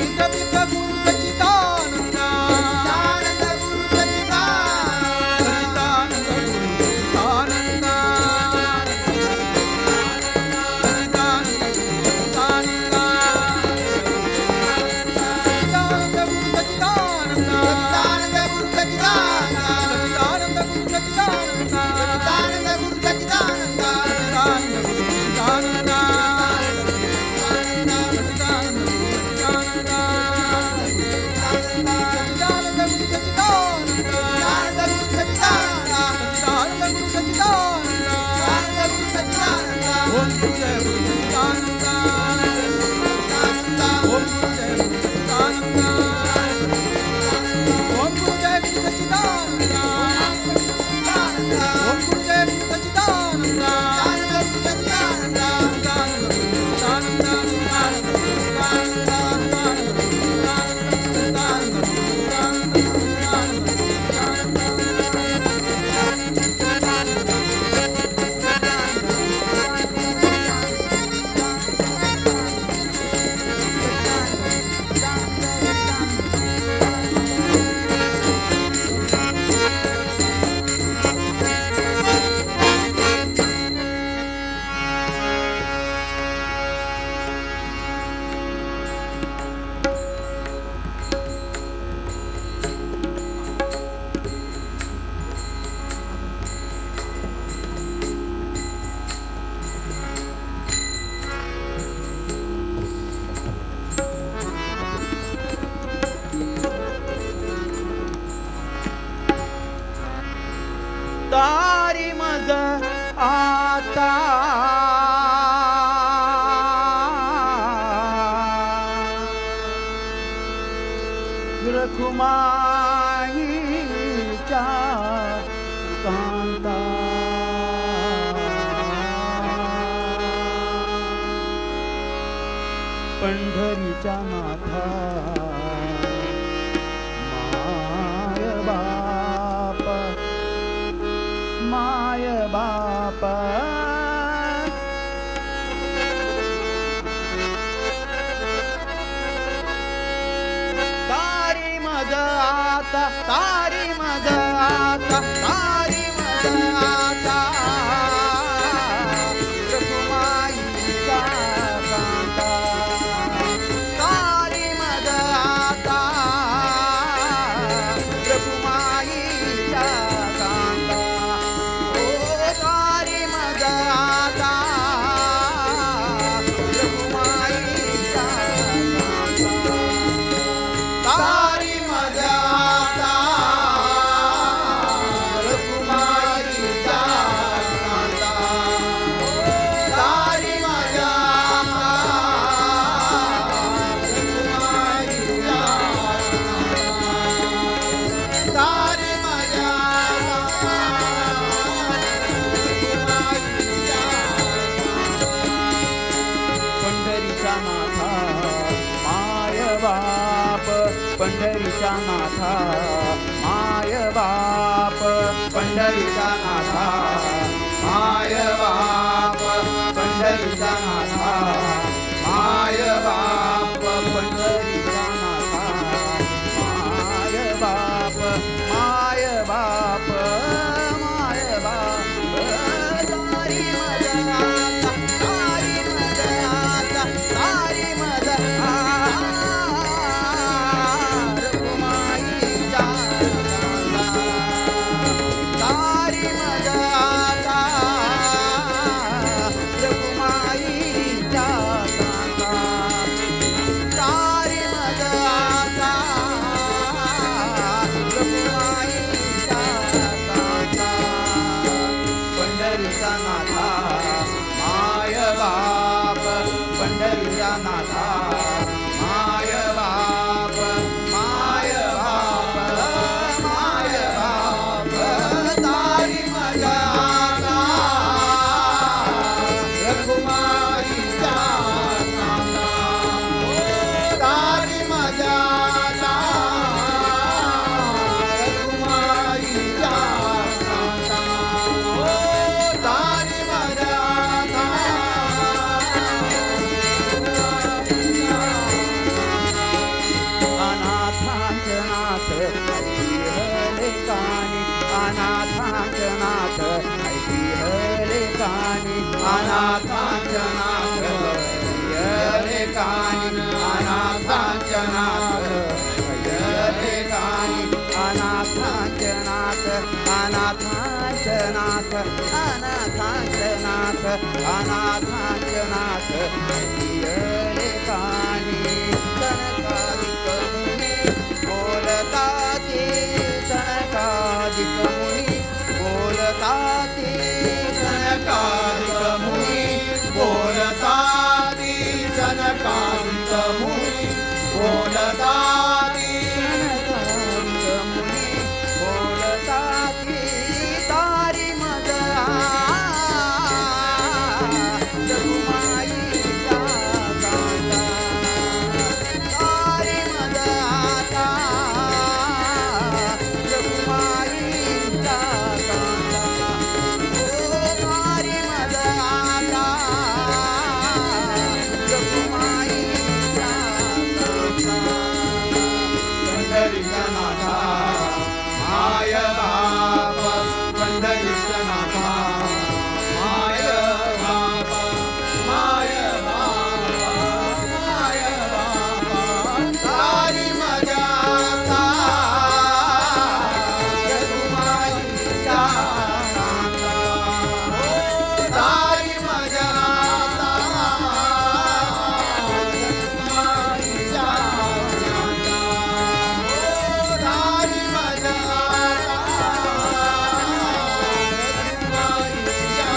इंद्र तीर्थ गुरु सच्चिदानंद सच्चिदानंद गुरु सच्चिदानंद सच्चिदानंद गुरु सच्चिदानंद सच्चिदानंद सच्चिदानंद सच्चिदानंद गुरु सच्चिदानंद सच्चिदानंद गुरु सच्चिदानंद सच्चिदानंद गुरु सच्चिदानंद सच्चिदानंद गुरु सच्चिदानंद सच्चिदानंद गुरु सच्चिदानंद सच्चिदानंद गुरु सच्चिदानंद सच्चिदानंद गुरु सच्चिदानंद सच्चिदानंद गुरु सच्चिदानंद सच्चिदानंद गुरु सच्चिदानंद सच्चिदानंद गुरु सच्चिदानंद ओम गुरु जय गुरु सच्चिदानंद ओम गुरु जय गुरु सच्चिदानंद ओम गुरु जय गुरु सच्चिदानंद ओम गुरु जय गुरु सच्चिदानंद सच्चिदानंद गुरु सच्चिदानंद सच्चिदानंद सच्चिदानंद सच्चिदानंद तारी मज आता रखुमाईच्या कांता पंढरीच्या नाथा माय बाप माय बाप तारी मज आता तारी मज आता तारी मज आता रखुमाईच्या कांता तारी मज आता रखुमाईच्या कांता ओ तारी मज आता रखुमाईच्या कांता तारी मज आता रखुमाईच्या कांता तारी मज आता रखुमाईच्या तारी मज आता रखुमाईच्या पंढरीचा नाथा माय बाप पंढरीचा नाथा माय बाप पंढरीचा नाथा माय बाप पंढरीचा नाथा माय बाप पंढरीचा नाथा माय बाप माय बाप माय बाप तारी मज आता तारी मज आता नाथा my बाप my बाप my बाप तारी मजा रखुमाईच्या नाथा तारी मजा रखुमाईच्या नाथा तारी मजा. अनाथांच नाथ ऐकी कानी अनाथांच नाथ ऐकी कानी अनाथांच नाथ ऐकी कानी अनाथांच नाथ ऐकी कानी अनाथांच नाथ अनाथांच नाथ अनाथांच नाथ अनाथांच नाथ ऐकी कानी. सनकादिक मुनी बोलताती सनकादिक मुनी बोलताती सनकादिक मुनी बोलताती सनकादिक मुनी बोलताती सनकादिक मुनी बोलताती तारी मजा रघुमाईचा कांता तारी मजा रघुमाईचा कांता ओ तारी मजा रघुमाईचा कांता. पंढरीचा नाथा my बाप पंढरीचा नाथा my बाप my बाप my बाप तारी मजा रघुमाईचा नाथा तारी मजा रघुमाईचा नाथा तारी मजा रघुमाईचा.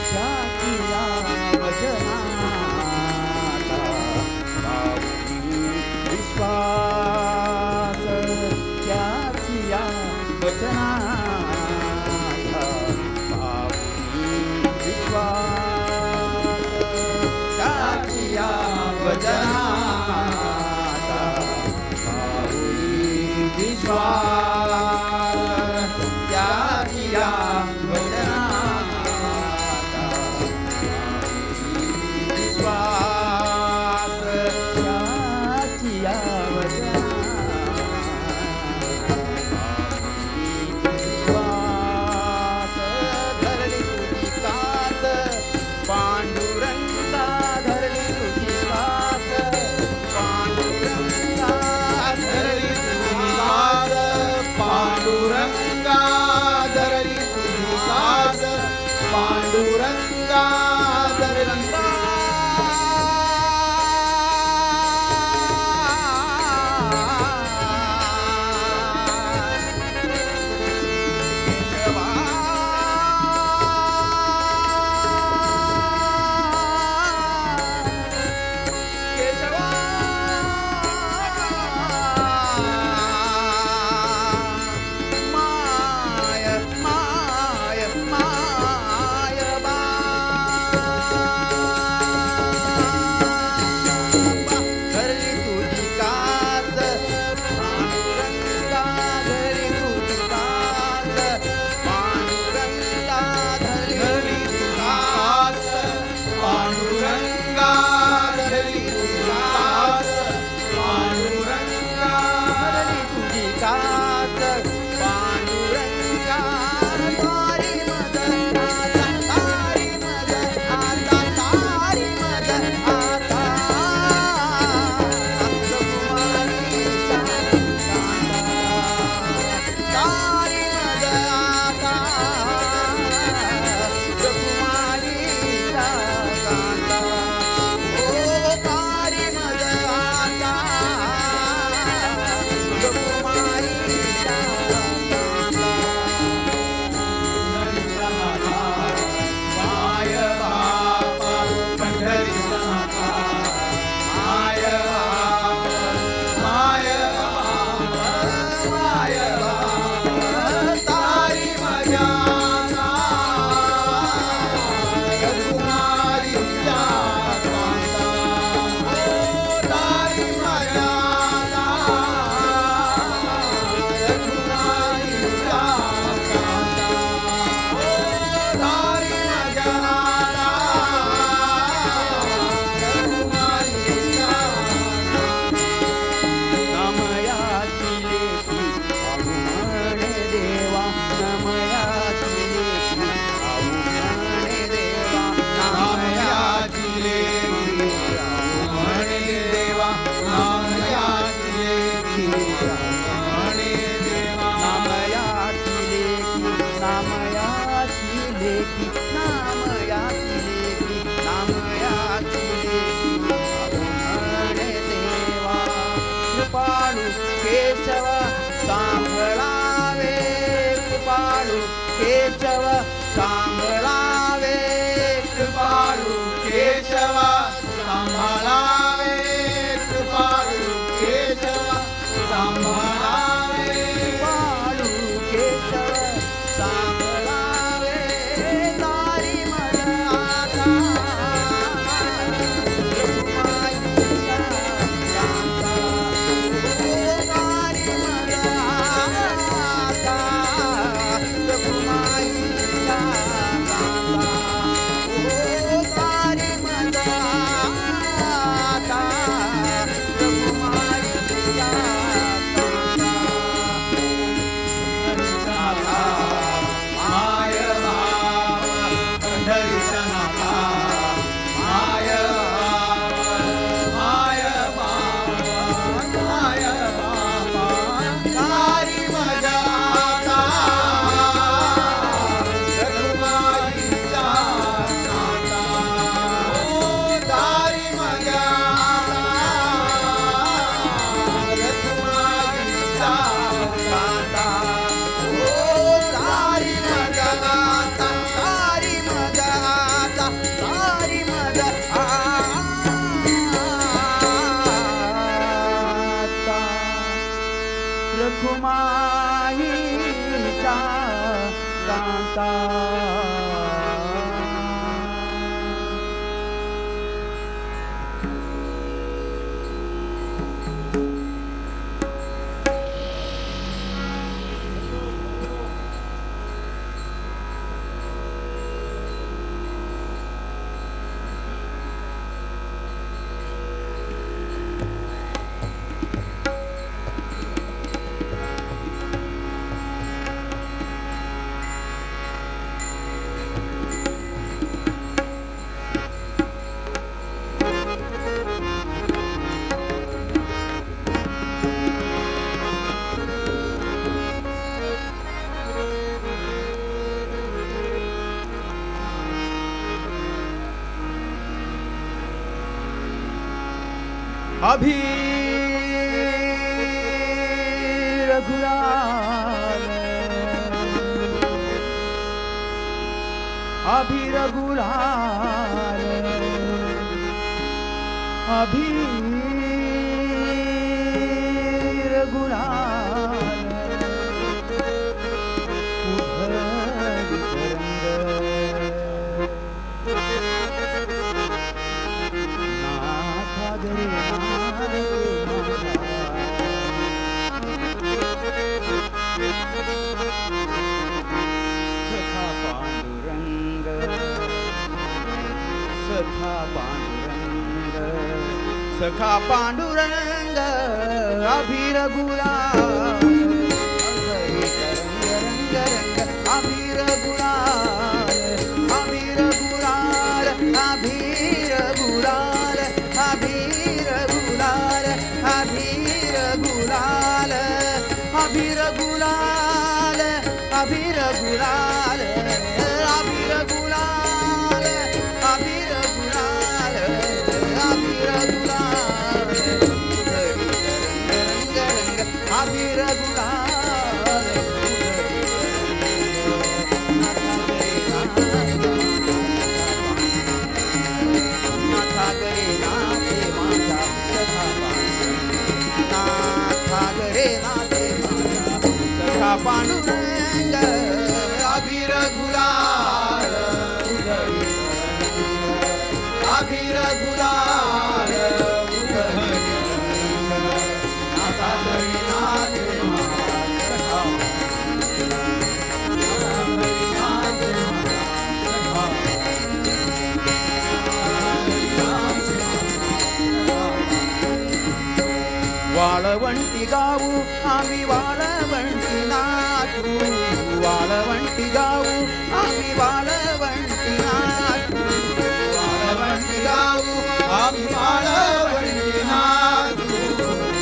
त्याचिया वचनाचा पाऊनी विश्वास त्याचिया वचनाचा पाऊनी विश्वास त्याचिया वचनाचा पाऊनी विश्वास त्याचिया वचनाचा विश्वास त्याचिया विश्वास धरली तुझी कात पांडुरंगा धरली तुझी कात पांडुरंगा धरली तुझी साथ पांडुरंगा धरली तुझी साथ पांडुरंगा धरली केशवा my my my बाप. केशव सांभाळावे कृपाळू केशवा सांभाळावे कृपाळू केशवा सांभाळावे कृपाळू केशव सांभाळावे तारी मज आता रखुमाईच्या कांता तारी मज आता रखुमाईच्या कांता तारी मज आता रखुमाईच्या कांता. नाथा my बाप पंढरीचा नाथा my बाप my बाप my बापा तारी मजा आता रघुमाईचा नाथा ओ तारी मजा आता रघुमाईचा नाथा ओ तारी मज आता तारी मज आता तारी मज आता रखुमाईच्या कांता. अभी रघुलाल अभी रघुलाल अभी रघुलाल उधर तरंग नाथा गरे सखा पांडुरंग सखा पांडुरंग सखा पांडुरंग अभी रघुलाल रंग रंग अभी रघुलाल अभी रघुलाल अभी रघुलाल अभी रघुलाल अभी रघुलाल अभी रघुलाल अभी रघुलाल अभी रघुलाल अभी रघुलाल अभी रघुलाल रंग रंग अभी रघुलाल नाथा गरे नाथे माझा सखा नाथा गरे नाथे माझा सखा पांडुरंग अभी रघुलाल अभी रघुलाल नाथा गरे नाथे माझा वाळवंटी गाऊ आम्ही वाळवंटी नाचू वाळवंटी गाऊ आम्ही वाळवंटी नाचू वाळवंटी गाऊ आम्ही वाळवंटी नाचू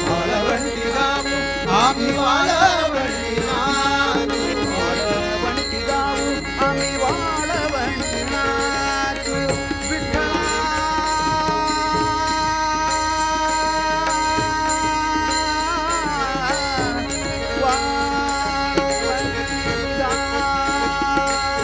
वाळवंटी गाऊ आम्ही वाळवंटी नाचू वाळवंटी गाऊ आम्ही वाळवंटी नाचू विठ्ठला वाळवंटी गाऊ.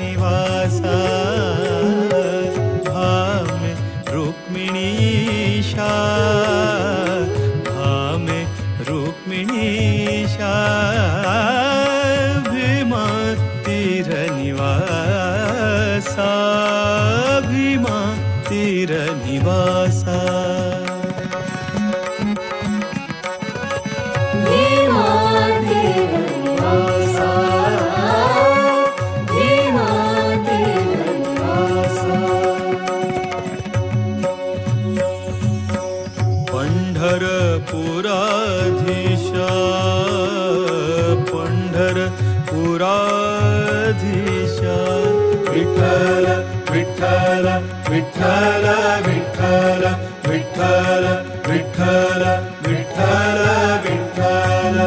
निवासा भामे रुक्मिणीशा भामे रुक्मिणीशा भीमा तीर निवासा भीमा तीर निवासा पंढरपुराधीशा पंढरपुराधीशा विठ्ठल विठ्ठल विठ्ठल विठ्ठल विठ्ठल विठ्ठल विठ्ठल विठ्ठल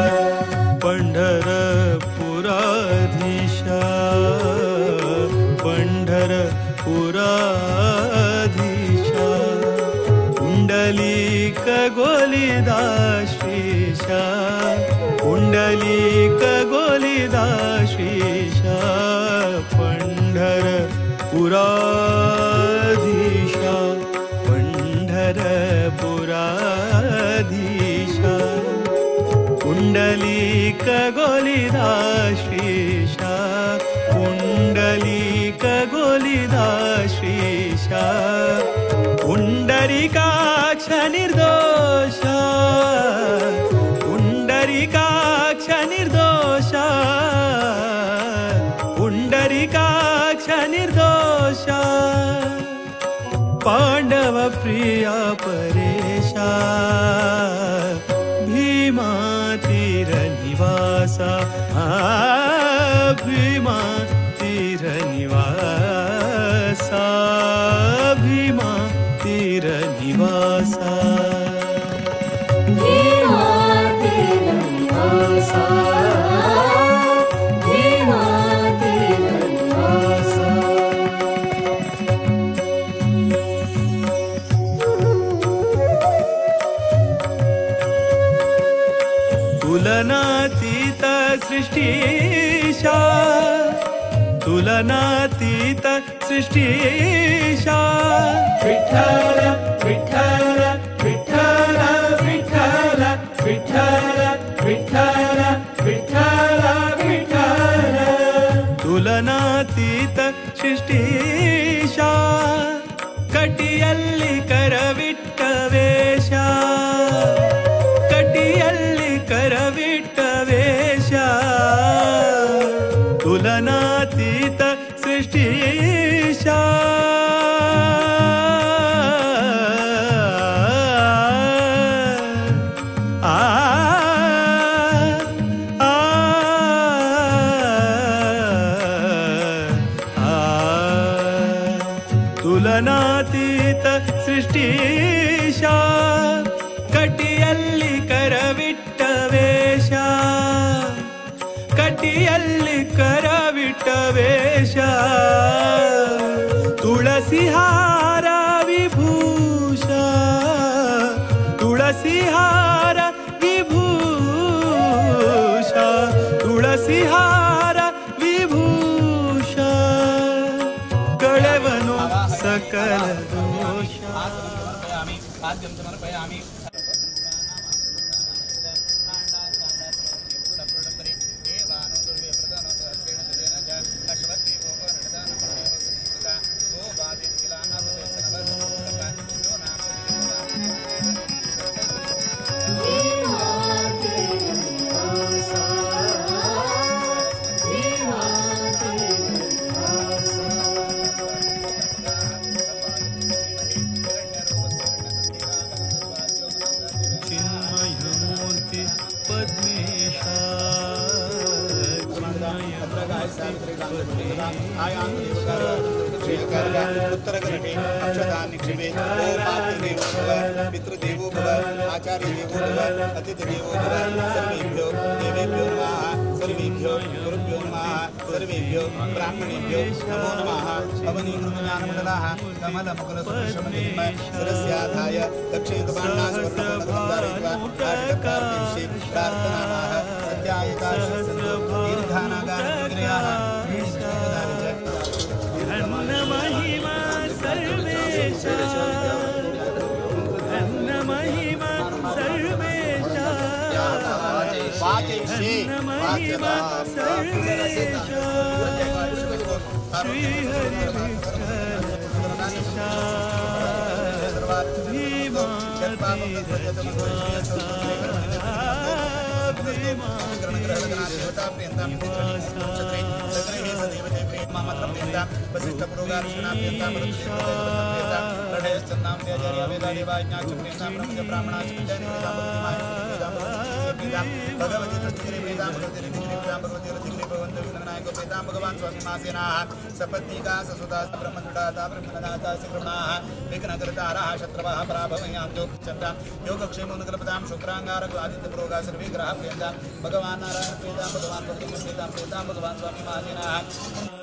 पंढरपुराधीशा पंढरपुराधीशा पुंडलीक गोलिदा श्रीशा पुंडलीक गोलिदा श्रीशा पंढरपुराधीशा पंढरपुराधीशा पुंडलीक गोलिदा श्रीशा पुंडलीक गोलिदा श्रीशा पुंडरीकाक्ष निर्दोषा पुंडरीकाक्ष निर्दोषा पुंडरीकाक्ष निर्दोषा पांडव प्रिया परेशा भीमा तीर निवासा भीमा तीर निवासा भीमा तीर निवासा भीमा तीर निवासा भीमा तीर निवासा। तुलनातीत सृष्टीशा तुलनातीत सृष्टीशा विठ्ठल विठ्ठल विठ्ठल विठ्ठल विठ्ठल विठ्ठल विठ्ठल विठ्ठल तुलनातीत सृष्टीशा कटिಯಲ್ಲಿ करविट्ಟ ವೇಷ ಕಟಿಯಲ್ಲಿ ಕರವಿಟ್ಟ ವೇಷ ತುಲನಾತೀತ ಸೃಷ್ಟೀಶಾ ಆ ಆ ಆ ತುಲನಾತೀತ ಸೃಷ್ಟೀಶಾ ಕಟಿಯಲ್ಲಿ ಕರವಿಟ್ಟ ವೇಷ ಕಟಿಯಲ್ಲಿ ಕರವಿಟ್ಟ ವೇಷ ತುಳಸಿಹಾರ ವಿಭೂಷ ತುಳಸಿಹಾರ ವಿಭೂಷ ತುಳಸಿಹಾರ ವಿಭೂಷ ಕಳೆವನು ಸಕಲ ದೋಷ. समर्पयामि। पितृदेवो भव, आचार्य देवो भव, अतिथि देवो भव, सर्वेभ्यो देवेभ्यो नमः, सर्वेभ्यो गुरुभ्यो नमः, सर्वेभ्यो ब्राह्मणेभ्यो नमो नमः। अवनीकृतज्ञानमण्डलाः कमलमुकुलसुषमनिर्म सरस्याधाय दक्षिणकपाण्डासुवर्णपूर्णकं धारयित्वा प्रार्थनामाह सत्यायकाशस्सन्तु दीर्घानागानविग्रहाः त्रीणि विष्णुपदानि च। धन महिमा सर्वेशा श्री हरि विठ्ठल भगवान स्वामी मासेनाः सपत्नीका ससुता ब्रह्मदृढाता ब्रह्मणदाता सकृणाः विघ्नकर्तारः शत्रवः पराभवयान्तो चन्द्रा योगक्षेमोनुकल्पतां शुक्राङ्गारक आदित्यप्रोगा सर्वे ग्रह प्रियन्तां भगवान् नारायण प्रियतां भगवान प्रियतां प्रियतां भगवान स्वामी महासेनाः।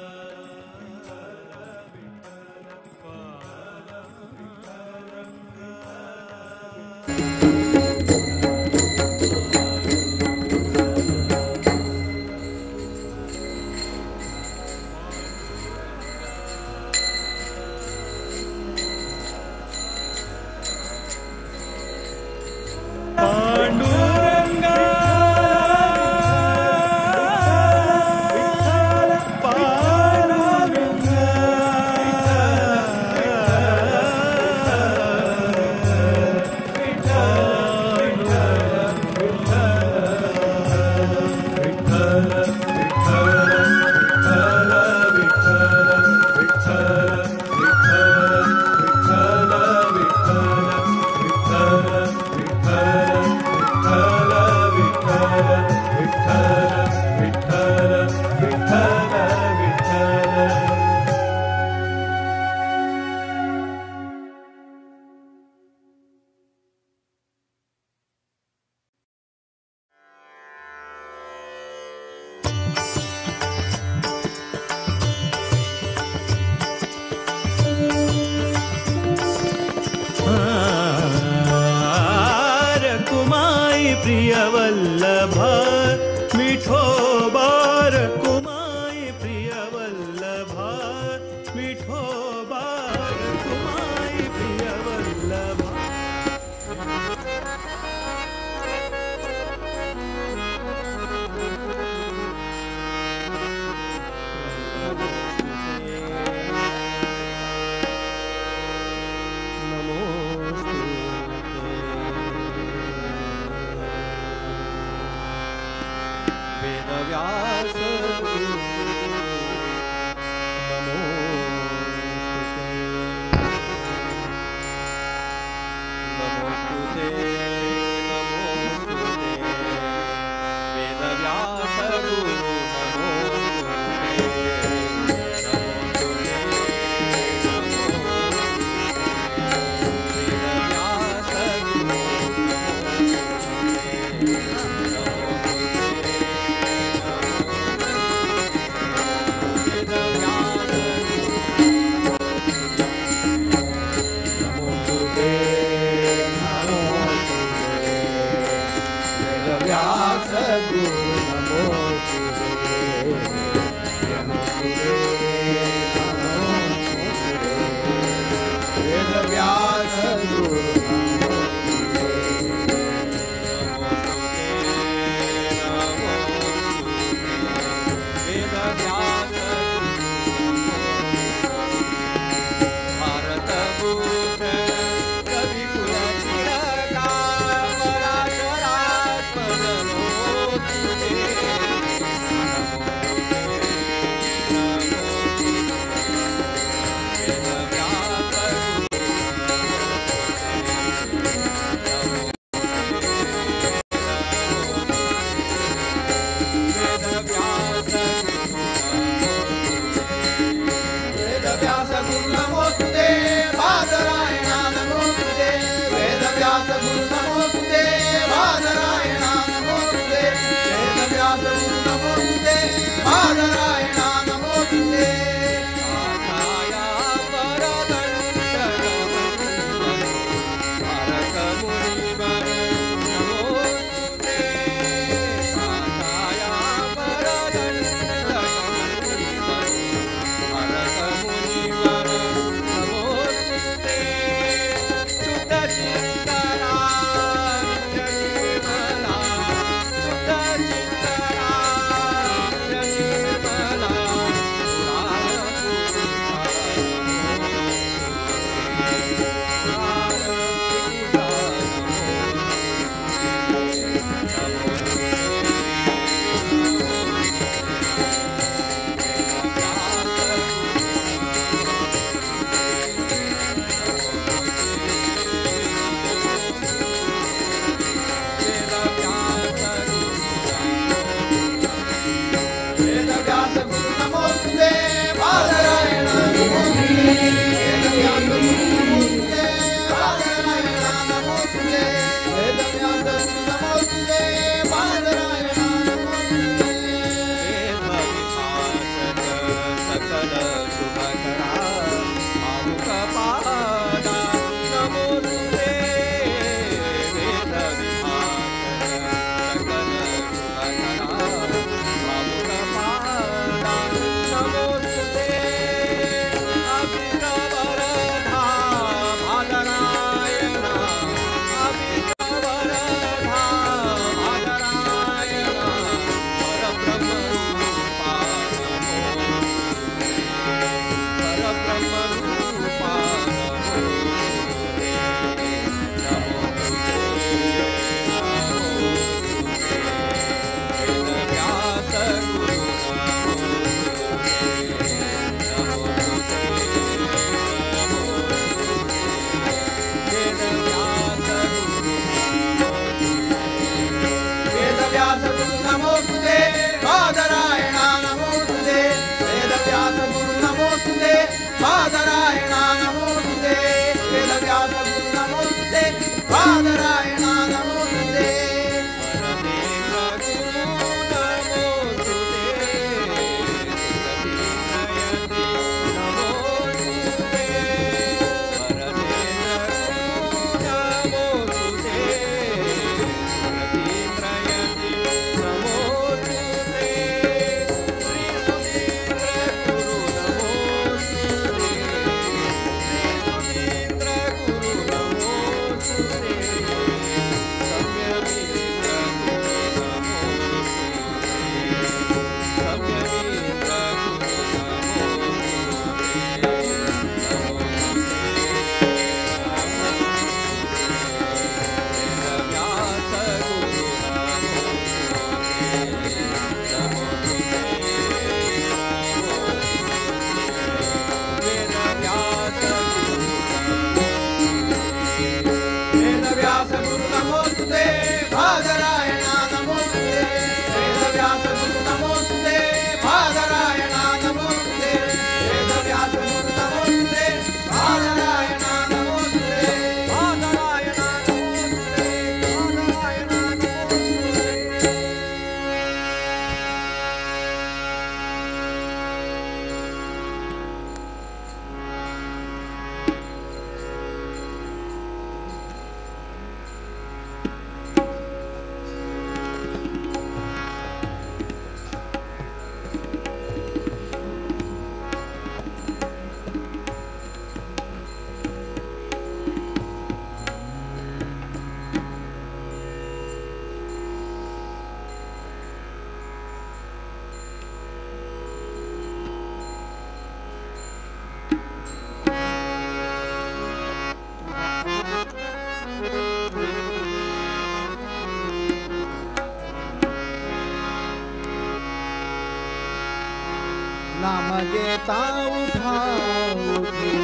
घेता उठावती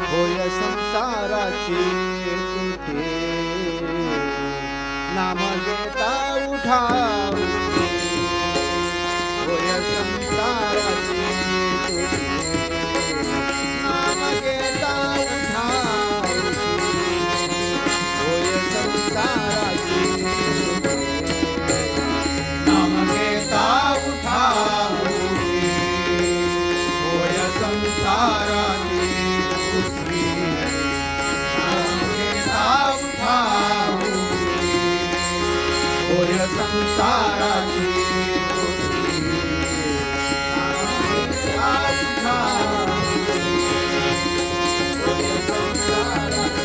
होय संसाराची तुटी नाम घेता उठावती होय संसाराची तुटी नाम घेता उठावती होय संसाराची तुटी नाम घेता उठावती होय संसाराची तुटी नाम घेता उठावती होय संसाराची तुटी नाम घेता उठावती होय संसाराची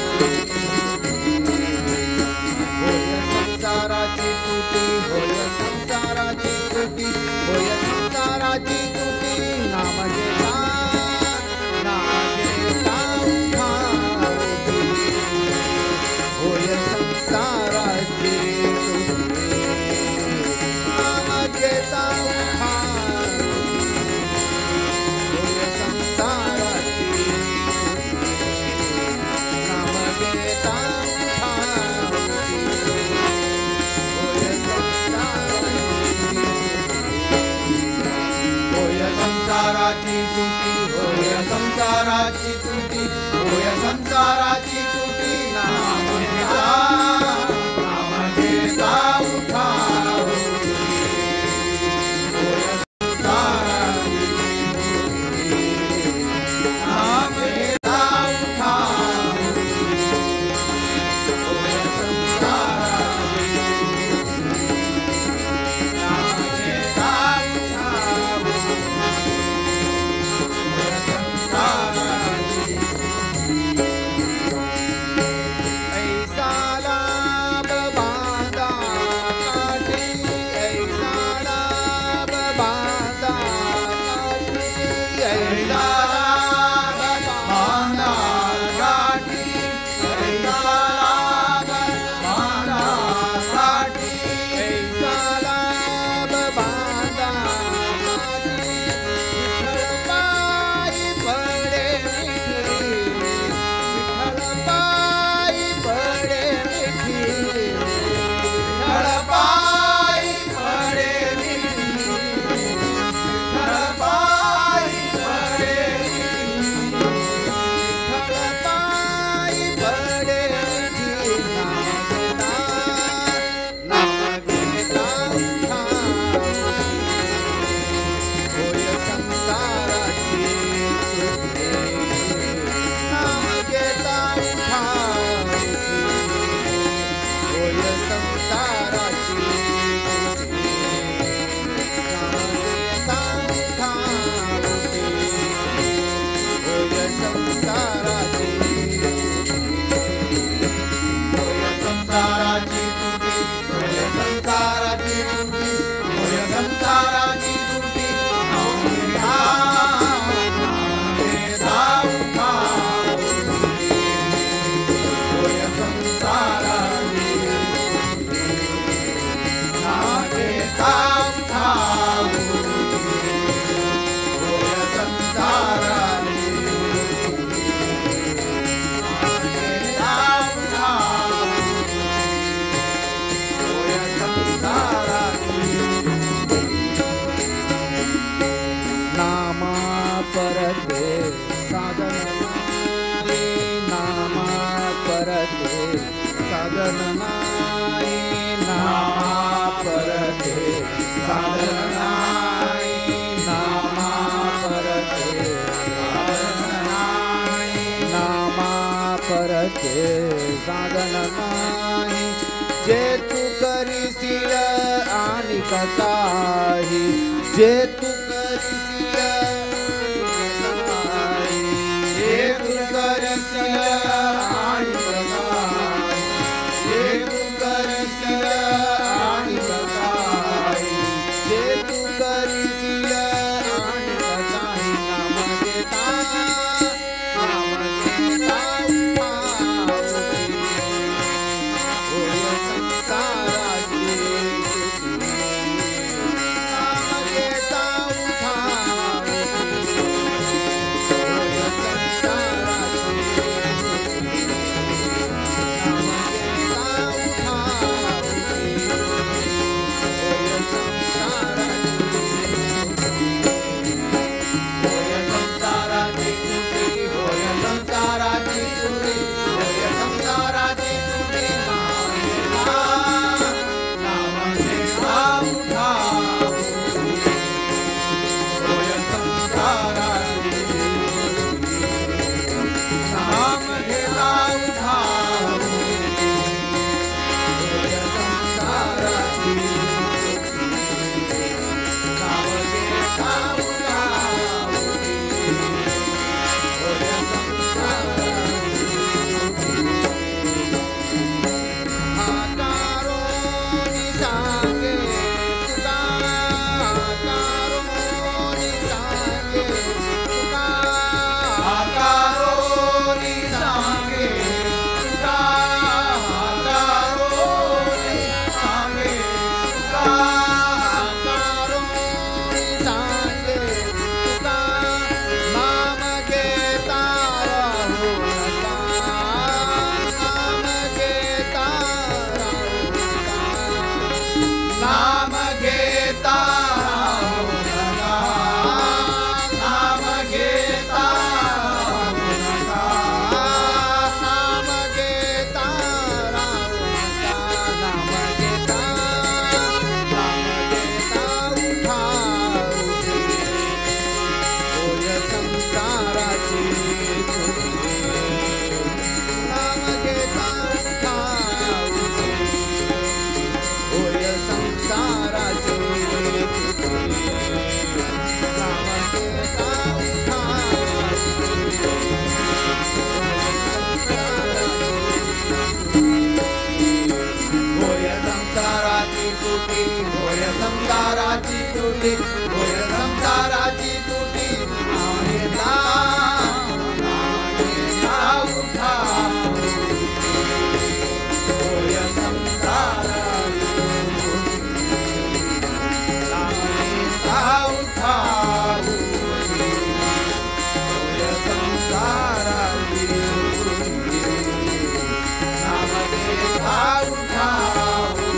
होय संसाराची तुटी होय संसाराची तुटी होय संसाराची तुटी नाम घेता उठावती होय संसाराची तुटी नाम घेता उठावती होय संसाराची तुटी नाम घेता उठावती होय संसाराची होय संसाराची तुटी होय संसाराची तुटी होय संसाराची तुटी नाम घेता उठावती होय संसाराची तुटी नाम घेता उठावती होय संसाराची तुटी नाम घेता उठावती होय संसाराची. ऐसा लाभ बांधा काठी ऐसा लाभ बांधा काठी ऐसा लाभ बांधा काठी ऐसा लाभ बांधा काठी ऐसा लाभ बांधा काठी विठ्ठल पायी पडे मिठी विठ्ठल पायी पडे मिठी विठ्ठल पायी पडे मिठी विठ्ठल पायी पडे मिठी विठ्ठल पायी पडे मिठी नाम घेता उठावती होय संसाराची तुटी नाम घेता उठावती होय संसाराची तुटी नाम घेता उठावती होय संसाराची तुटी होय संसाराची तुटी होय संसाराची तुटी होय संसाराची तुटी नाम घेता उठावती होय संसाराची तुटी नाम घेता उठावती होय संसाराची तुटी नाम घेता उठावती होय संसाराची. नामा परते साधन नाही नामा परते साधन नाही नामा परते साधन नाही नामा परते साधन नाही नामा परते साधन नाही जे तू करीशील आणि काही जे तू करीशील काही जे तू करशील आणि काही जे तू करशील आणि काही जे तू करीशील आणि काही नाम घेता उठावती होय संसाराची तुटी नाम घेता उठावती तुटी होय संसाराची तुटी नाम घेता नाम घेता उठावती होय संसाराची तुटी नाम घेता उठावती होय संसाराची तुटी नाम घेता उठावती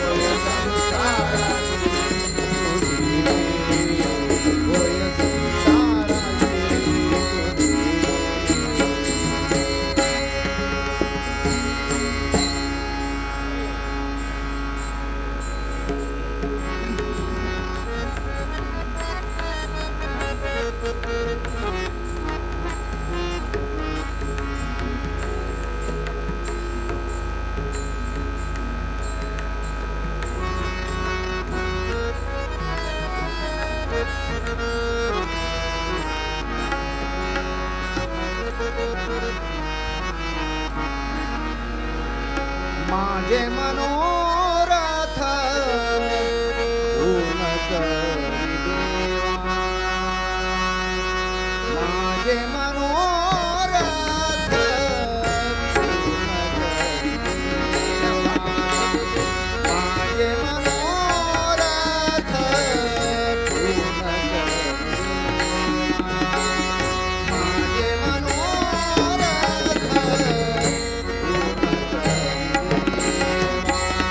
होय संसाराची तुटी होय संसाराची तुटी. माझे मनोरथ पूर्ण करी देवा माझे मनोरथ पूर्ण करी देवा माझे मनोरथ पूर्ण करी देवा माझे मनोरथ पूर्ण करी देवा.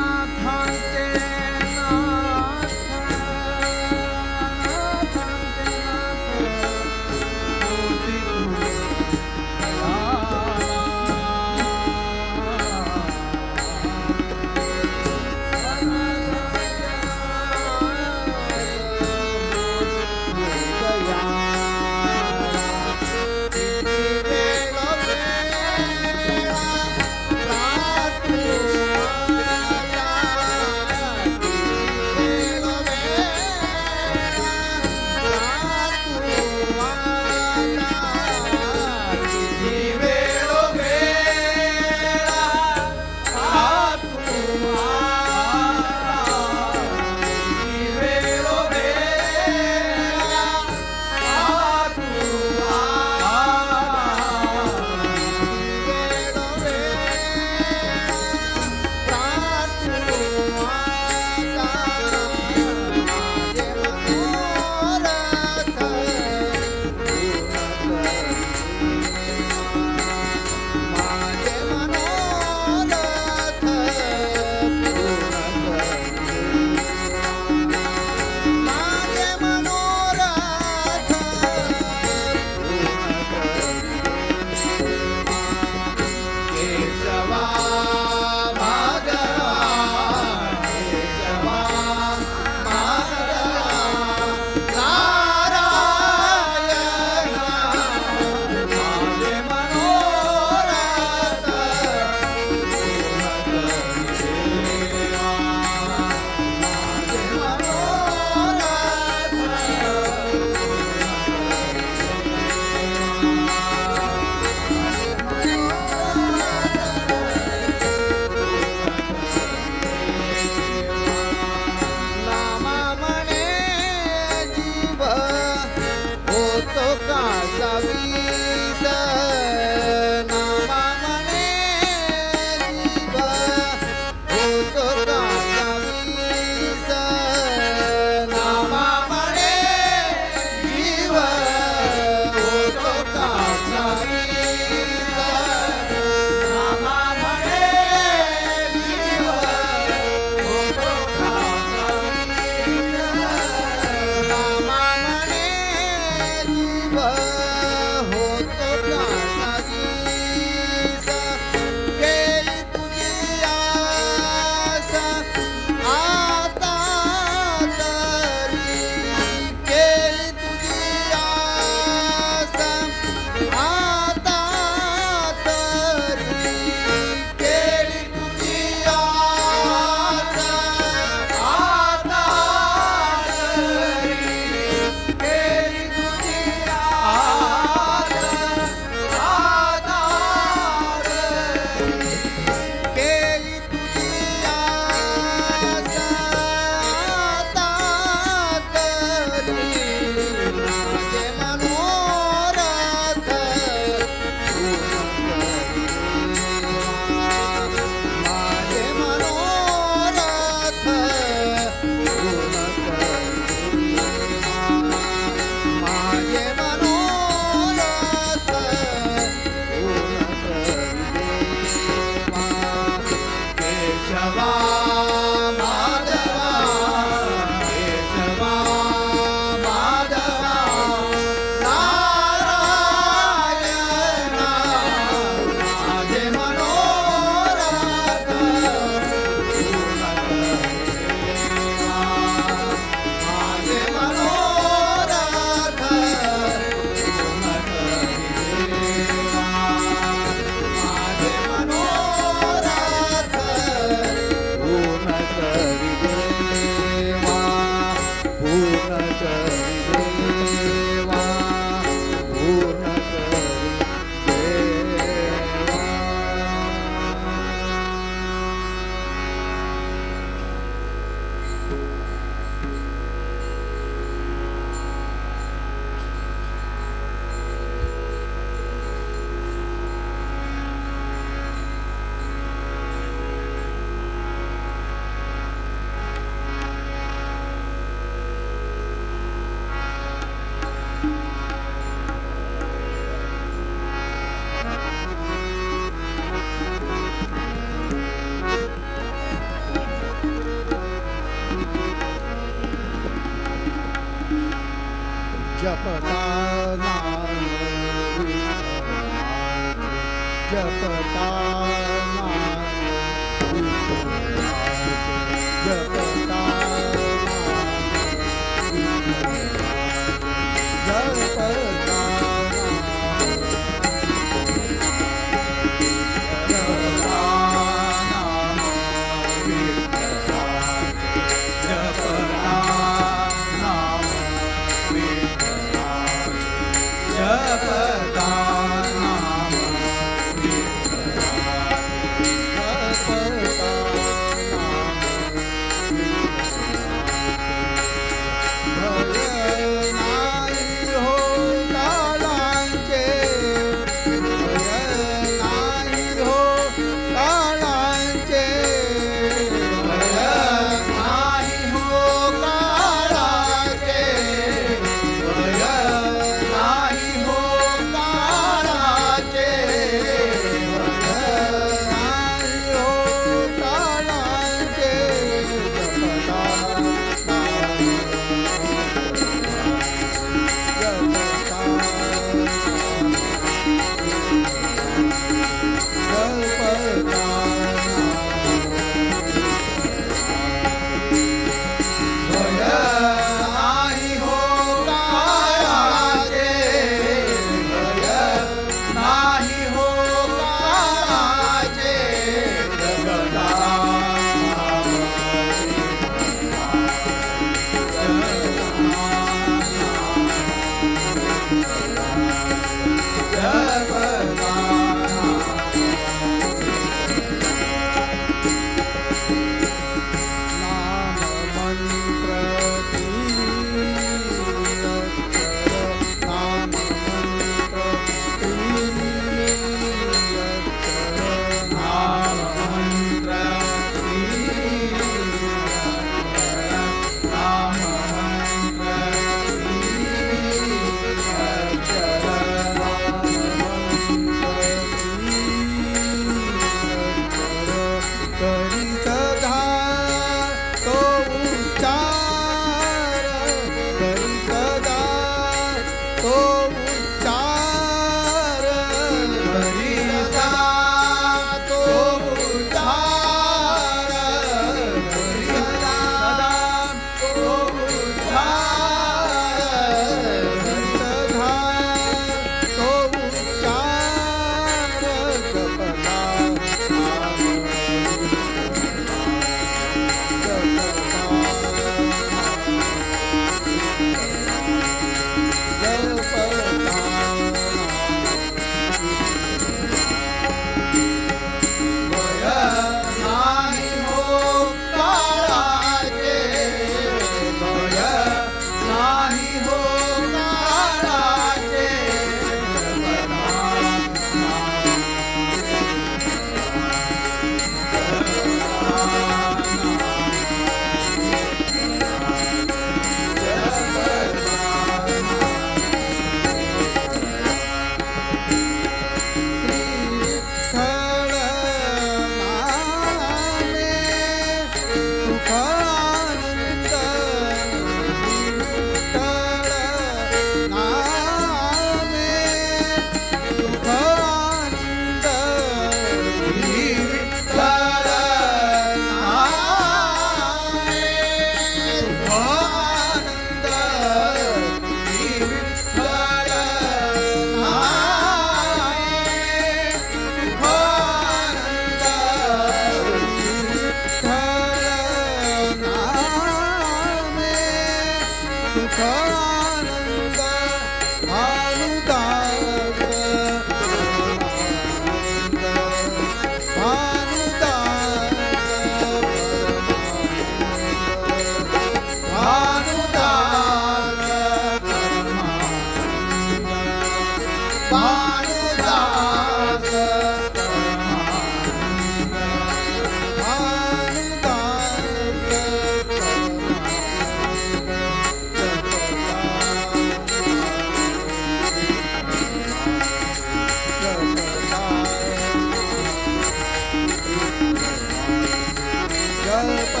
Thank you.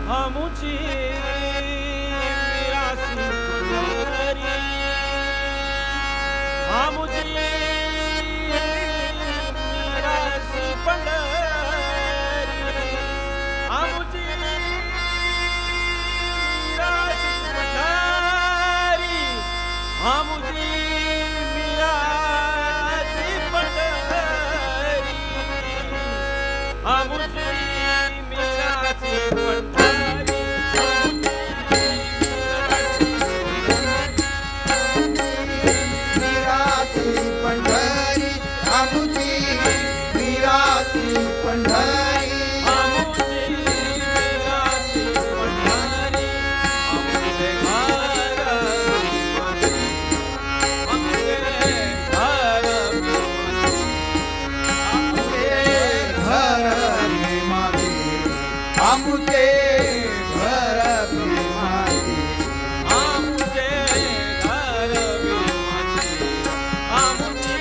आमुची मिरासी पंढरी आमुची मिरासी पंढरी आमुची मिरासी पंढरी आमुची मिरासी पंढरी आमुची मिरासी पंढरी मिरासी पंढरी आमुची मिरासी पंढरी आमुची मिरासी पंढरी आमुचे घर आमुचे घर आमुचे घर प्रेमाचे आमुचे घर प्रेमाचे आमुचे घर प्रेमाचे आमुची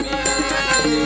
मिरासी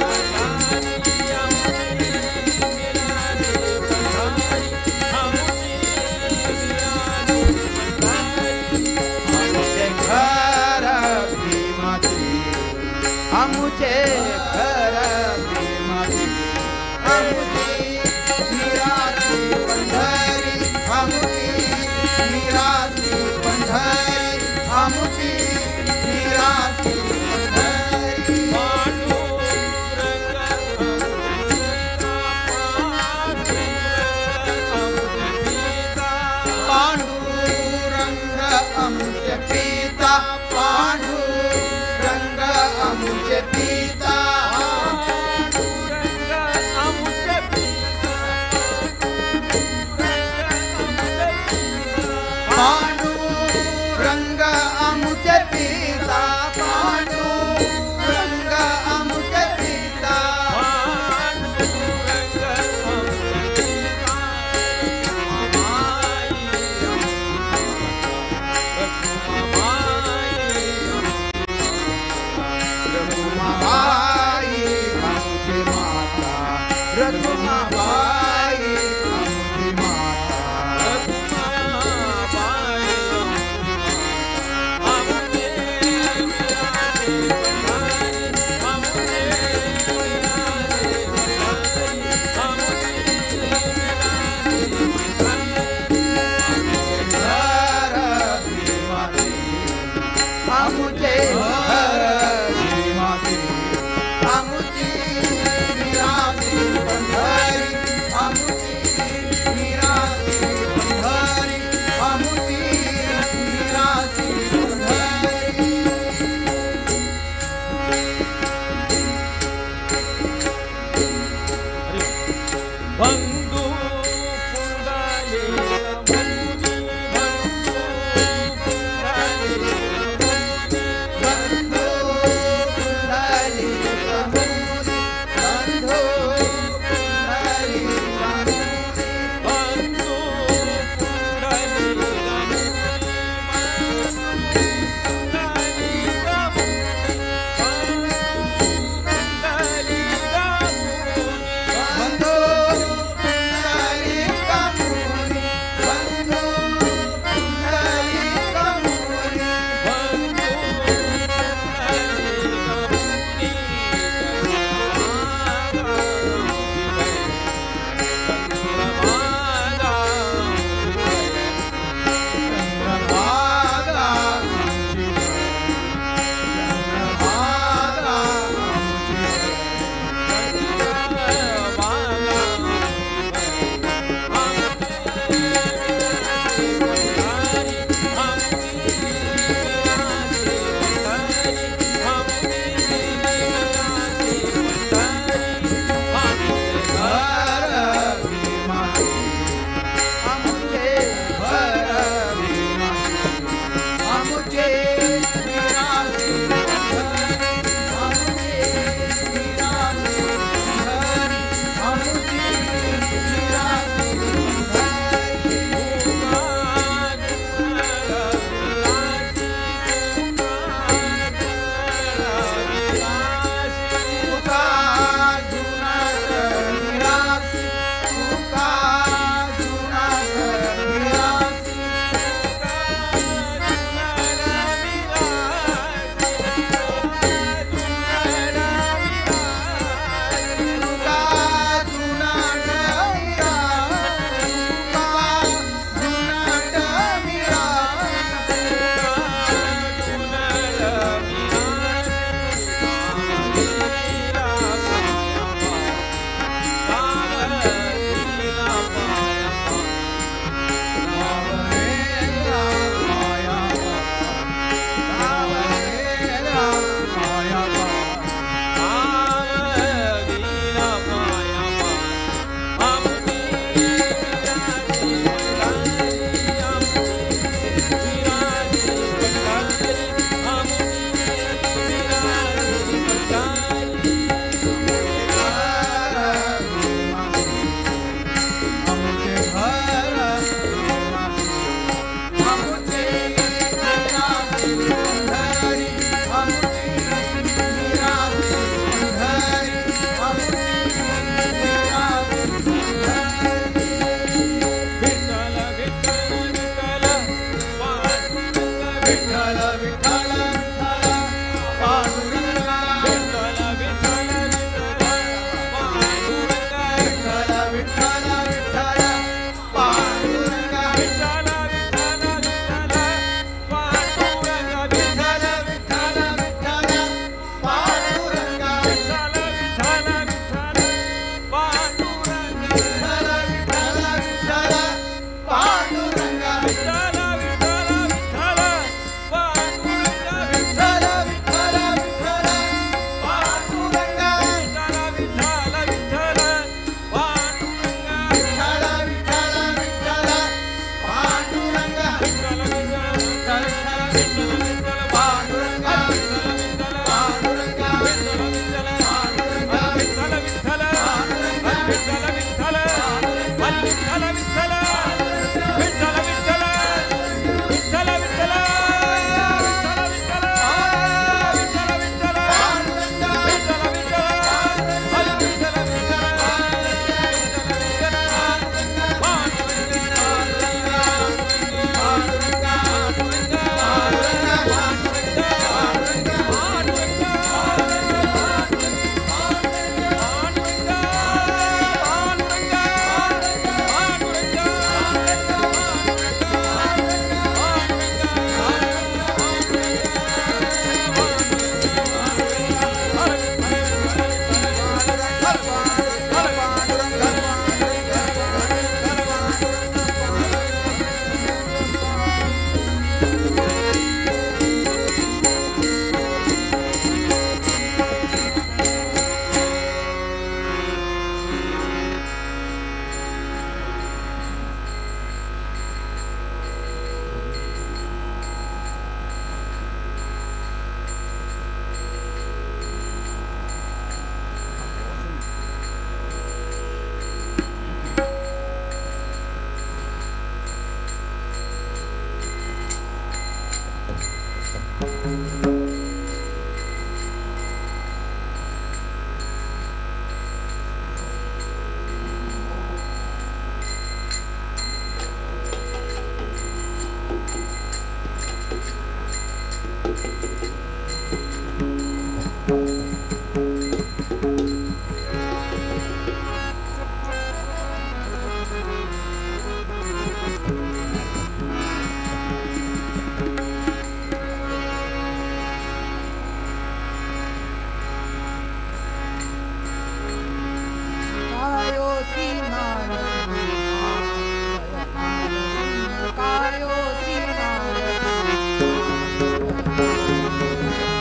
श्री नारसिंहा जय नारसिंह कायो श्री नारसिंहा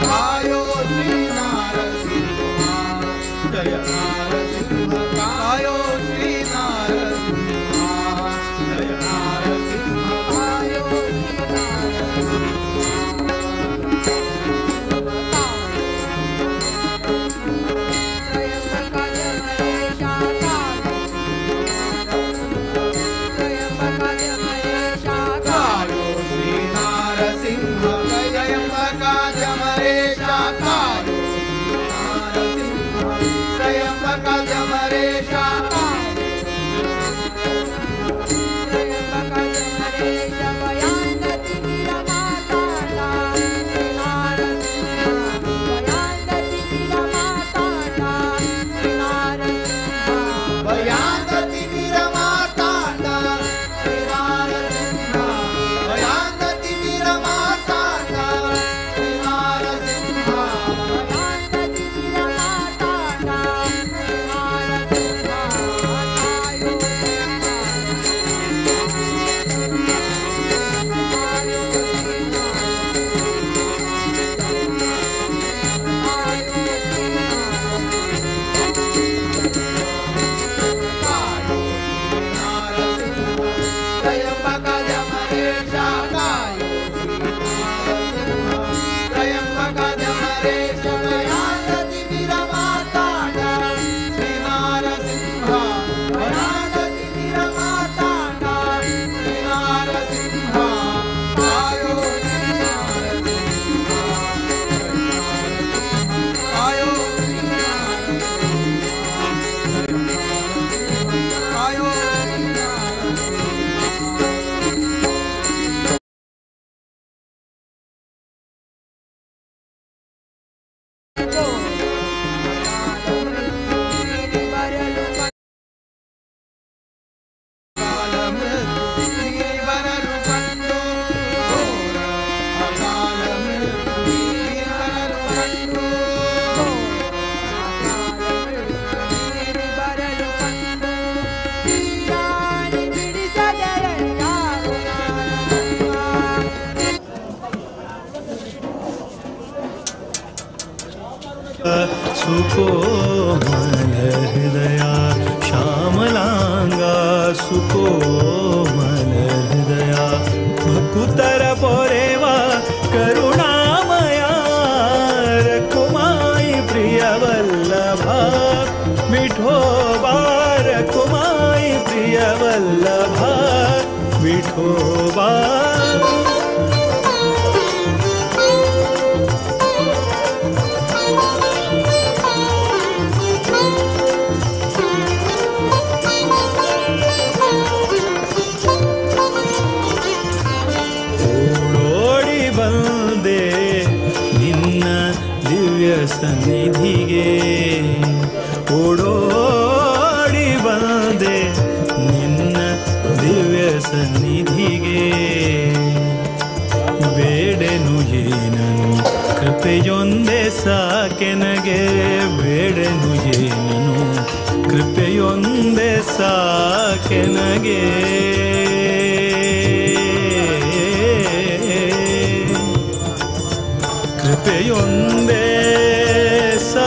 कायो श्री नारसिंहा जय नारसिंह कायो श्री नारसिंहा जय नारसिंह कायो श्री नारसिंहा कायो श्री नारसिंह त्र्यंबकाजमरेशा कायो श्री नारसिंह त्र्यंबकाजमरेशा भयांगतिमिरमार्ताण्डा श्री नारसिंह भयांगतिमिरमार्ताण्डा श्री नारसिंह त्र्यंबकाजमरेशा कायो त्र्यंबकाजमरेशा भयांगतिमिरमार्ताण्डा श्री नारसिंह भयांगतिमिरमार्ताण्डा श्री नारसिंह कायो श्री नारसिंह कायो श्री नारसिंह कायो श्री नारसिंह। ಬರಲು ಕಂಡು ಘೋರ ಅಕಾಲ ಮೃತ್ಯು ಬರಲು ಕಂಡು ಬರಲು ಕಂಡು ತೀರಾಣಿ ಬಿಡಿಸದೆಯಾರು सुकोमल हृदया श्यामलांगा सुकोमल हृदया भकुतर पोरेवा करुणामया रखुमाई प्रिय वल्लभा विठोबा रखुमाई प्रिय वल्लभा विठोबा। ಓಡೋಡಿ ಬಂದೆ ನಿನ್ನ ದಿವ್ಯ ಸನ್ನಿಧಿಗೆ, ಓಡೋಡಿ ಬಂದೆ ನಿನ್ನ ದಿವ್ಯ ಸನ್ನಿಧಿಗೆ, ಬೇಡೆನು ಏನನು ಕೃಪೆಯೊಂದೇ ಸಾಕೆನಗೆ, ಬೇಡೆನು ಏನನು ಕೃಪೆಯೊಂದೇ ಸಾಕೆನಗೆ. ಕೃಪೆಯೊಂದೇ ಸಾ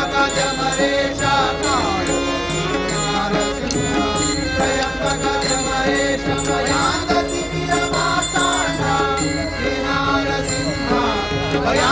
त्र्यंबकाजमरेशा कायो नारसिंह त्र्यंबकाजमरेशा भयांगतिमिरमार्ताण्डा श्री नारसिंह भया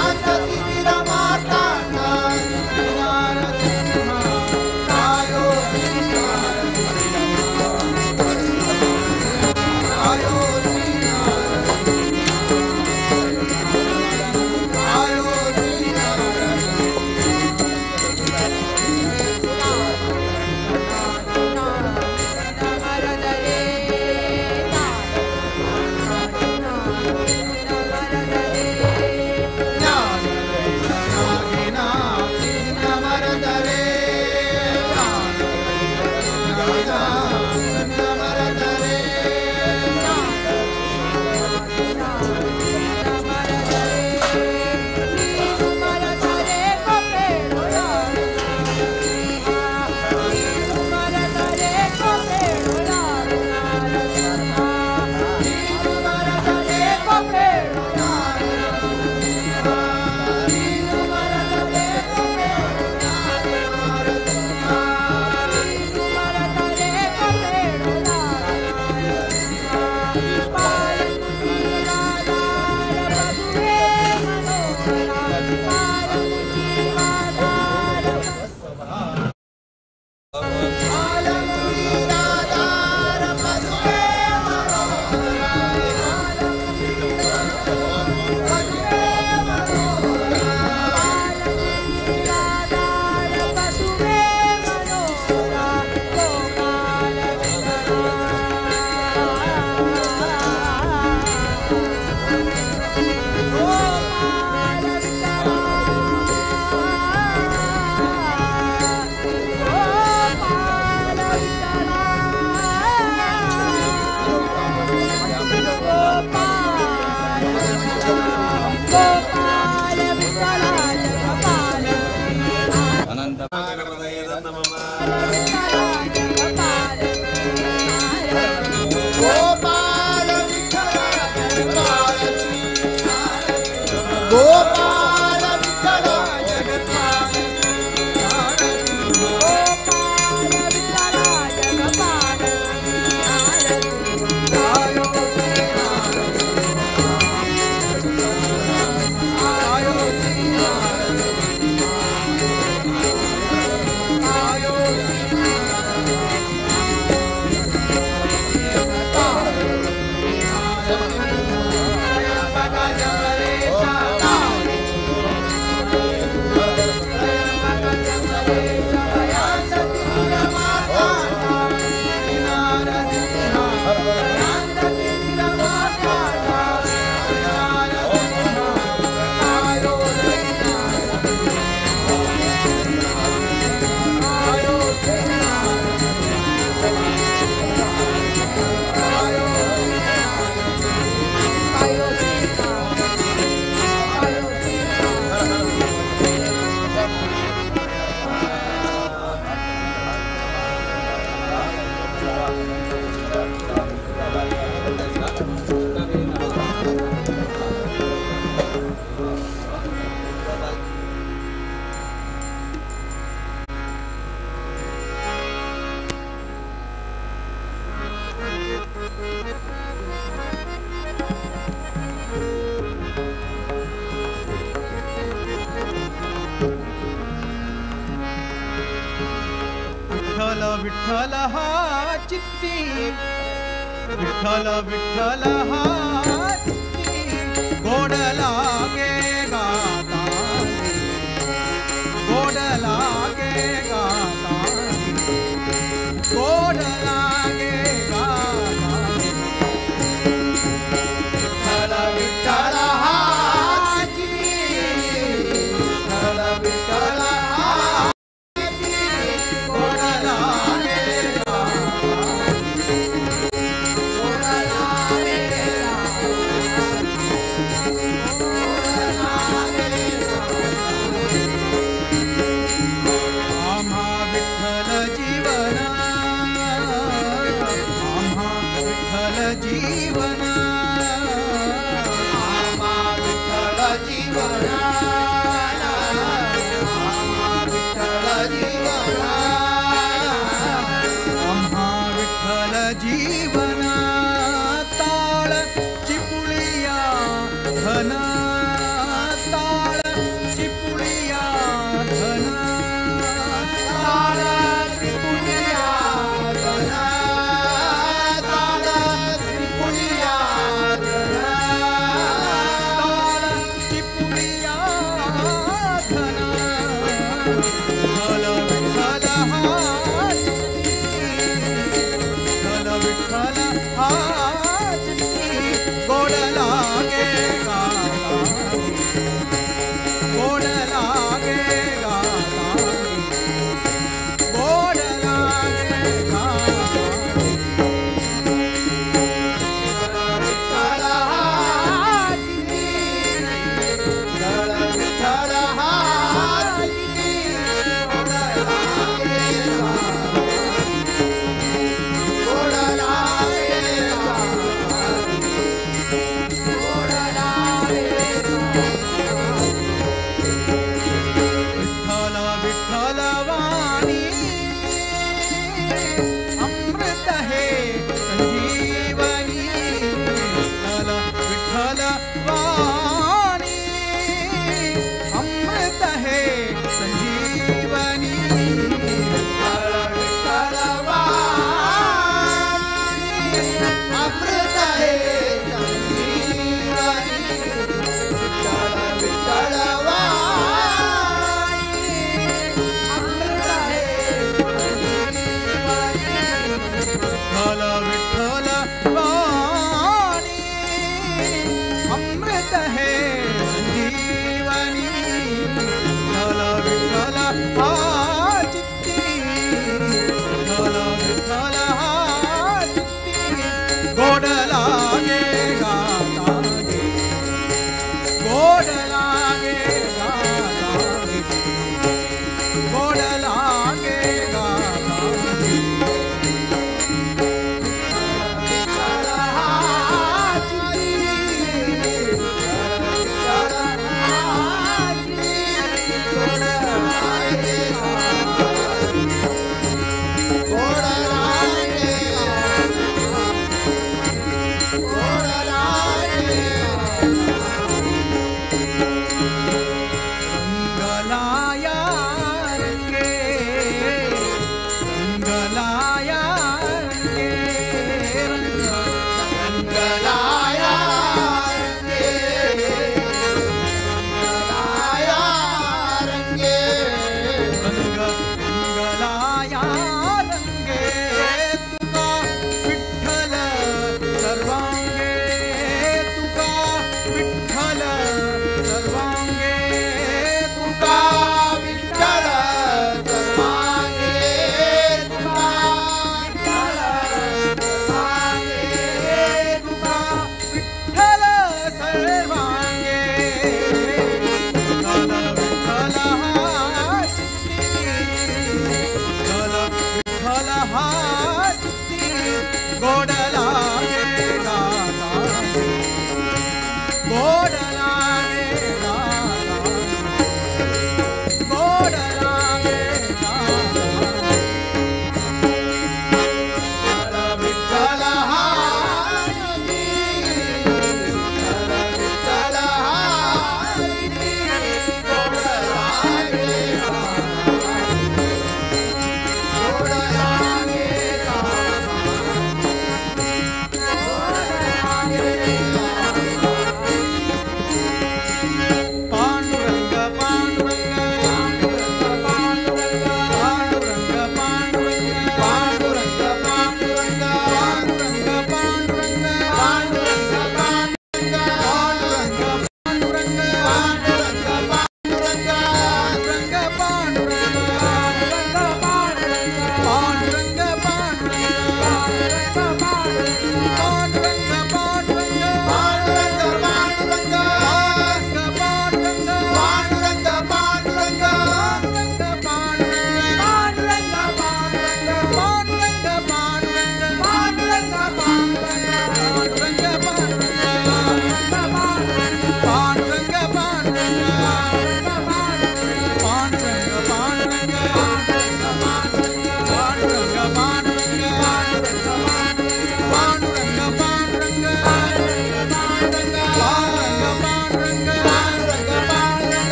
Vitthal Vitthal हा चित्ती, विठ्ठल विठ्ठल हा चित्ती, गोड लागे गातानी, गोड लागे गातानी, गोड लागे गातानी। विठ्ठल विठ्ठल हा चित्ती, विठ्ठल विठ्ठल हा चित्ती, गोड लागे गातानी, गोड लागे गातानी, गोड लागे गातानी। आम्हा विठ्ठल जीवन, आम्हा विठ्ठल जीवन, आम्हा विठ्ठल जीवन, आम्हा विठ्ठल जीवन, आम्हा विठ्ठल जीवन। ताळ चिपुळिया धन, ताळ चिपुळिया धन, ताळ त्रिपुणिया धन, ताळ त्रिपुणिया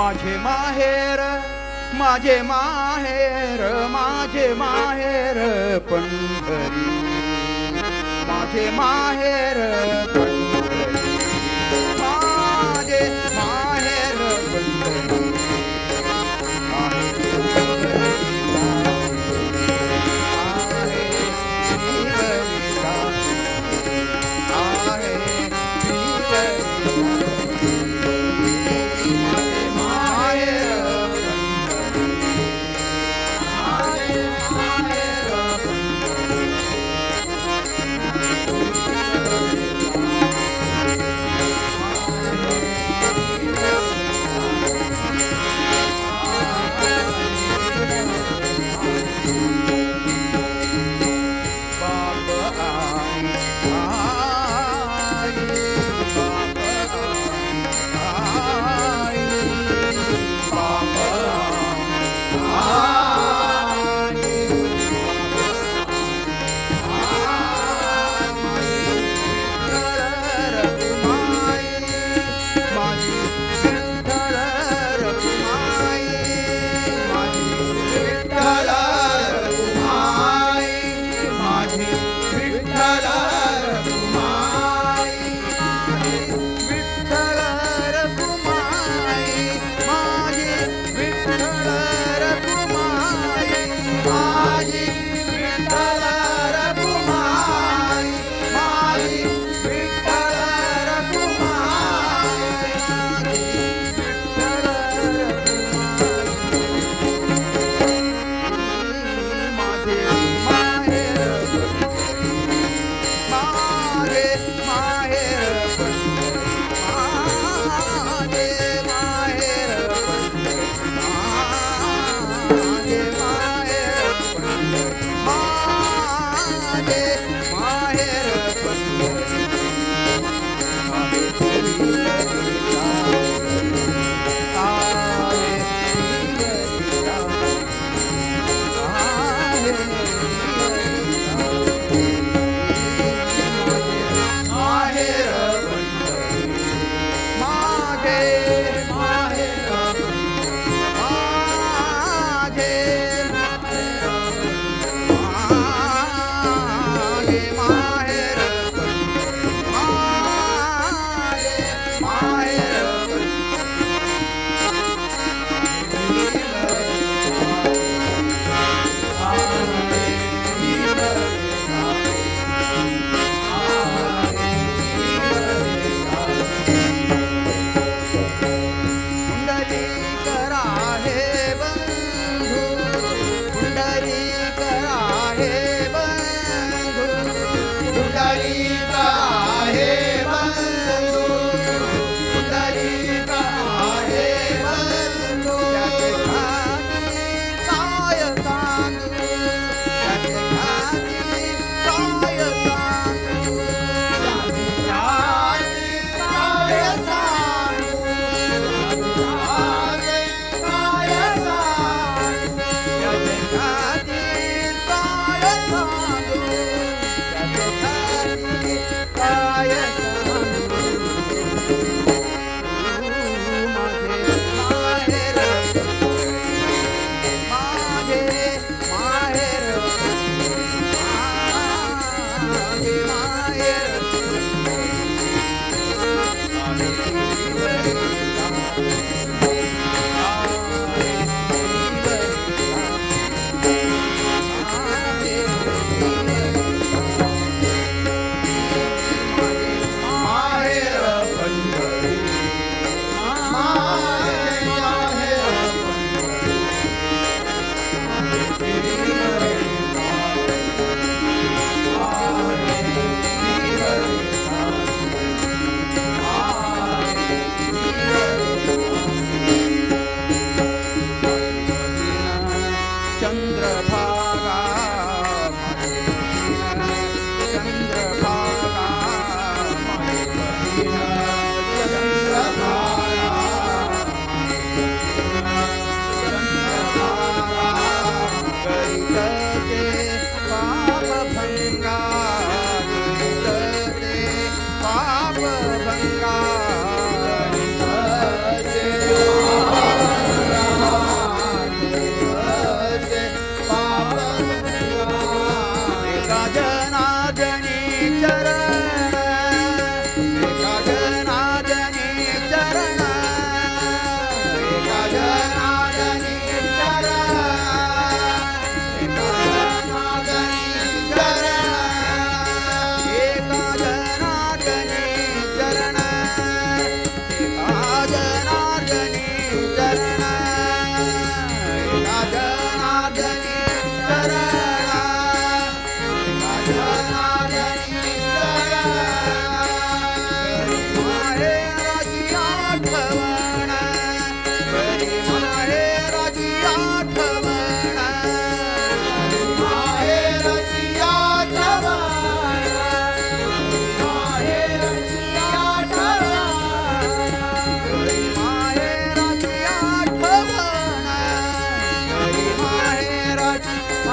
माझे माहेर माझे माहेर माझे माहेर पंढरी माझे माहेर पंढरी माझे माहेर पंढरी आहे.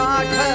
Vitthal.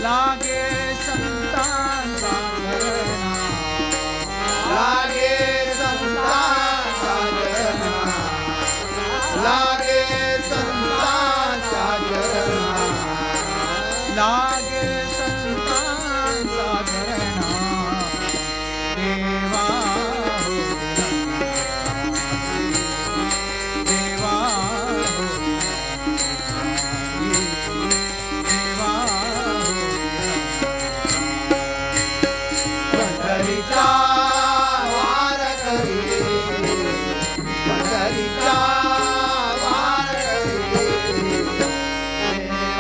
लागे संतांचा झरणा, लागे संतांचा झरणा, लागे संतांचा झरणा, लागे संतांचा झरणा. देवा हो देवा हो देवा हो. पंढरीचा वारकरी, पंढरीचा वारकरी, देवा.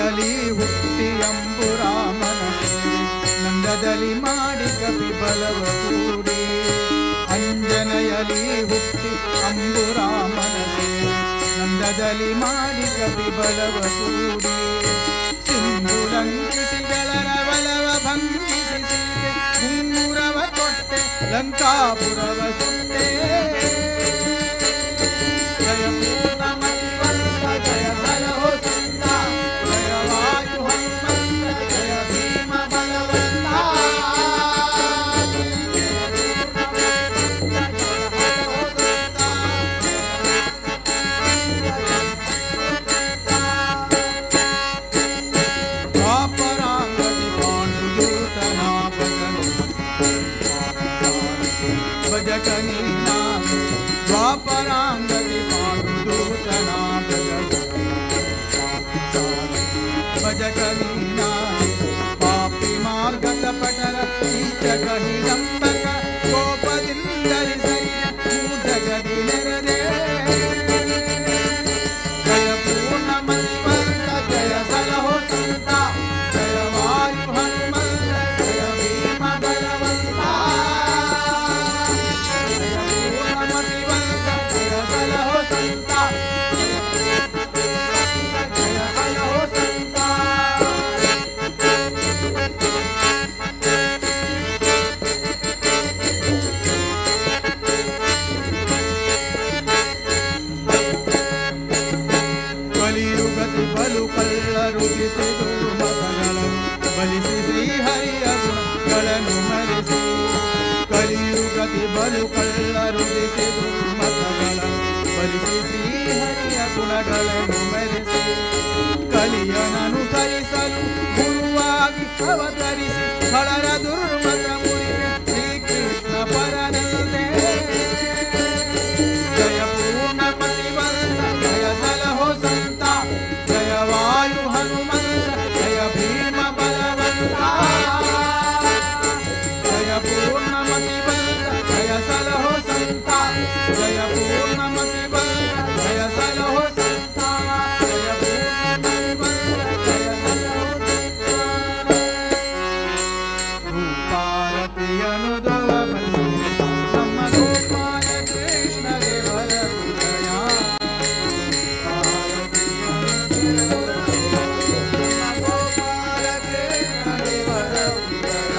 ಅಂಜನೆಯಲಿ ಹುಟ್ಟಿ ಅಂಬುರಾಮನ ಸೇವೆ ನಂದದಲ್ಲಿ ಮಾಡಿ ಕಪಿ ಬಲವ ಕೂಡಿ. ಅಂಜನೆಯಲಿ ಹುಟ್ಟಿ ಅಂಬುರಾಮನ ಸೇವೆ ನಂದದಲ್ಲಿ ಮಾಡಿ ಕಪಿ ಬಲವ ಕೂಡಿ. ಸಿಂಧು ಲಂಕಿಸಿ ಗಳರ ಬಲವ ಭಂಗಿಸಿ ಸೀತೆ ಗುಂಗುರವ ಕೊಟ್ಟೆ ಲಂಕಾಪುರವ ಸುಟ್ಟೆ. ಜಯ ಪೂರ್ಣಮತಿವಂತ ಜಯ ಸಲಹೋ ಸಂತ ಜಯ ವಾಯು ಹನುಮಂತ ಜಯ ಭೀಮ ಬಲವಂತ. ದ್ವಾಪರಾಂಗತಿ ಪಾಂಡುದೂತನಾಪಕನು ಭಜಕನಿ ನಾಮ. ದ್ವಾಪರಾಂಗತಿ ಪಾಂಡುದೂತನಾಪಕನು ಭಜಕನಿ ನಾಮ. ಪಾಪಿ ಮಾರ್ಗದ ಪಟರ ಕೀಚಕ ಹಿಡಂಬಕ ಕೋಪದಿಂದಲಿ ಸರಿದ ಮೂಜಗದಿ ನೆರದೆ. ಜಯ ಪೂರ್ಣಮತಿವಂತ ಜಯ ಸಲಹೋ ಸಂತ ಜಯ ವಾಯು ಹನುಮಂತ ಜಯ ಭೀಮ ಬಲವಂತ. ಜಯ ಪೂರ್ಣಮತಿವಂತ ಜಯ ಸಲಹೋ ಸಂತ ಜಯ ಸಲಹೋ ಸಂತ. ಕಲಿಯುಗತಿ ಬಲು ಕಳ್ಳರುಗಿಸಿ ದುರ್ಮತಗಳನ್ನು ಬಲಿಸಿ ಶ್ರೀಹರಿಯ ಗುಣಗಳನ್ನು ಮರೆಸಿ. ಕಲಿಯುಗತಿ ಬಲು ಕಳ್ಳರುಗಿಸಿ ದುರ್ಮತಗಳನ್ನು ಬಲಿಸಿ ಶ್ರೀಹರಿಯ ಗುಣಗಳನ್ನು ಮರೆಸಿ. ಕಲಿಯನನುಸರಿಸಲು ಗುರುವಾಗಿ ಅವತರಿಸಿ ಖಳರ ದುರ್ಮತ ಮುರಿದೆ ಶ್ರೀಕೃಷ್ಣ ಪರನಂತೆ. ಜಯ ಪೂರ್ಣಮತಿವಂತ ಜಯ ಸಲಹೋ ಸಂತ ಜಯ ವಾಯು ಹನುಮಂತ ಜಯ ಭೀಮ ಬಲವಂತ. ಜಯ ಪೂರ್ಣಮತಿವಂತ ಜಯ ಸಲಹೋ ಸಂತ ಜಯ ಪೂರ್ಣಮತಿವಂತ ಜಯ ಸಲಹೋ ಸಂತ ಜಯ ಪೂರ್ಣಮತಿವಂತ ಜಯ ಸಲಹೋ ಸಂತ. ರೂಪಾರತಿಯನು ದೊಲಬಲ್ಲಿ ನಮ್ಮ ಗೋಪಾಲ ಕೃಷ್ಣ ದೇವರ ಹೃದಯ. ಗೋಪಾಲ ಕೃಷ್ಣ ದೇವರ ಹೃದಯ.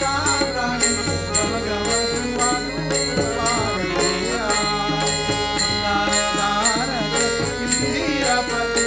ಸಾಮ್ರಾಣಿ ಗಮ ಗಮ ಇಂದಿರಪತಿ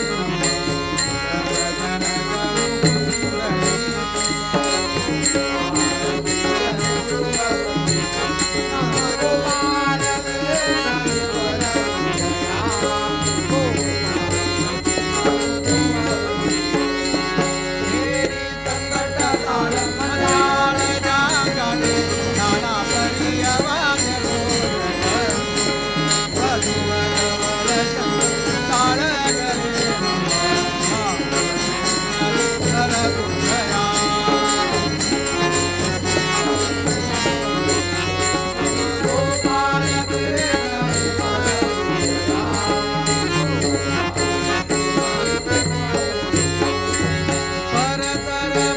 ಪರತರ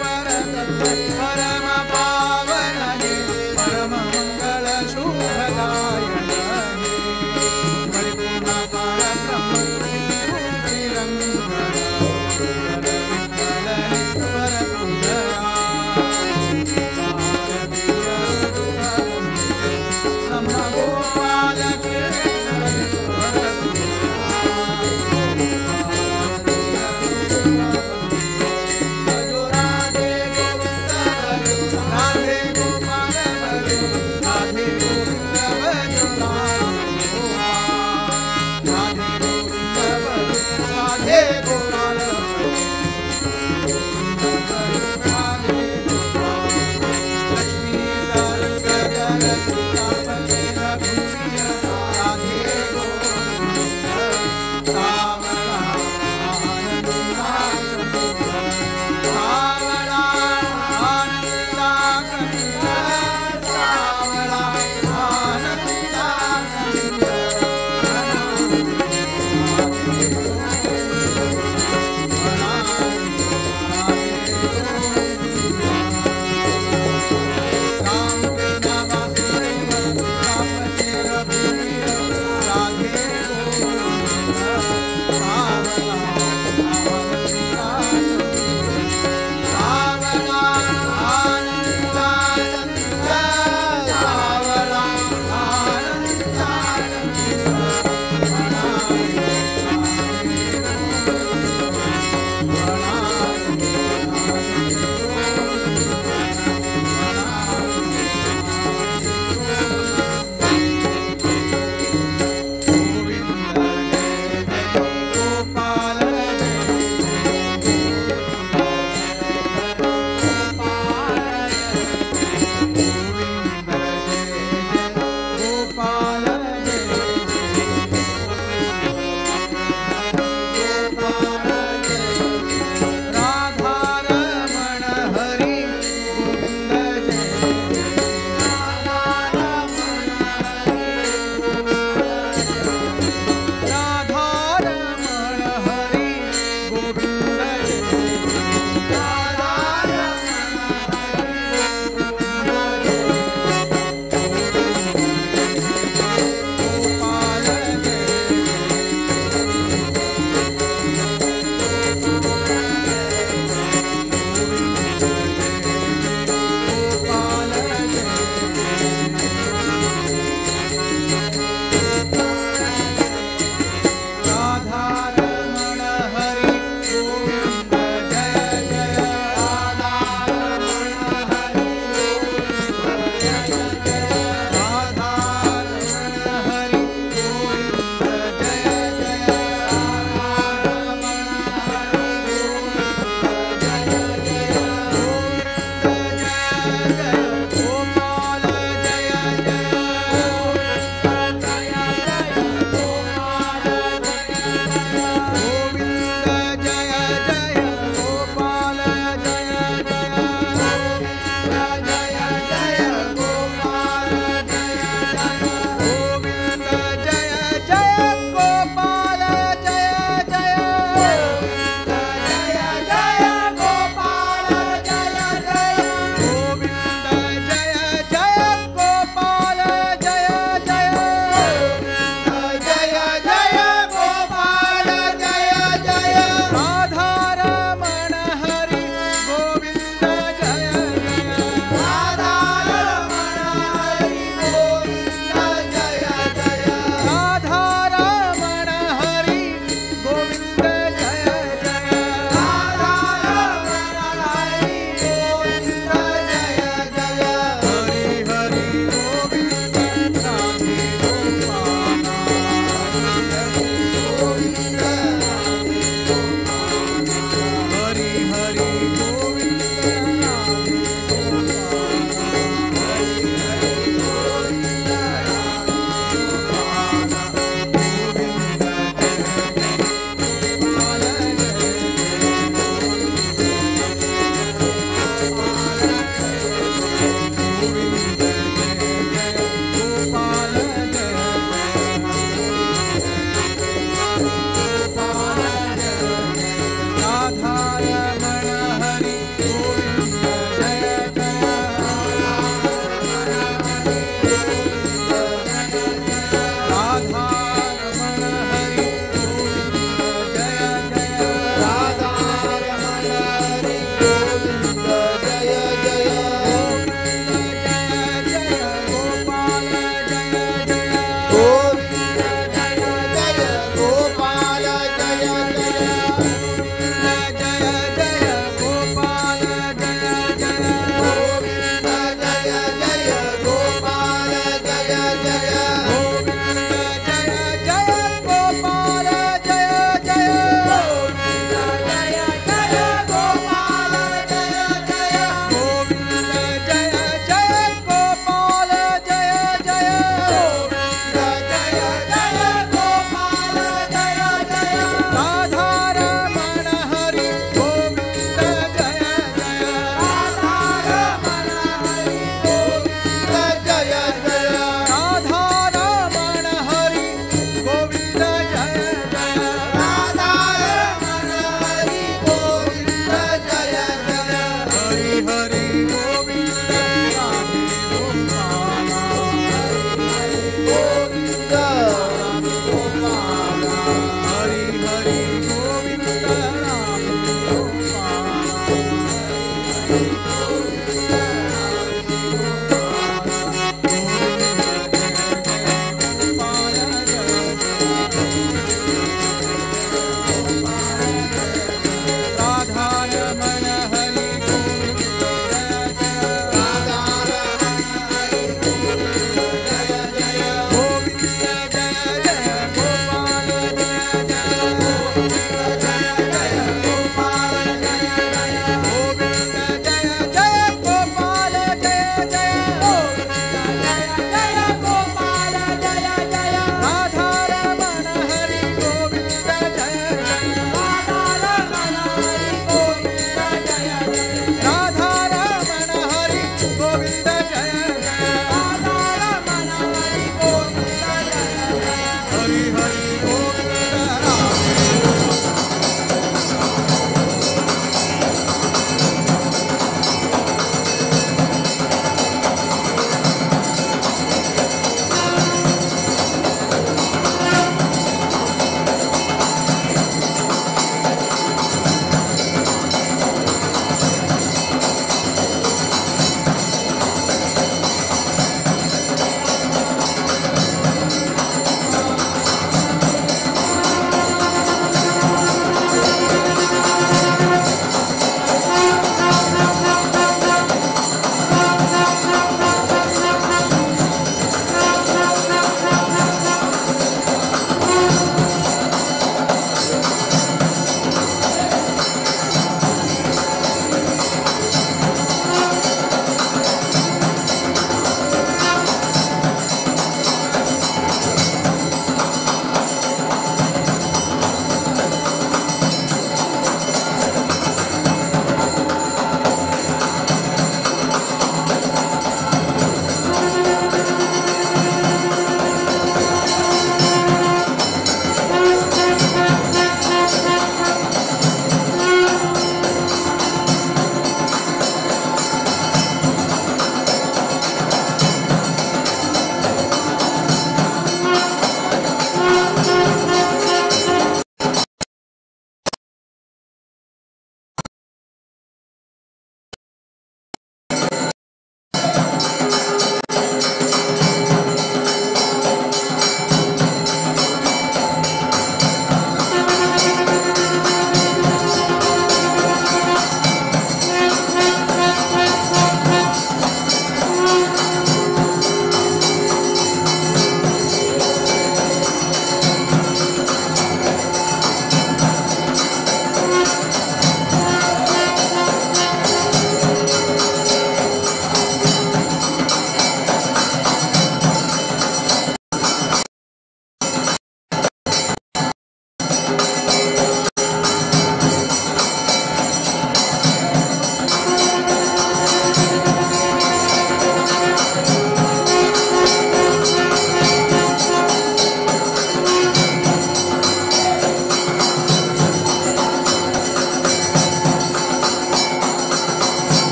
ಪರತತ್ವ ಪರಮ ಪಾವನನೆ ಪರಮ ಮಂಗಳ ಶುಭದಾಯಕನೇ ಪರಿಪೂರ್ಣ ಪರಬ್ರಹ್ಮ ಶ್ರೀರಂಗನ ವಿಠಲನೆ ಪರಪೂಜಯ. ನಮ್ಮ ಗೋಪಾಲ ಕೃಷ್ಣ ಭಜೋ ರಾಧೆ ಗೋವಿಂದ ಭಜೋ ರಾಧೆ ಗೋಪಾಲ ಭಜೋ ರಾಧೆ ಗೋವಿಂದ ಭಜೋ ರಾಧೆ ಗೋವಿಂದ ಭಜೋ ರಾಧೆ ಗೋಪಾಲ ರಾಧೆ ಗೋಪಾಲ. ಲಕ್ಷ್ಮೀ ಸಾರಂಗಧರ ಸೀತಾಪತಿ ರಘುವೀರ ರಾಧೆ ಗೋವಿಂದ ಸಾವಳ ಆನಂದ ಸಾವಳ ಆನಂದ ಕಂದ ಸಾವಳ ಆನಂದ.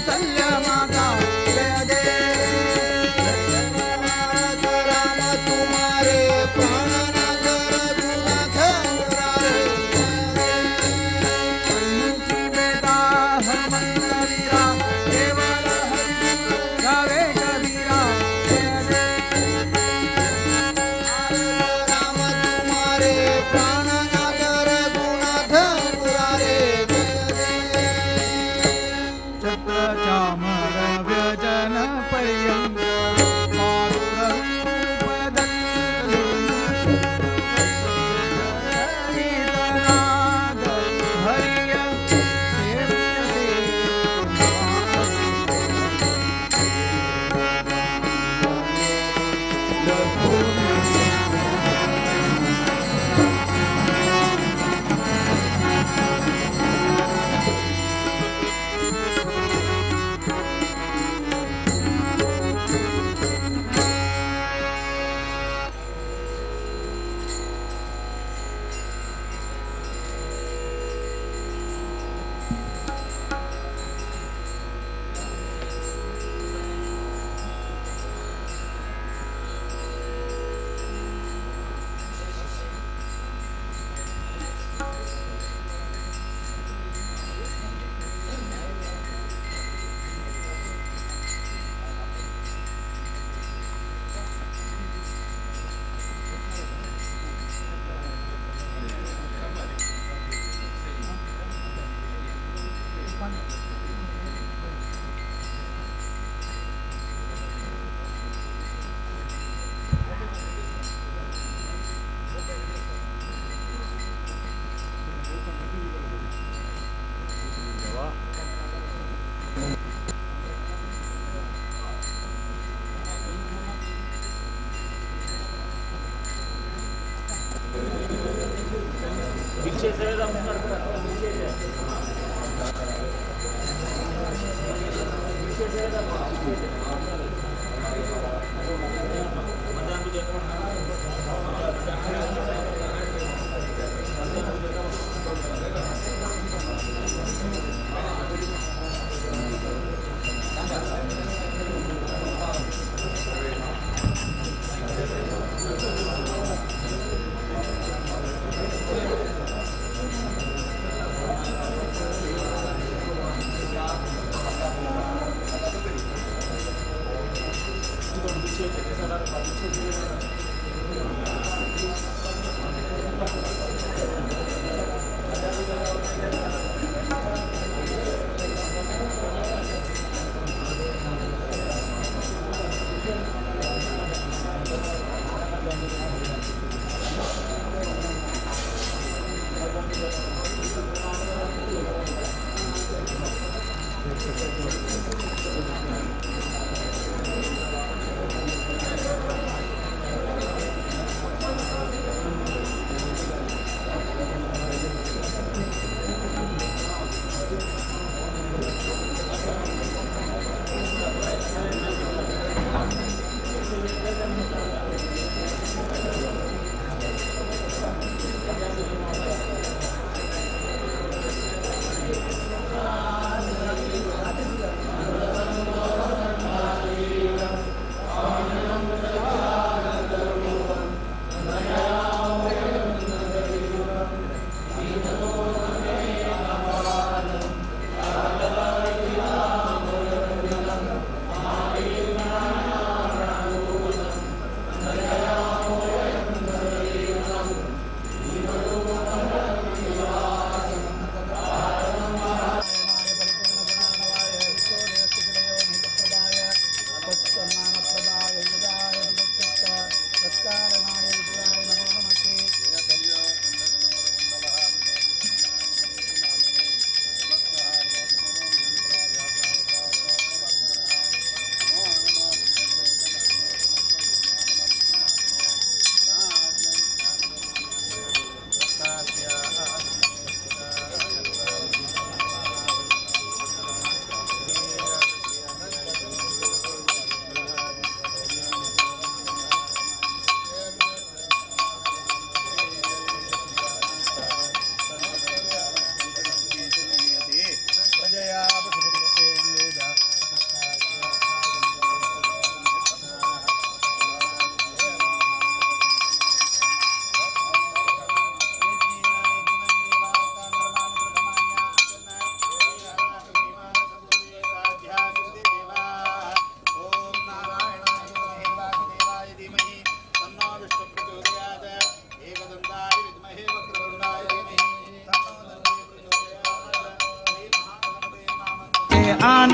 कौसल्या माता जय जय राम तुम्हारे प्राणनाथ रघुनाथ मुरारे सन्मुखी बेटा हनुमंत वीरा केवल हरि गावे कबीरा जय जय राम तुम्हारे प्राणनाथ रघुनाथ मुरारे जय जय छत्र चामर व्यजन पर्यंक मातृरूपदल्लितनाद हरिय सेव्य से।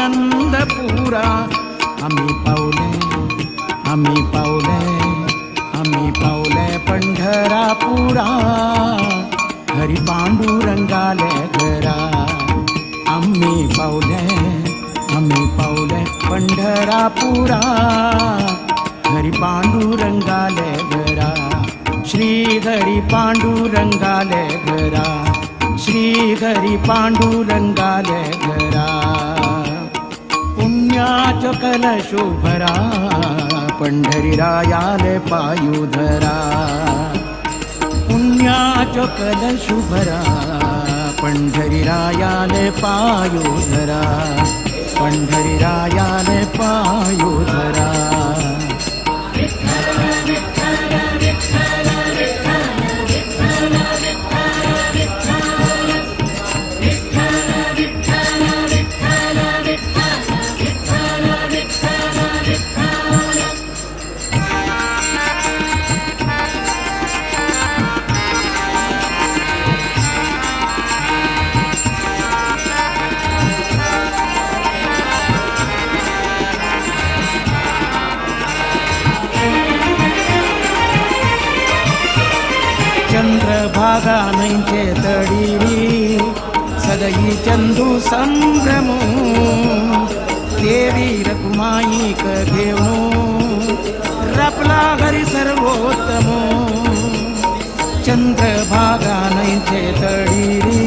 आनंदपुरा. आम्ही पावले आम्ही पावले आम्ही पावले पंढरापुरा, हरी पांडुरंगाले घरा. आम्ही पावले पंढरापुरा, हरी पांडुरंगाले घरा. श्री हरी पांडुरंगाले घरा, श्री हरी पांडुरंगाले घरा. पुण्याचो कलशो भरा, पंढरीरायाले पायु धरा. पुण्याचो कलशो भरा, पंढरीरायाले पायु धरा, पंढरीरायाले पायु धरा. चंद्रभागा न्हंयचे तडीरी सदयी चंदू संभ्रमू, देवी रखुमाईक घेवनू रपला हरी सर्वोत्तमू. चंद्रभागा न्हंयचे तडीरी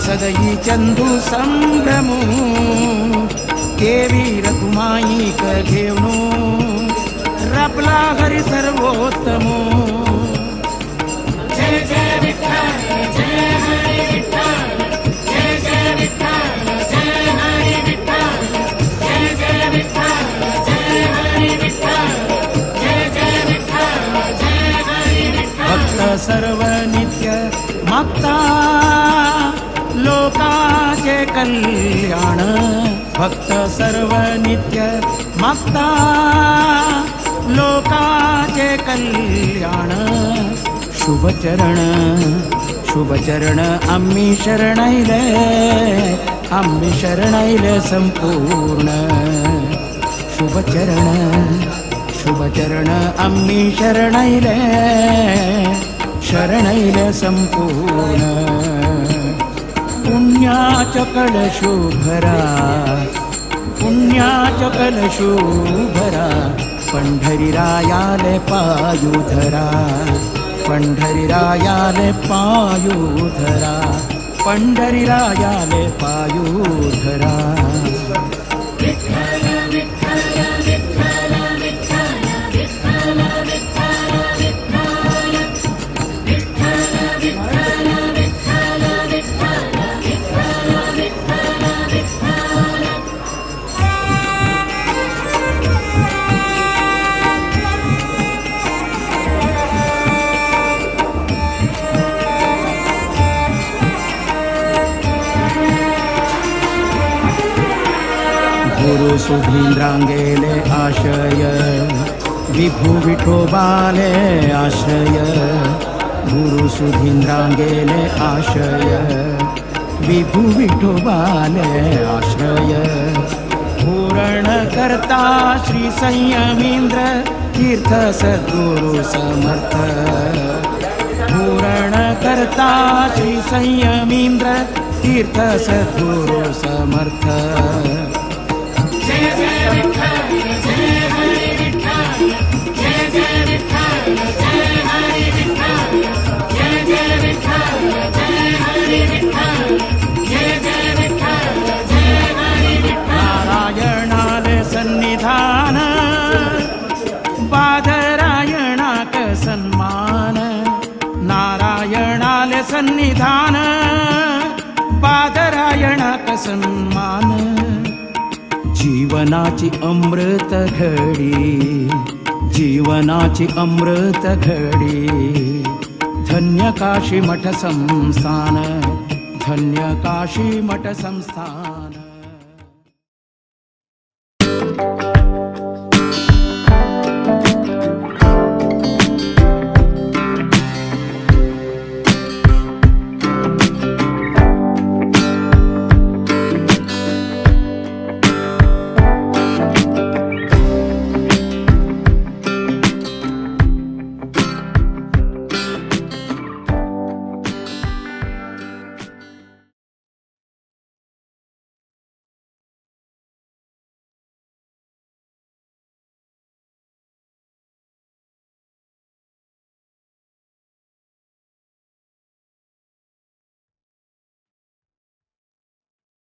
सदयी चंदू संभ्रमू, देवी रखुमाईक घेवनू रपला हरी सर्वोत्तमू. जय जय विठ्ठल जय हरी विठ्ठल, जय जय विठ्ठल जय हरी विठ्ठल, जय जय विठ्ठल जय हरी विठ्ठल, जय जय विठ्ठल जय हरी विठ्ठल. भक्त सर्व नित्य मागता लोकाचे कल्याण, भक्त सर्व नित्य मागता लोकाचे कल्याण. शुभचरण शुभचरण आम्ही शरणाईले, आम्ही शरणाईले संपूर्ण. शुभचरण शुभचरण आम्ही शरणाईले, शरणाईले संपूर्ण. पुण्याचो कलशो भरा, पुण्याचो कलशो भरा, पंढरीरायाले पायु धरा, पंढरीरायाले पायु धरा, पंढरीरायाले पायु धरा. विठ्ठल विठ्ठल विठ्ठल विठ्ठल विठ्ठल विठ्ठल विठ्ठल विठ्ठल विठ्ठल विठ्ठल विठ्ठल विठ्ठल विठ्ठल. गुरु सुधींद्रांगेले आश्रय, विभू विठोबाले आश्रय. गुरु सुधींद्रांगेले आश्रय, विभू विठोबाले आश्रय. पूरण करता श्री संयमींद्र तीर्थ सद्गुरु समर्थ. पूरण करता श्री संयमींद्र तीर्थ सद्गुरु समर्थ. जय जय विठ्ठल जय हरी विठ्ठल, जय जय विठ्ठल जय हरी विठ्ठल, जय जय विठ्ठल जय हरी विठ्ठल, जय जय विठ्ठल जय हरी विठ्ठल. नारायणाले सन्निधान, बादरायणाक सन्मान. नारायणाले सन्निधान, बादरायणाक सन्मान. जीवनाची अमृत घडी, जीवनाची अमृत घडी. धन्य काशी मठ संस्थान, धन्य काशी मठ संस्थान.